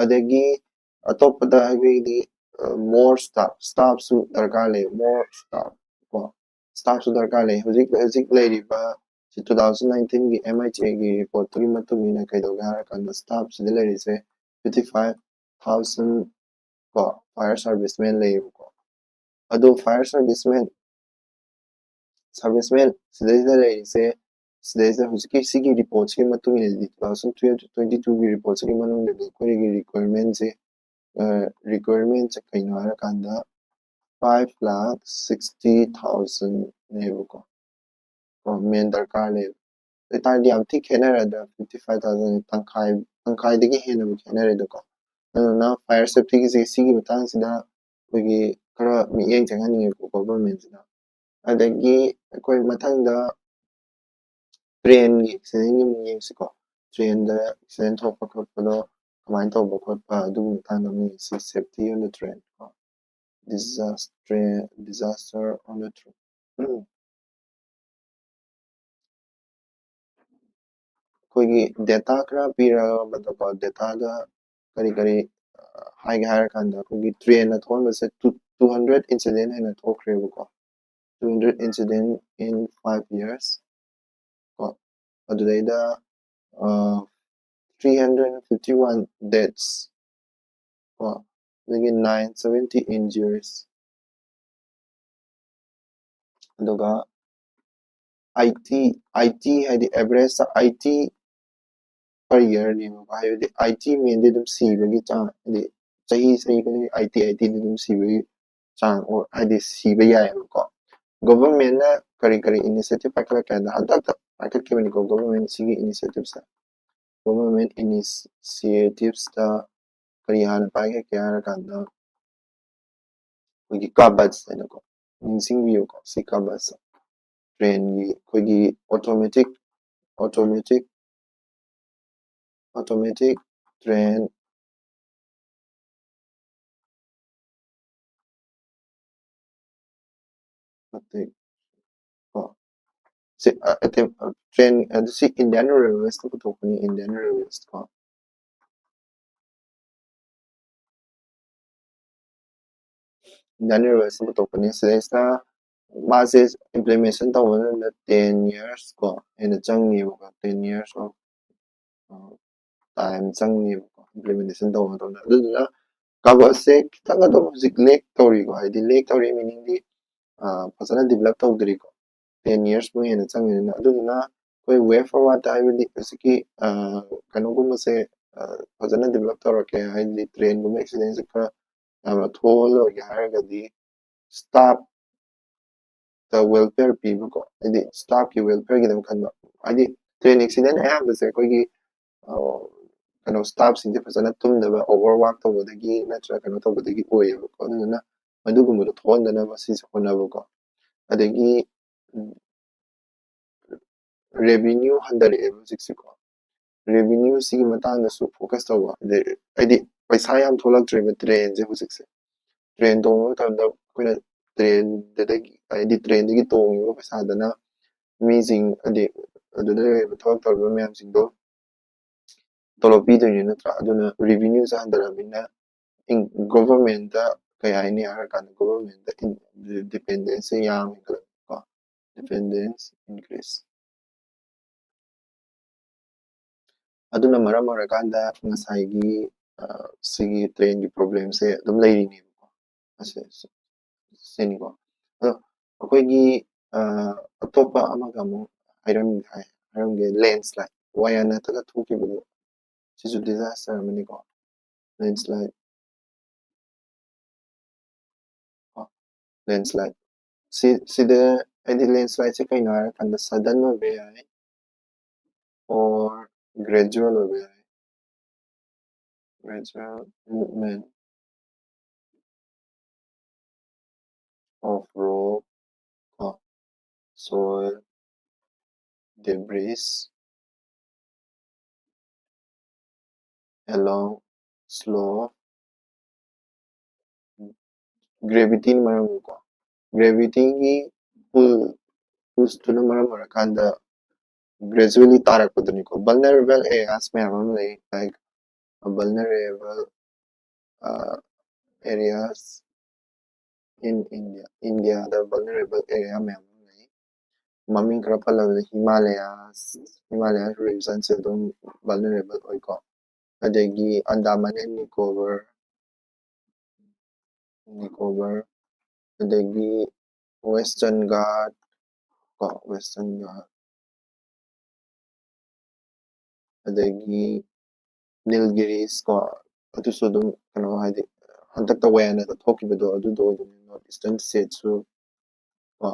ꯑꯗꯒꯤ ꯑꯇꯣꯞꯄꯗ ꯑꯩꯈꯣꯏꯒꯤ more staff, staffꯁꯨ ꯗꯔꯀꯥꯔ ꯂꯩ꯫ More staff ꯀꯣ, staffꯁꯨ ꯗꯔꯀꯥꯔ ꯂꯩ꯫ ꯍꯧꯖꯤꯛ ꯍꯧꯖꯤꯛ ꯂꯩꯔꯤꯕ ꯁꯤ ꯇꯨ ꯊꯥꯎꯖꯟ ꯅꯥꯏꯟꯇꯤꯟꯒꯤ ꯑꯦꯝ ꯑꯩꯆ ꯑꯦꯒꯤ ꯔꯤꯄꯣꯔꯠꯇꯨꯒꯤ ꯃꯇꯨꯡ ꯏꯟꯅ ꯀꯩꯗꯧꯒꯦ ꯍꯥꯏꯔꯀꯥꯟꯗ ꯁ꯭ꯇꯥꯐꯁꯤꯗ ꯂꯩꯔꯤꯁꯦ ꯐꯤꯐꯇꯤ ꯐꯥꯏꯚ ꯊꯥꯎꯖꯟ ꯀꯣ, ꯐꯥꯏꯌꯔ ꯁꯥꯔꯚꯤꯁꯃꯦꯟ ꯂꯩꯌꯦꯕꯀꯣ꯫ ꯑꯗꯣ ꯐꯥꯏꯌꯔ ꯁꯥꯔꯚꯤꯁꯃꯦꯟ ꯁꯥꯔꯚꯤꯁꯃꯦꯟ ꯁꯤꯗꯩꯁꯤꯗ ꯂꯩꯔꯤꯁꯦ, ꯁꯤꯗꯩꯁꯤꯗ ꯍꯧꯖꯤꯛꯀꯤ ꯁꯤꯒꯤ ꯔꯤꯄꯣꯔꯠꯁꯤꯒꯤ ꯃꯇꯨꯡ ꯏꯟꯅꯗꯤ, ꯇꯨ ꯊꯥꯎꯖꯟ ꯇ꯭ꯋꯦꯟꯇꯤ ꯇꯨꯒꯤ ꯔꯤꯄꯣꯔꯠꯁꯤꯒꯤ ꯃꯅꯨꯡꯗꯗꯤ ꯑꯩꯈꯣꯏꯒꯤ ꯔꯤꯀ꯭ꯋꯥꯌꯔꯃꯦꯟꯁꯦ ꯔꯤꯀ꯭ꯋꯥꯌꯔꯃꯦꯟꯁꯦ ꯀꯩꯅꯣ ꯍꯥꯏꯔꯀꯥꯟꯗ ꯐꯥꯏꯚ ꯂꯥꯈ ꯁꯤꯛꯁꯇꯤ ꯊꯥꯎꯖꯟꯅꯦꯕꯀꯣ꯫ ꯃꯦꯟ ꯗꯔꯀꯥꯔ ꯂꯩꯌꯦꯕ꯫ ꯑꯗꯨ ꯑꯣꯏꯇꯥꯔꯗꯤ ꯌꯥꯝ ꯊꯤ ꯈꯦꯠꯅꯔꯗ꯭ꯔꯥ? ꯐꯤꯐꯇꯤ ꯐꯥꯏꯚ ꯊꯥꯎꯖꯟ ꯇꯪꯈꯥꯏ, ꯇꯪꯈꯥꯏꯗꯒꯤ ꯍꯦꯟꯅꯕꯨ ꯈꯦꯠꯅꯔꯦꯗꯀꯣ꯫ ꯑꯗꯨꯅ ꯐꯥꯏꯌꯔ ꯁꯦꯐꯇꯤꯒꯤꯁꯦ ꯁꯤꯒꯤ ꯃꯇꯥꯡꯁꯤꯗ ꯑꯩꯈꯣꯏꯒꯤ ꯈꯔ ꯃꯤꯠꯌꯦꯡ ꯆꯪꯍꯟꯅꯤꯡꯉꯦꯕꯀꯣ ꯒꯣꯚꯔꯟꯃꯦꯟꯁꯤꯅ꯫ ꯑꯗꯒꯤ ꯑꯩꯈꯣꯏ ꯃꯊꯪꯗ ꯇ꯭ꯔꯦꯟꯒꯤ ꯑꯦꯛꯁꯤꯗꯦꯟꯒꯤ ꯑꯃꯨꯛ ꯌꯦꯡꯁꯤꯀꯣ꯫ ꯇ꯭ꯔꯦꯟꯗ ꯑꯦꯛꯁꯤꯗꯦꯟ ꯊꯣꯛꯄ ꯈꯣꯠꯄꯗꯣ ꯀꯃꯥꯏꯅ ꯇꯧꯕ ꯈꯣꯠꯄ ꯑꯗꯨꯒꯤ ꯃꯇꯥꯡꯗ ꯃꯣꯏꯁꯤ safety on the train ꯀꯣ, disaster disaster on the train꯫ ꯑꯩꯈꯣꯏꯒꯤ data ꯈꯔ ꯄꯤꯔꯒ ꯃꯇꯝ dataꯗ ꯀꯔꯤ ꯀꯔꯤ ꯍꯥꯏꯒꯦ ꯍꯥꯏꯔꯀꯥꯟꯗ ꯑꯩꯈꯣꯏꯒꯤ trainꯅ ꯊꯣꯛꯍꯟꯕꯁꯦ two two hundred incident ꯍꯦꯟꯅ ꯊꯣꯛꯈ꯭ꯔꯦꯕꯀꯣ꯫ Two hundred incident in five years ꯀꯣ꯫ ꯑꯗꯨꯗꯩꯗ three hundred fifty one deaths ꯀꯣ, ꯑꯗꯒꯤ nine seventy injuries, ꯑꯗꯨꯒ eighty eighty ꯍꯥꯏꯗꯤ average eighty per yearꯅꯦꯕꯀꯣ꯫ ꯍꯥꯏꯕꯗꯤ eighty menꯗꯤ ꯑꯗꯨꯝ ꯁꯤꯕꯒꯤ ꯆꯥꯡ, ꯍꯥꯏꯗꯤ ꯆꯍꯤ ꯆꯍꯤ ꯈꯨꯗꯤꯡꯒꯤ eighty eightyꯗꯤ ꯑꯗꯨꯝ ꯁꯤꯕꯒꯤ ꯆꯥꯡ ꯑꯣ ꯍꯥꯏꯗꯤ ꯁꯤꯕ ꯌꯥꯏꯑꯕꯀꯣ꯫ Governmentꯅ ꯀꯔꯤ ꯀꯔꯤ initiative ꯄꯥꯏꯈꯠꯂꯛꯀꯦ ꯍꯥꯏꯗ ꯍꯟꯗꯛꯇ ꯄꯥꯏꯈꯠꯈꯤꯕꯅꯤꯀꯣ government ꯁꯤꯒꯤ initiativeꯁꯦ꯫ Government initiativesꯇ ꯀꯔꯤ ꯍꯥꯟꯅ ꯄꯥꯏꯈꯠꯀꯦ ꯍꯥꯏꯔꯀꯥꯟꯗ ꯑꯩꯈꯣꯏꯒꯤ ꯀꯕꯠꯁ ꯍꯥꯏꯅꯀꯣ, ꯅꯤꯡꯁꯤꯡꯕꯤꯌꯨꯀꯣ, ꯁꯤ ꯀꯕꯠꯁ trainꯒꯤ ꯑꯩꯈꯣꯏꯒꯤ automatic automatic automatic train ꯀꯣ꯫ ꯁꯤ train ꯑꯗꯨ ꯁꯤ Indian Railwaysꯇ ꯄꯨꯊꯣꯛꯄꯅꯤ, Indian Railways ꯀꯣ꯫ Indian Railwaysꯇ ꯄꯨꯊꯣꯛꯄꯅꯤ꯫ ꯁꯤꯗꯩꯁꯤꯗ ꯃꯥꯁꯦ implementation ꯇꯧꯕ ꯃꯇꯝꯗ ten years ꯀꯣ ꯍꯦꯟꯅ ꯆꯪꯅꯤꯕꯀꯣ꯫ Ten years of time ꯆꯪꯅꯤꯕꯀꯣ implementation ꯇꯧꯕ ꯃꯇꯝꯗ꯫ ꯑꯗꯨꯗꯨꯅ ꯀꯕꯠꯁꯦ ꯈꯤꯇꯪ ꯑꯗꯨꯝ ꯍꯧꯖꯤꯛ lag ꯇꯧꯔꯤꯀꯣ, ꯍꯥꯏꯗꯤ lag ꯇꯧꯔꯤ meaningꯗꯤ ꯐꯖꯅ develop ꯇꯧꯗ꯭ꯔꯤꯀꯣ꯫ Ten years ꯃꯨꯛ ꯍꯦꯟꯅ ꯆꯪꯉꯤꯗꯅ꯫ ꯑꯗꯨꯗꯨꯅ ꯑꯩꯈꯣꯏ way forwardꯇ ꯍꯥꯏꯕꯗꯤ ꯍꯧꯖꯤꯛꯀꯤ ꯀꯩꯅꯣꯒꯨꯝꯕꯁꯦ ꯐꯖꯅ develop ꯇꯧꯔꯛꯀꯦ, ꯍꯥꯏꯗꯤ trainꯒꯨꯝꯕ accidentꯁꯦ ꯈꯔ ꯌꯥꯝꯅ ꯊꯣꯛꯍꯜꯂꯣꯏꯒꯦ ꯍꯥꯏꯔꯒꯗꯤ staff ꯇ welfare ꯄꯤꯕꯀꯣ, ꯍꯥꯏꯗꯤ staffꯀꯤ welfareꯒꯤꯗꯃꯛ ꯈꯟꯕ꯫ ꯍꯥꯏꯗꯤ train accident ꯑꯌꯥꯝꯕꯁꯦ ꯑꯩꯈꯣꯏꯒꯤ ꯀꯩꯅꯣ staffꯁꯤꯡꯁꯦ ꯐꯖꯅ ꯇꯨꯝꯗꯕ, overwork ꯇꯧꯕꯗꯒꯤ ꯅꯠꯇ꯭ꯔꯒ ꯀꯩꯅꯣ ꯇꯧꯕꯗꯒꯤ ꯑꯣꯏꯌꯦꯕꯀꯣ꯫ ꯑꯗꯨꯗꯨꯅ ꯃꯗꯨꯒꯨꯝꯕꯗꯣ ꯊꯣꯛꯍꯟꯗꯅꯕ ꯁꯤꯁꯦ ꯍꯣꯠꯅꯕꯀꯣ꯫ ꯑꯗꯒꯤ revenue ꯍꯟꯊꯔꯛꯑꯦꯕ ꯍꯧꯖꯤꯛꯁꯦꯀꯣ꯫ revenue ꯁꯤꯒꯤ ꯃꯇꯥꯡꯗꯁꯨ focus ꯇꯧꯕ꯫ ꯑꯗꯩ ꯍꯥꯏꯗꯤ ꯄꯩꯁꯥ ꯌꯥꯝ ꯊꯣꯛꯂꯛꯇ꯭ꯔꯦꯕ train ꯁꯦ ꯍꯧꯖꯤꯛꯁꯦ꯫ Train ꯇꯣꯡꯕ ꯃꯇꯝꯗ ꯑꯩꯈꯣꯏꯅ train ꯗꯒꯤ, ꯍꯥꯏꯗꯤ train ꯗꯒꯤ ꯇꯣꯡꯉꯤꯕ ꯄꯩꯁꯥꯗꯅ ꯃꯤꯁꯤꯡ, ꯍꯥꯏꯗꯤ ꯑꯗꯨꯗ ꯂꯩꯔꯤꯕ ꯊꯕꯛ ꯇꯧꯔꯤꯕ ꯃꯌꯥꯝꯁꯤꯡꯗꯣ ꯇꯣꯂꯣꯞ ꯄꯤꯗꯣꯏꯅꯤ ꯅꯠꯇ꯭ꯔꯥ? ꯑꯗꯨꯅ revenue ꯁꯦ ꯍꯟꯊꯔꯕꯅꯤꯅ government ꯇ ꯀꯩ ꯍꯥꯏꯅꯤ ꯍꯥꯏꯔꯀꯥꯟꯗ government ꯇ dependence ꯁꯦ ꯌꯥꯝꯃꯦ ꯈꯜꯂꯣꯀꯣ꯫ Dependence increase꯫ ꯑꯗꯨꯅ ꯃꯔꯝ ꯑꯣꯏꯔꯀꯥꯟꯗ ꯉꯁꯥꯏꯒꯤ, ꯑ, ꯁꯤꯒꯤ train ꯒꯤ problem ꯁꯦ ꯑꯗꯨꯝ ꯂꯩꯔꯤꯅꯦꯕꯀꯣ꯫ ꯑꯁꯤ, ꯁꯤꯅꯤꯀꯣ꯫ ꯑꯗꯣ ꯑꯩꯈꯣꯏꯒꯤ, ꯑ, ꯑꯇꯣꯞꯄ ꯑꯃꯒ ꯑꯃꯨꯛ ꯍꯥꯏꯔꯝ-, ꯍꯥꯏ-, ꯍꯥꯏꯔꯝꯒꯦ, landslide꯫ ꯋꯥꯌꯥꯅ ꯅꯠꯇꯒ ꯊꯣꯛꯈꯤꯕꯗꯣ꯫ ꯁꯤꯁꯨ disaster ꯑꯃꯅꯤꯀꯣ꯫ Landslide꯫ ꯀꯣ꯫ Landslide꯫ ꯁꯤ, ꯁꯤꯗ ꯍꯥꯏꯗꯤ landslide ꯁꯦ ꯀꯩꯅꯣ ꯍꯥꯏꯔꯀꯥꯟꯗ sudden ꯑꯣꯏꯕ ꯌꯥꯏ, or gradual ꯑꯣꯏꯕ ꯌꯥꯏ꯫ Gradual movement of rock, ꯀꯣ, soil, debris along slope, gravity ꯅ ꯃꯔꯝ ꯑꯣꯏꯀꯣ, gravity ꯒꯤ pull, push ꯇꯨꯅ ꯃꯔꯝ ꯑꯣꯏꯔꯀꯥꯟꯗ gradually ꯇꯥꯔꯛꯄꯗꯨꯅꯤꯀꯣ꯫ Vulnerable areas ꯃꯌꯥꯝ ꯑꯃ ꯂꯩ, like vulnerable, uh, areas in India꯫ India the vulnerable area ꯃꯌꯥꯝ ꯑꯃ ꯂꯩ꯫ ꯃꯃꯤꯡ ꯈꯔ ꯄꯜꯂꯕꯗ Himalayas, Himalayas region ꯁꯦ ꯑꯗꯨꯝ vulnerable ꯑꯣꯏꯀꯣ꯫ ꯑꯗꯒꯤ Andaman and Nicobar, Nicobar, ꯑꯗꯒꯤ Western Ghat ꯀꯣ, Western Ghat, ꯑꯗꯒꯤ Nilgiris ꯀꯣ, ꯑꯗꯨꯁꯨ ꯑꯗꯨꯝ ꯀꯩꯅꯣ ꯍꯥꯏꯗꯤ ꯍꯟꯗꯛꯇ ꯋꯥꯌꯥꯅꯗ ꯊꯣꯛꯈꯤꯕꯗꯣ ꯑꯗꯨꯗꯣ ꯑꯣꯏꯗꯣꯏꯅꯤ, North Eastern state ꯁꯨ ꯀꯣ,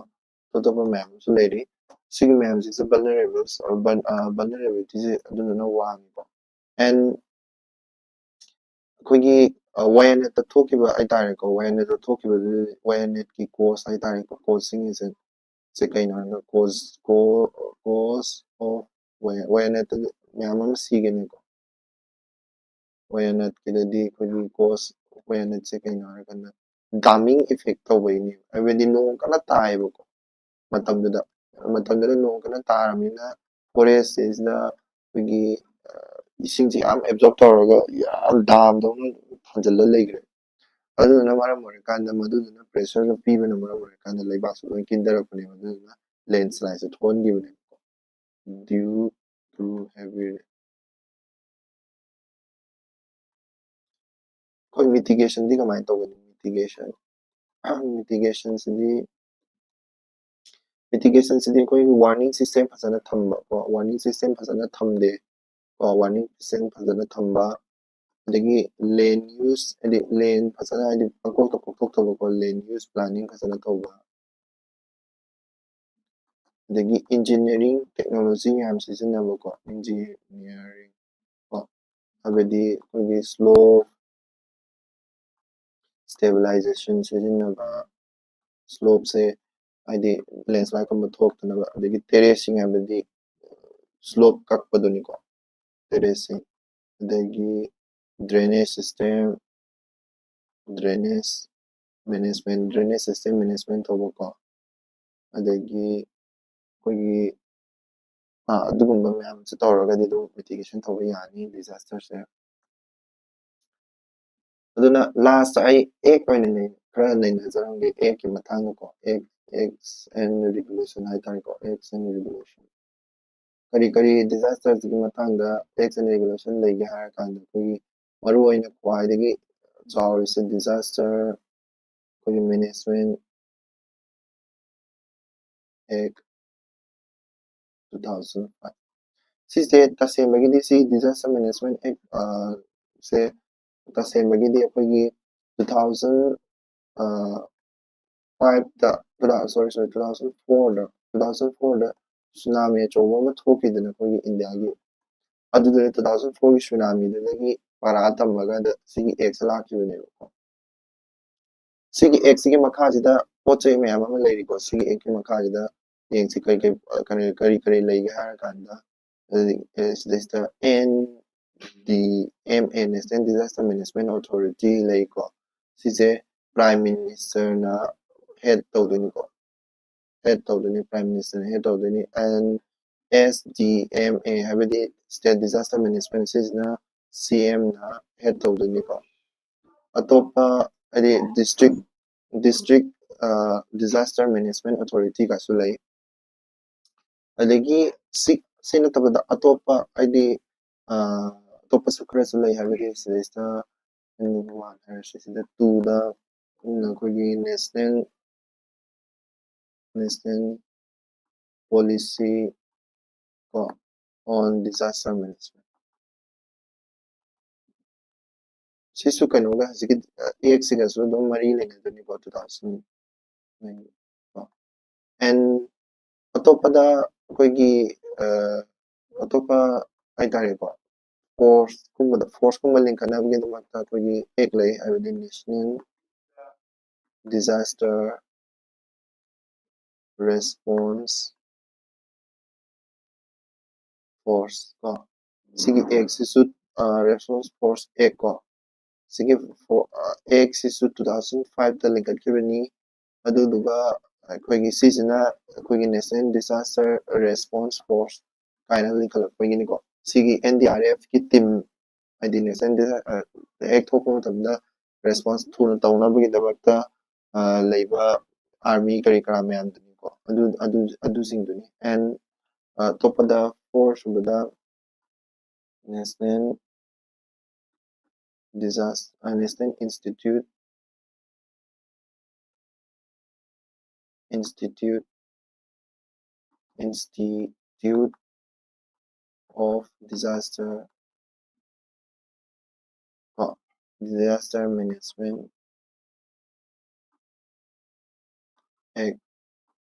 ꯑꯇꯣꯞꯄ ꯃꯌꯥꯝ ꯑꯃꯁꯨ ꯂꯩꯔꯤ꯫ ꯁꯤꯒꯤ ꯃꯌꯥꯝꯁꯤꯁꯨ vulnerables, ꯑ, vul-, ꯑ, vulnerability ꯁꯦ ꯑꯗꯨꯗꯨꯅ ꯋꯥꯡꯉꯤꯀꯣ꯫ And ꯑꯩꯈꯣꯏꯒꯤ, ꯑ, ꯋꯥꯌꯥꯅꯦꯠꯇ ꯊꯣꯛꯈꯤꯕ ꯍꯥꯏꯇꯥꯔꯦꯀꯣ, ꯋꯥꯌꯥꯅꯦꯠꯇ ꯊꯣꯛꯈꯤꯕꯗꯨ, ꯋꯥꯌꯥꯅꯦꯠꯀꯤ cause ꯍꯥꯏꯇꯥꯔꯦꯀꯣ, cause ꯁꯤꯡ ꯑꯁꯦ, ꯁꯦ ꯀꯩꯅꯣ ꯍꯥꯏꯔꯒ cause, co-, cause of ꯋꯥꯌꯥ-, ꯋꯥꯌꯥꯅꯦꯠꯇ ꯃꯌꯥꯝ ꯑꯃ ꯁꯤꯒꯅꯤꯀꯣ꯫ ꯋꯥꯌꯥꯅꯠꯀꯤꯗꯗꯤ ꯑꯩꯈꯣꯏꯒꯤ ꯀꯣꯁ ꯋꯥꯌꯥꯅꯠꯁꯦ ꯀꯩꯅꯣ ꯍꯥꯏꯔꯀꯥꯟꯗ ꯗꯥꯃꯤꯡ ꯏꯐꯦꯛ ꯇꯧꯕꯩꯅꯦꯕ꯫ ꯍꯥꯏꯕꯗꯤ ꯅꯣꯡ ꯀꯟꯅ ꯇꯥꯏꯌꯦꯕꯀꯣ ꯃꯇꯝꯗꯨꯗ꯫ ꯃꯇꯝꯗꯨꯗ ꯅꯣꯡ ꯀꯟꯅ ꯇꯥꯔꯕꯅꯤꯅ ꯐꯣꯔꯦꯁꯁꯤꯗ ꯑꯩꯈꯣꯏꯒꯤ ꯏꯁꯤꯡꯁꯦ ꯌꯥꯝ ꯑꯦꯕꯖꯣꯔꯕ ꯇꯧꯔꯒ ꯌꯥꯝ ꯗꯥꯝꯗꯧꯅ ꯊꯟꯖꯤꯜꯂ ꯂꯩꯈ꯭ꯔꯦ꯫ ꯑꯗꯨꯗꯨꯅ ꯃꯔꯝ ꯑꯣꯏꯔꯀꯥꯟꯗ, ꯃꯗꯨꯗꯨꯅ ꯄ꯭ꯔꯦꯁꯔꯗꯣ ꯄꯤꯕꯅ ꯃꯔꯝ ꯑꯣꯏꯔꯀꯥꯟꯗ ꯂꯩꯕꯥꯛꯁꯨ ꯂꯣꯏ ꯀꯤꯟꯊꯔꯛꯄꯅꯦꯕ꯫ ꯑꯗꯨꯗꯨꯅ ꯂꯦꯟꯁ꯭ꯂꯥꯏꯠꯁꯦ ꯊꯣꯛꯍꯟꯈꯤꯕꯅꯦꯕꯀꯣ, due to heavy rain꯫ ꯑꯩꯈꯣꯏ ꯃꯤꯇꯤꯒꯦꯁꯟꯗꯤ ꯀꯃꯥꯏꯅ ꯇꯧꯒꯅꯤ? ꯃꯤꯇꯤꯒꯦꯁꯟ ꯃꯤꯇꯤꯒꯦꯁꯟꯁꯤꯗꯤ ꯃꯤꯇꯤꯒꯦꯁꯟꯁꯤꯗꯤ ꯑꯩꯈꯣꯏꯒꯤ ꯋꯥꯔꯅꯤꯡ ꯁꯤꯁꯇꯦꯝ ꯐꯖꯅ ꯊꯝꯕ ꯀꯣ, ꯋꯥꯔꯅꯤꯡ ꯁꯤꯁꯇꯦꯝ ꯐꯖꯅ ꯊꯝꯗꯦ ꯀꯣ, ꯋꯥꯔꯅꯤꯡ ꯁꯤꯁꯇꯦꯝ ꯐꯖꯅ ꯊꯝꯕ, ꯑꯗꯒꯤ ꯂꯦꯟ ꯌꯨꯁ, ꯍꯥꯏꯗꯤ ꯂꯦꯟ ꯐꯖꯅ, ꯍꯥꯏꯗꯤ ꯄꯪꯀꯣꯛꯇ ꯀꯣꯛꯊꯣꯛꯇꯕꯀꯣ, ꯂꯦꯟ ꯌꯨꯁ ꯄ꯭ꯂꯥꯅꯤꯡ ꯐꯖꯅ ꯇꯧꯕ, ꯑꯗꯒꯤ ꯏꯟꯖꯤꯅꯤꯌꯥꯔꯤꯡ ꯇꯦꯛꯅꯣꯂꯣꯖꯤ ꯃꯌꯥꯝ ꯁꯤꯖꯤꯟꯅꯕꯀꯣ, ꯏꯟꯖꯤꯅꯤꯌꯥꯔꯤꯡ ꯀꯣ, ꯍꯥꯏꯕꯗꯤ ꯑꯩꯈꯣꯏꯒꯤ ꯁ꯭ꯂꯣꯞ ꯁ꯭ꯇꯦꯕꯤꯂꯥꯏꯖꯦꯁꯟ ꯁꯤꯖꯤꯟꯅꯕ, ꯁ꯭ꯂꯣꯞꯁꯦ ꯍꯥꯏꯗꯤ ꯂꯦꯟꯁ꯭ꯂꯥꯏꯠꯀꯨꯝꯕ ꯊꯣꯛꯇꯅꯕ, ꯑꯗꯒꯤ ꯇꯦꯔꯦꯁꯁꯤꯡ ꯍꯥꯏꯕꯗꯤ ꯁ꯭ꯂꯣꯞ ꯀꯛꯄꯗꯨꯅꯤꯀꯣ, ꯇꯦꯔꯦꯁꯁꯤꯡ, ꯑꯗꯒꯤ drainage system, drainage management, drainage system management ꯇꯧꯕꯀꯣ, ꯑꯗꯒꯤ ꯑꯩꯈꯣꯏꯒꯤ ꯑꯗꯨꯒꯨꯝꯕ ꯃꯌꯥꯝꯁꯦ ꯇꯧꯔꯒꯗꯤ ꯑꯗꯨꯝ ꯃꯤꯇꯤꯒꯦꯁꯟ ꯇꯧꯕ ꯌꯥꯅꯤ ꯗꯤꯖꯥꯁꯇꯔꯁꯦ꯫ ꯑꯗꯨꯅ ꯂꯥꯁꯇ ꯑꯩ ꯑꯦꯛ ꯑꯣꯏꯅ ꯈꯔ ꯅꯩꯅꯖꯔꯝꯒꯦ, ꯑꯦꯛꯀꯤ ꯃꯇꯥꯡꯗꯀꯣ, ꯑꯦꯛ ꯑꯦꯛꯁ ꯑꯦꯟ ꯔꯤꯒꯨꯂꯦꯁꯟ ꯍꯥꯏꯇꯥꯔꯦꯀꯣ, ꯑꯦꯛꯁ ꯑꯦꯟ ꯔꯤꯒꯨꯂꯦꯁꯟ꯫ ꯀꯔꯤ ꯀꯔꯤ ꯗꯤꯖꯥꯁꯇꯔꯁꯤꯒꯤ ꯃꯇꯥꯡꯗ ꯑꯦꯛꯁ ꯑꯦꯟ ꯔꯤꯒꯨꯂꯦꯁꯟ ꯂꯩꯒꯦ ꯍꯥꯏꯔ ꯀꯥꯟꯗ, ꯑꯩꯈꯣꯏꯒꯤ ꯃꯔꯨꯑꯣꯏꯅ ꯈ꯭ꯋꯥꯏꯗꯒꯤ ꯆꯥꯎꯔꯤꯁꯦ ꯗꯤꯖꯥꯁꯇꯔ ꯑꯩꯈꯣꯏꯒꯤ ꯃꯦꯅꯦꯖꯃꯦꯟ ꯑꯦꯛ ꯇꯨ ꯊꯥꯎꯖꯟ ꯐꯥꯏꯚ꯫ ꯁꯤꯁꯦ ꯇꯁꯦꯡꯕꯒꯤꯗꯤ ꯁꯤ ꯗꯤꯖꯥꯁꯇꯔ ꯃꯦꯅꯦꯖꯃꯦꯟ ꯑꯦꯛ ꯁꯦ ꯇꯁꯦꯡꯕꯒꯤꯗꯤ ꯑꯩꯈꯣꯏꯒꯤ ꯇꯨ ꯊꯥꯎꯖꯟ ꯐꯥꯏꯚꯇ, ꯇꯨ ꯊꯥꯎꯖꯟ, ꯁꯣꯔꯤ ꯁꯣꯔꯤ, ꯇꯨ ꯊꯥꯎꯖꯟ ꯐꯣꯔꯗ, ꯇꯨ ꯊꯥꯎꯖꯟ ꯐꯣꯔꯗ ꯁꯨꯅꯥꯃꯤ ꯑꯆꯧꯕ ꯑꯃ ꯊꯣꯛꯈꯤꯗꯅ ꯑꯩꯈꯣꯏꯒꯤ ꯏꯟꯗꯤꯌꯥꯒꯤ, ꯑꯗꯨꯗꯨꯅ ꯇꯨ ꯊꯥꯎꯖꯟ ꯐꯣꯔꯒꯤ ꯁꯨꯅꯥꯃꯤꯗꯨꯗꯒꯤ ꯄꯔꯥ ꯇꯝꯃꯒ ꯁꯤꯒꯤ ꯑꯦꯛꯁꯦ ꯂꯥꯛꯈꯤꯕꯅꯦꯕꯀꯣ꯫ ꯁꯤꯒꯤ ꯑꯦꯛꯁꯤꯒꯤ ꯃꯈꯥꯁꯤꯗ ꯄꯣꯠ ꯆꯩ ꯃꯌꯥꯝ ꯑꯃ ꯂꯩꯔꯤꯀꯣ꯫ ꯁꯤꯒꯤ ꯑꯦꯛꯀꯤ ꯃꯈꯥꯁꯤꯗ ꯌꯦꯡꯁꯤ ꯀꯔꯤ ꯀꯔꯤ, ꯀꯔꯤ, ꯀꯔꯤ, ꯀꯔꯤ ꯂꯩꯒꯦ ꯍꯥꯏꯔ ꯀꯥꯟꯗ, ꯑꯗꯨꯗꯒꯤ ꯁꯤꯗꯩꯁꯤꯗ N D M A, National Disaster Management Authority ꯂꯩꯀꯣ꯫ ꯁꯤꯁꯦ Prime Ministerꯅ head ꯇꯧꯗꯣꯏꯅꯤꯀꯣ꯫ Head ꯇꯧꯗꯣꯏꯅꯤ, Prime Ministerꯅ head ꯇꯧꯗꯣꯏꯅꯤ꯫ And S D M A ꯍꯥꯏꯕꯗꯤ State Disaster Management, ꯁꯤꯁꯤꯅ C M ꯅ head ꯇꯧꯗꯣꯏꯅꯤꯀꯣ꯫ ꯑꯇꯣꯞꯄ ꯍꯥꯏꯗꯤ district district disaster management authority ꯒꯁꯨ ꯂꯩ꯫ ꯑꯗꯒꯤ ꯁꯤ ꯁꯤ ꯅꯠꯇꯕꯗ ꯑꯇꯣꯞꯄ ꯍꯥꯏꯗꯤ ꯑꯇꯣꯞꯄꯁꯨ ꯈꯔꯁꯨ ꯂꯩ꯫ ꯍꯥꯏꯕꯗꯤ ꯁꯤꯗꯩꯁꯤꯗ ꯍꯥꯏꯔꯁꯤ, ꯁꯤꯗ ꯇꯨꯗ ꯑꯩꯈꯣꯏꯒꯤ National National Policy ꯀꯣ on Disaster Management꯫ ꯁꯤꯁꯨ ꯀꯩꯅꯣꯒ ꯍꯧꯖꯤꯛꯀꯤ ꯑꯦꯛꯁꯤꯒꯁꯨ ꯑꯗꯨꯝ ꯃꯔꯤ ꯂꯩꯅꯗꯣꯏꯅꯤꯀꯣ, two thousand nine ꯀꯣ꯫ And ꯑꯇꯣꯞꯄꯗ ꯑꯩꯈꯣꯏꯒꯤ ꯑꯇꯣꯞꯄ ꯍꯥꯏꯇꯥꯔꯦꯀꯣ, force ꯀꯨꯝꯕꯗ force ꯀꯨꯝꯕ ꯂꯤꯡꯈꯠꯅꯕꯒꯤꯗꯃꯛꯇ ꯑꯩꯈꯣꯏꯒꯤ act ꯂꯩ, ꯍꯥꯏꯕꯗꯤ National Disaster Response Force ꯀꯣ꯫ ꯁꯤꯒꯤ act ꯁꯤꯁꯨ Response Force Act ꯀꯣ꯫ ꯁꯤꯒꯤ act ꯁꯤꯁꯨ two thousand five ꯇ ꯂꯤꯡꯈꯠꯈꯤꯕꯅꯤ꯫ ꯑꯗꯨꯗꯨꯒ ꯑꯩꯈꯣꯏꯒꯤ ꯁꯤꯁꯤꯅ ꯑꯩꯈꯣꯏꯒꯤ National Disaster Response Force ꯀꯥꯏꯅ ꯂꯤꯡꯈꯠꯂꯛꯄꯒꯤꯅꯤꯀꯣ꯫ ꯁꯤꯒꯤ N D R F ꯀꯤ team, ꯍꯥꯏꯗꯤ National Disaster ꯍꯦꯛ ꯊꯣꯛꯄ ꯃꯇꯝꯗ response ꯊꯨꯅ ꯇꯧꯅꯕꯒꯤꯗꯃꯛꯇ ꯂꯩꯕ army ꯀꯔꯤ ꯀꯔꯥ ꯃꯌꯥꯝꯗꯨꯅꯤꯀꯣ꯫ ꯑꯗꯨ ꯑꯗꯨ ꯑꯗꯨꯁꯤꯡꯗꯨꯅꯤ꯫ And ꯑꯇꯣꯞꯄꯗ four ꯁꯨꯕꯗ National Disaster National Institute Institute Institute of Disaster ꯀꯣ, Disaster Management Act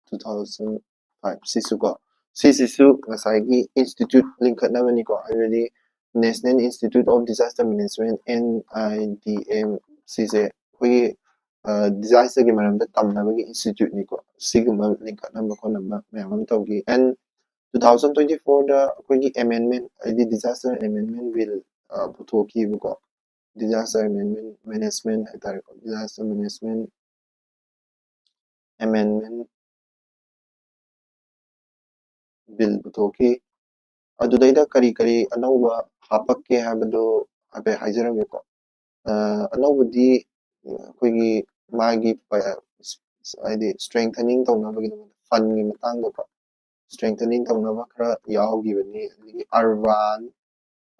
two thousand five ꯁꯤꯁꯨ ꯀꯣ, ꯁꯤꯁꯤꯁꯨ ꯉꯁꯥꯏꯒꯤ institute ꯂꯤꯡꯈꯠꯅꯕꯅꯤꯀꯣ꯫ ꯍꯥꯏꯕꯗꯤ National Institute of Disaster Management, N I D M, ꯁꯤꯁꯦ ꯑꯩꯈꯣꯏꯒꯤ disaster ꯒꯤ ꯃꯔꯝꯗ ꯇꯝꯅꯕꯒꯤ institute ꯅꯤꯀꯣ꯫ ꯁꯤꯒꯨꯝꯕ ꯂꯤꯡꯈꯠꯅꯕ ꯈꯣꯠꯅꯕ ꯃꯌꯥꯝ ꯑꯃ ꯇꯧꯈꯤ꯫ And ꯇꯨ ꯊꯥꯎꯖꯟ ꯇ꯭ꯋꯦꯟꯇꯤ ꯐꯣꯔꯗ ꯑꯩꯈꯣꯏꯒꯤ ꯑꯦꯃꯦꯟꯃꯦꯟ, ꯍꯥꯏꯗꯤ ꯗꯤꯖꯥꯁꯇꯔ ꯑꯦꯃꯦꯟꯃꯦꯟ ꯕꯤꯜ ꯄꯨꯊꯣꯛꯈꯤꯕꯀꯣ꯫ ꯗꯤꯖꯥꯁꯇꯔ ꯑꯦꯃꯦꯟꯃꯦꯟ ꯃꯦꯅꯦꯖꯃꯦꯟ ꯍꯥꯏꯇꯥꯔꯦꯀꯣ, ꯗꯤꯖꯥꯁꯇꯔ ꯃꯦꯅꯦꯖꯃꯦꯟ ꯑꯦꯃꯦꯟꯃꯦꯟ ꯕꯤꯜ ꯄꯨꯊꯣꯛꯈꯤ꯫ ꯑꯗꯨꯗꯩꯗ ꯀꯔꯤ ꯀꯔꯤ ꯑꯅꯧꯕ ꯍꯥꯞꯄꯛꯀꯦ ꯍꯥꯏꯕꯗꯨ ꯍꯥꯏꯐꯦꯠ ꯍꯥꯏꯖꯔꯝꯒꯦꯀꯣ꯫ ꯑ, ꯑꯅꯧꯕꯗꯤ ꯑꯩꯈꯣꯏꯒꯤ ꯃꯥꯒꯤ ꯄ-, ꯍꯥꯏꯗꯤ ꯁ꯭ꯇꯔꯦꯡꯊꯅꯤꯡ ꯇꯧꯅꯕꯒꯤꯗꯃꯛꯇ ꯐꯟꯒꯤ ꯃꯇꯥꯡꯗꯀꯣ, ꯁ꯭ꯇꯔꯦꯡꯊꯅꯤꯡ ꯇꯧꯅꯕ ꯈꯔ ꯌꯥꯎꯈꯤꯕꯅꯤ꯫ ꯑꯗꯒꯤ ꯑꯔꯕꯥꯟ,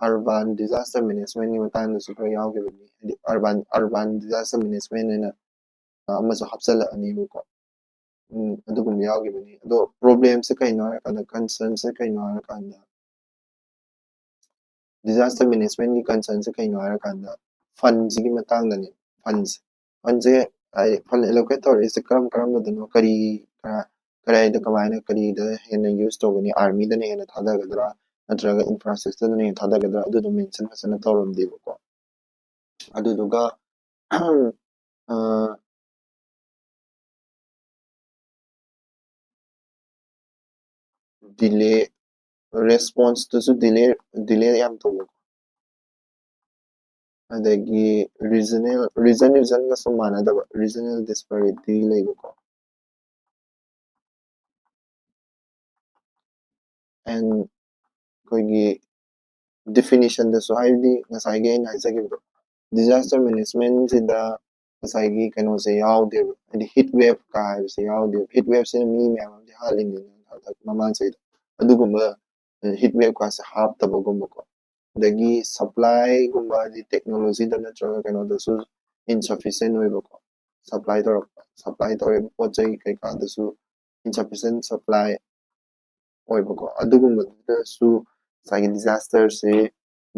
ꯑꯔꯕꯥꯟ ꯗꯤꯖꯥꯁꯇꯔ ꯃꯦꯅꯦꯖꯃꯦꯟꯒꯤ ꯃꯇꯥꯡꯗꯁꯨ ꯈꯔ ꯌꯥꯎꯈꯤꯕꯅꯤ꯫ ꯍꯥꯏꯗꯤ ꯑꯔꯕꯥꯟ, ꯑꯔꯕꯥꯟ ꯗꯤꯖꯥꯁꯇꯔ ꯃꯦꯅꯦꯖꯃꯦꯟ ꯍꯥꯏꯅ, ꯑ, ꯑꯃꯁꯨ ꯍꯥꯞꯆꯤꯜꯂꯛꯑꯅꯤꯕꯀꯣ꯫ ꯎꯝ, ꯑꯗꯨꯒꯨꯝꯕ ꯌꯥꯎꯈꯤꯕꯅꯤ꯫ ꯑꯗꯣ ꯄ꯭ꯔꯣꯕ꯭ꯂꯦꯝꯁꯦ ꯀꯩꯅꯣ ꯍꯥꯏꯔꯀꯥꯟꯗ, ꯀꯟꯁꯔꯟꯁꯦ ꯀꯩꯅꯣ ꯍꯥꯏꯔꯀꯥꯟꯗ, ꯗꯤꯖꯥꯁꯇꯔ ꯃꯦꯅꯦꯖꯃꯦꯟꯒꯤ ꯀꯟꯁꯔꯟꯁꯦ ꯀꯩꯅꯣ ꯍꯥꯏꯔꯀꯥꯟꯗ, ꯐꯟꯁꯤꯒꯤ ꯃꯇꯥꯡꯗꯅꯤ꯫ ꯐꯟꯁꯦ, ꯐꯟꯁꯦ, ꯍꯥꯏꯗꯤ ꯐꯟ ꯑꯦꯂꯣꯀꯦꯠ ꯇꯧꯔꯛꯏꯁꯦ ꯀꯔꯝ ꯀꯔꯝꯕꯗꯅꯣ, ꯀꯔꯤ, ꯀꯔꯥꯏꯗ ꯀꯃꯥꯏꯅ, ꯀꯔꯤꯗ ꯍꯦꯟꯅ ꯌꯨꯁ ꯇꯧꯒꯅꯤ? ꯑꯥꯔꯃꯤꯗꯅ ꯍꯦꯟꯅ ꯊꯥꯗꯒꯗ꯭ꯔꯥ, ꯅꯠꯇ꯭ꯔꯒ ꯏꯟꯐ꯭ꯔꯥꯁ꯭ꯇ꯭ꯔꯛꯆꯔꯗꯅ ꯍꯦꯟꯅ ꯊꯥꯗꯒꯗ꯭ꯔꯥ? ꯑꯗꯨꯗꯣ ꯃꯦꯟꯁꯟ ꯐꯖꯅ ꯇꯧꯔꯝꯗꯦꯕꯀꯣ꯫ ꯑꯗꯨꯗꯨꯒ, ꯑ, ꯗꯤꯂꯦ, ꯔꯦꯁꯄꯣꯟꯁꯇꯨꯁꯨ ꯗꯤꯂꯦ, ꯗꯤꯂꯦ ꯌꯥꯝ ꯇꯧꯕꯀꯣ꯫ ꯑꯗꯒꯤ ꯔꯤꯖꯅꯦꯜ, ꯔꯤꯖꯟ ꯔꯤꯖꯟꯒꯁꯨ ꯃꯥꯟꯅꯗꯕ, ꯔꯤꯖꯅꯦꯜ ꯗꯤꯁꯄꯦꯔꯤꯇꯤ ꯂꯩꯕꯀꯣ꯫ ꯑꯦꯟ ꯑꯩꯈꯣꯏꯒꯤ ꯗꯤꯐꯤꯅꯤꯁꯟꯗꯁꯨ, ꯍꯥꯏꯕꯗꯤ ꯉꯁꯥꯏꯒꯤ ꯑꯩꯅ ꯍꯥꯏꯖꯈꯤꯕꯗꯣ, ꯗꯤꯖꯥꯁꯇꯔ ꯃꯦꯅꯦꯖꯃꯦꯟꯁꯤꯗ ꯉꯁꯥꯏꯒꯤ ꯀꯩꯅꯣꯁꯦ ꯌꯥꯎꯗꯦꯕ, ꯍꯥꯏꯗꯤ ꯍꯤꯠ ꯋꯦꯞꯀ ꯍꯥꯏꯕꯁꯦ ꯌꯥꯎꯗꯦꯕ꯫ ꯍꯤꯠ ꯋꯦꯞꯁꯤꯅ ꯃꯤ ꯃꯌꯥꯝ ꯑꯃꯗꯤ ꯍꯥꯠꯂꯤꯅꯦ ꯍꯟꯗꯛ ꯃꯃꯥꯡ ꯆꯍꯤꯗ, ꯑꯗꯨꯒꯨꯝꯕ ꯍꯤꯠ ꯋꯦꯞꯀꯁꯦ ꯍꯥꯞꯇꯕꯒꯨꯝꯕꯀꯣ꯫ ꯑꯗꯒꯤ ꯁꯄ꯭ꯂꯥꯏꯒꯨꯝꯕ, ꯍꯥꯏꯗꯤ ꯇꯦꯛꯅꯣꯂꯣꯖꯤꯗ ꯅꯠꯇ꯭ꯔꯒ ꯀꯩꯅꯣꯗꯁꯨ ꯏꯟꯁꯐꯤꯁꯦꯟ ꯑꯣꯏꯕꯀꯣ, ꯁꯄ꯭ꯂꯥꯏ ꯇꯧꯔꯛꯄ, ꯁꯄ꯭ꯂꯥꯏ ꯇꯧꯔꯛꯏꯕ ꯄꯣꯠ ꯆꯩ ꯀꯩꯀꯥꯗꯁꯨ ꯏꯟꯁꯐꯤꯁꯦꯟ ꯁꯄ꯭ꯂꯥꯏ ꯑꯣꯏꯕꯀꯣ꯫ ꯑꯗꯨꯒꯨꯝꯕꯗꯨꯗꯁꯨ ꯉꯁꯥꯏꯒꯤ ꯗꯤꯖꯥꯁꯇꯔꯁꯦ,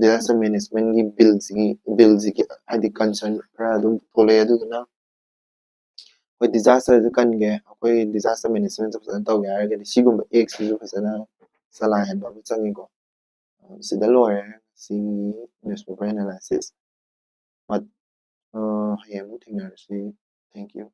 ꯗꯤꯖꯥꯁꯇꯔ ꯃꯦꯅꯦꯖꯃꯦꯟꯒꯤ ꯕꯤꯜꯁꯤꯒꯤ, ꯕꯤꯜꯁꯤꯒꯤ ꯍꯥꯏꯗꯤ ꯀꯟꯁꯔꯟ ꯈꯔ ꯑꯗꯨꯝ ꯊꯣꯛꯂꯛꯑꯦ꯫ ꯑꯗꯨꯗꯨꯅ ꯑꯩꯈꯣꯏ ꯗꯤꯖꯥꯁꯇꯔꯁꯦ ꯀꯟꯒꯦ, ꯑꯩꯈꯣꯏ ꯗꯤꯖꯥꯁꯇꯔ ꯃꯦꯅꯦꯖꯃꯦꯟꯁꯦ ꯐꯖꯅ ꯇꯧꯒꯦ ꯍꯥꯏꯔꯒꯗꯤ ꯁꯤꯒꯨꯝꯕ ꯑꯦꯛꯁꯤꯁꯨ ꯐꯖꯅ ꯆꯂꯥꯏꯍꯟꯕ ꯑꯃ ꯆꯪꯉꯤꯀꯣ꯫ ꯁꯤꯗ ꯂꯣꯏꯔꯦ ꯉꯁꯤꯒꯤ ꯅ꯭ꯌꯨꯁꯄꯦꯄꯔ ꯑꯦꯅꯥꯂꯥꯏꯁꯤꯁ꯫ ꯃꯠ-, ꯑ, ꯍꯌꯦꯡ ꯑꯃꯨꯛ ꯊꯦꯡꯅꯔꯁꯤ꯫ Thank you꯫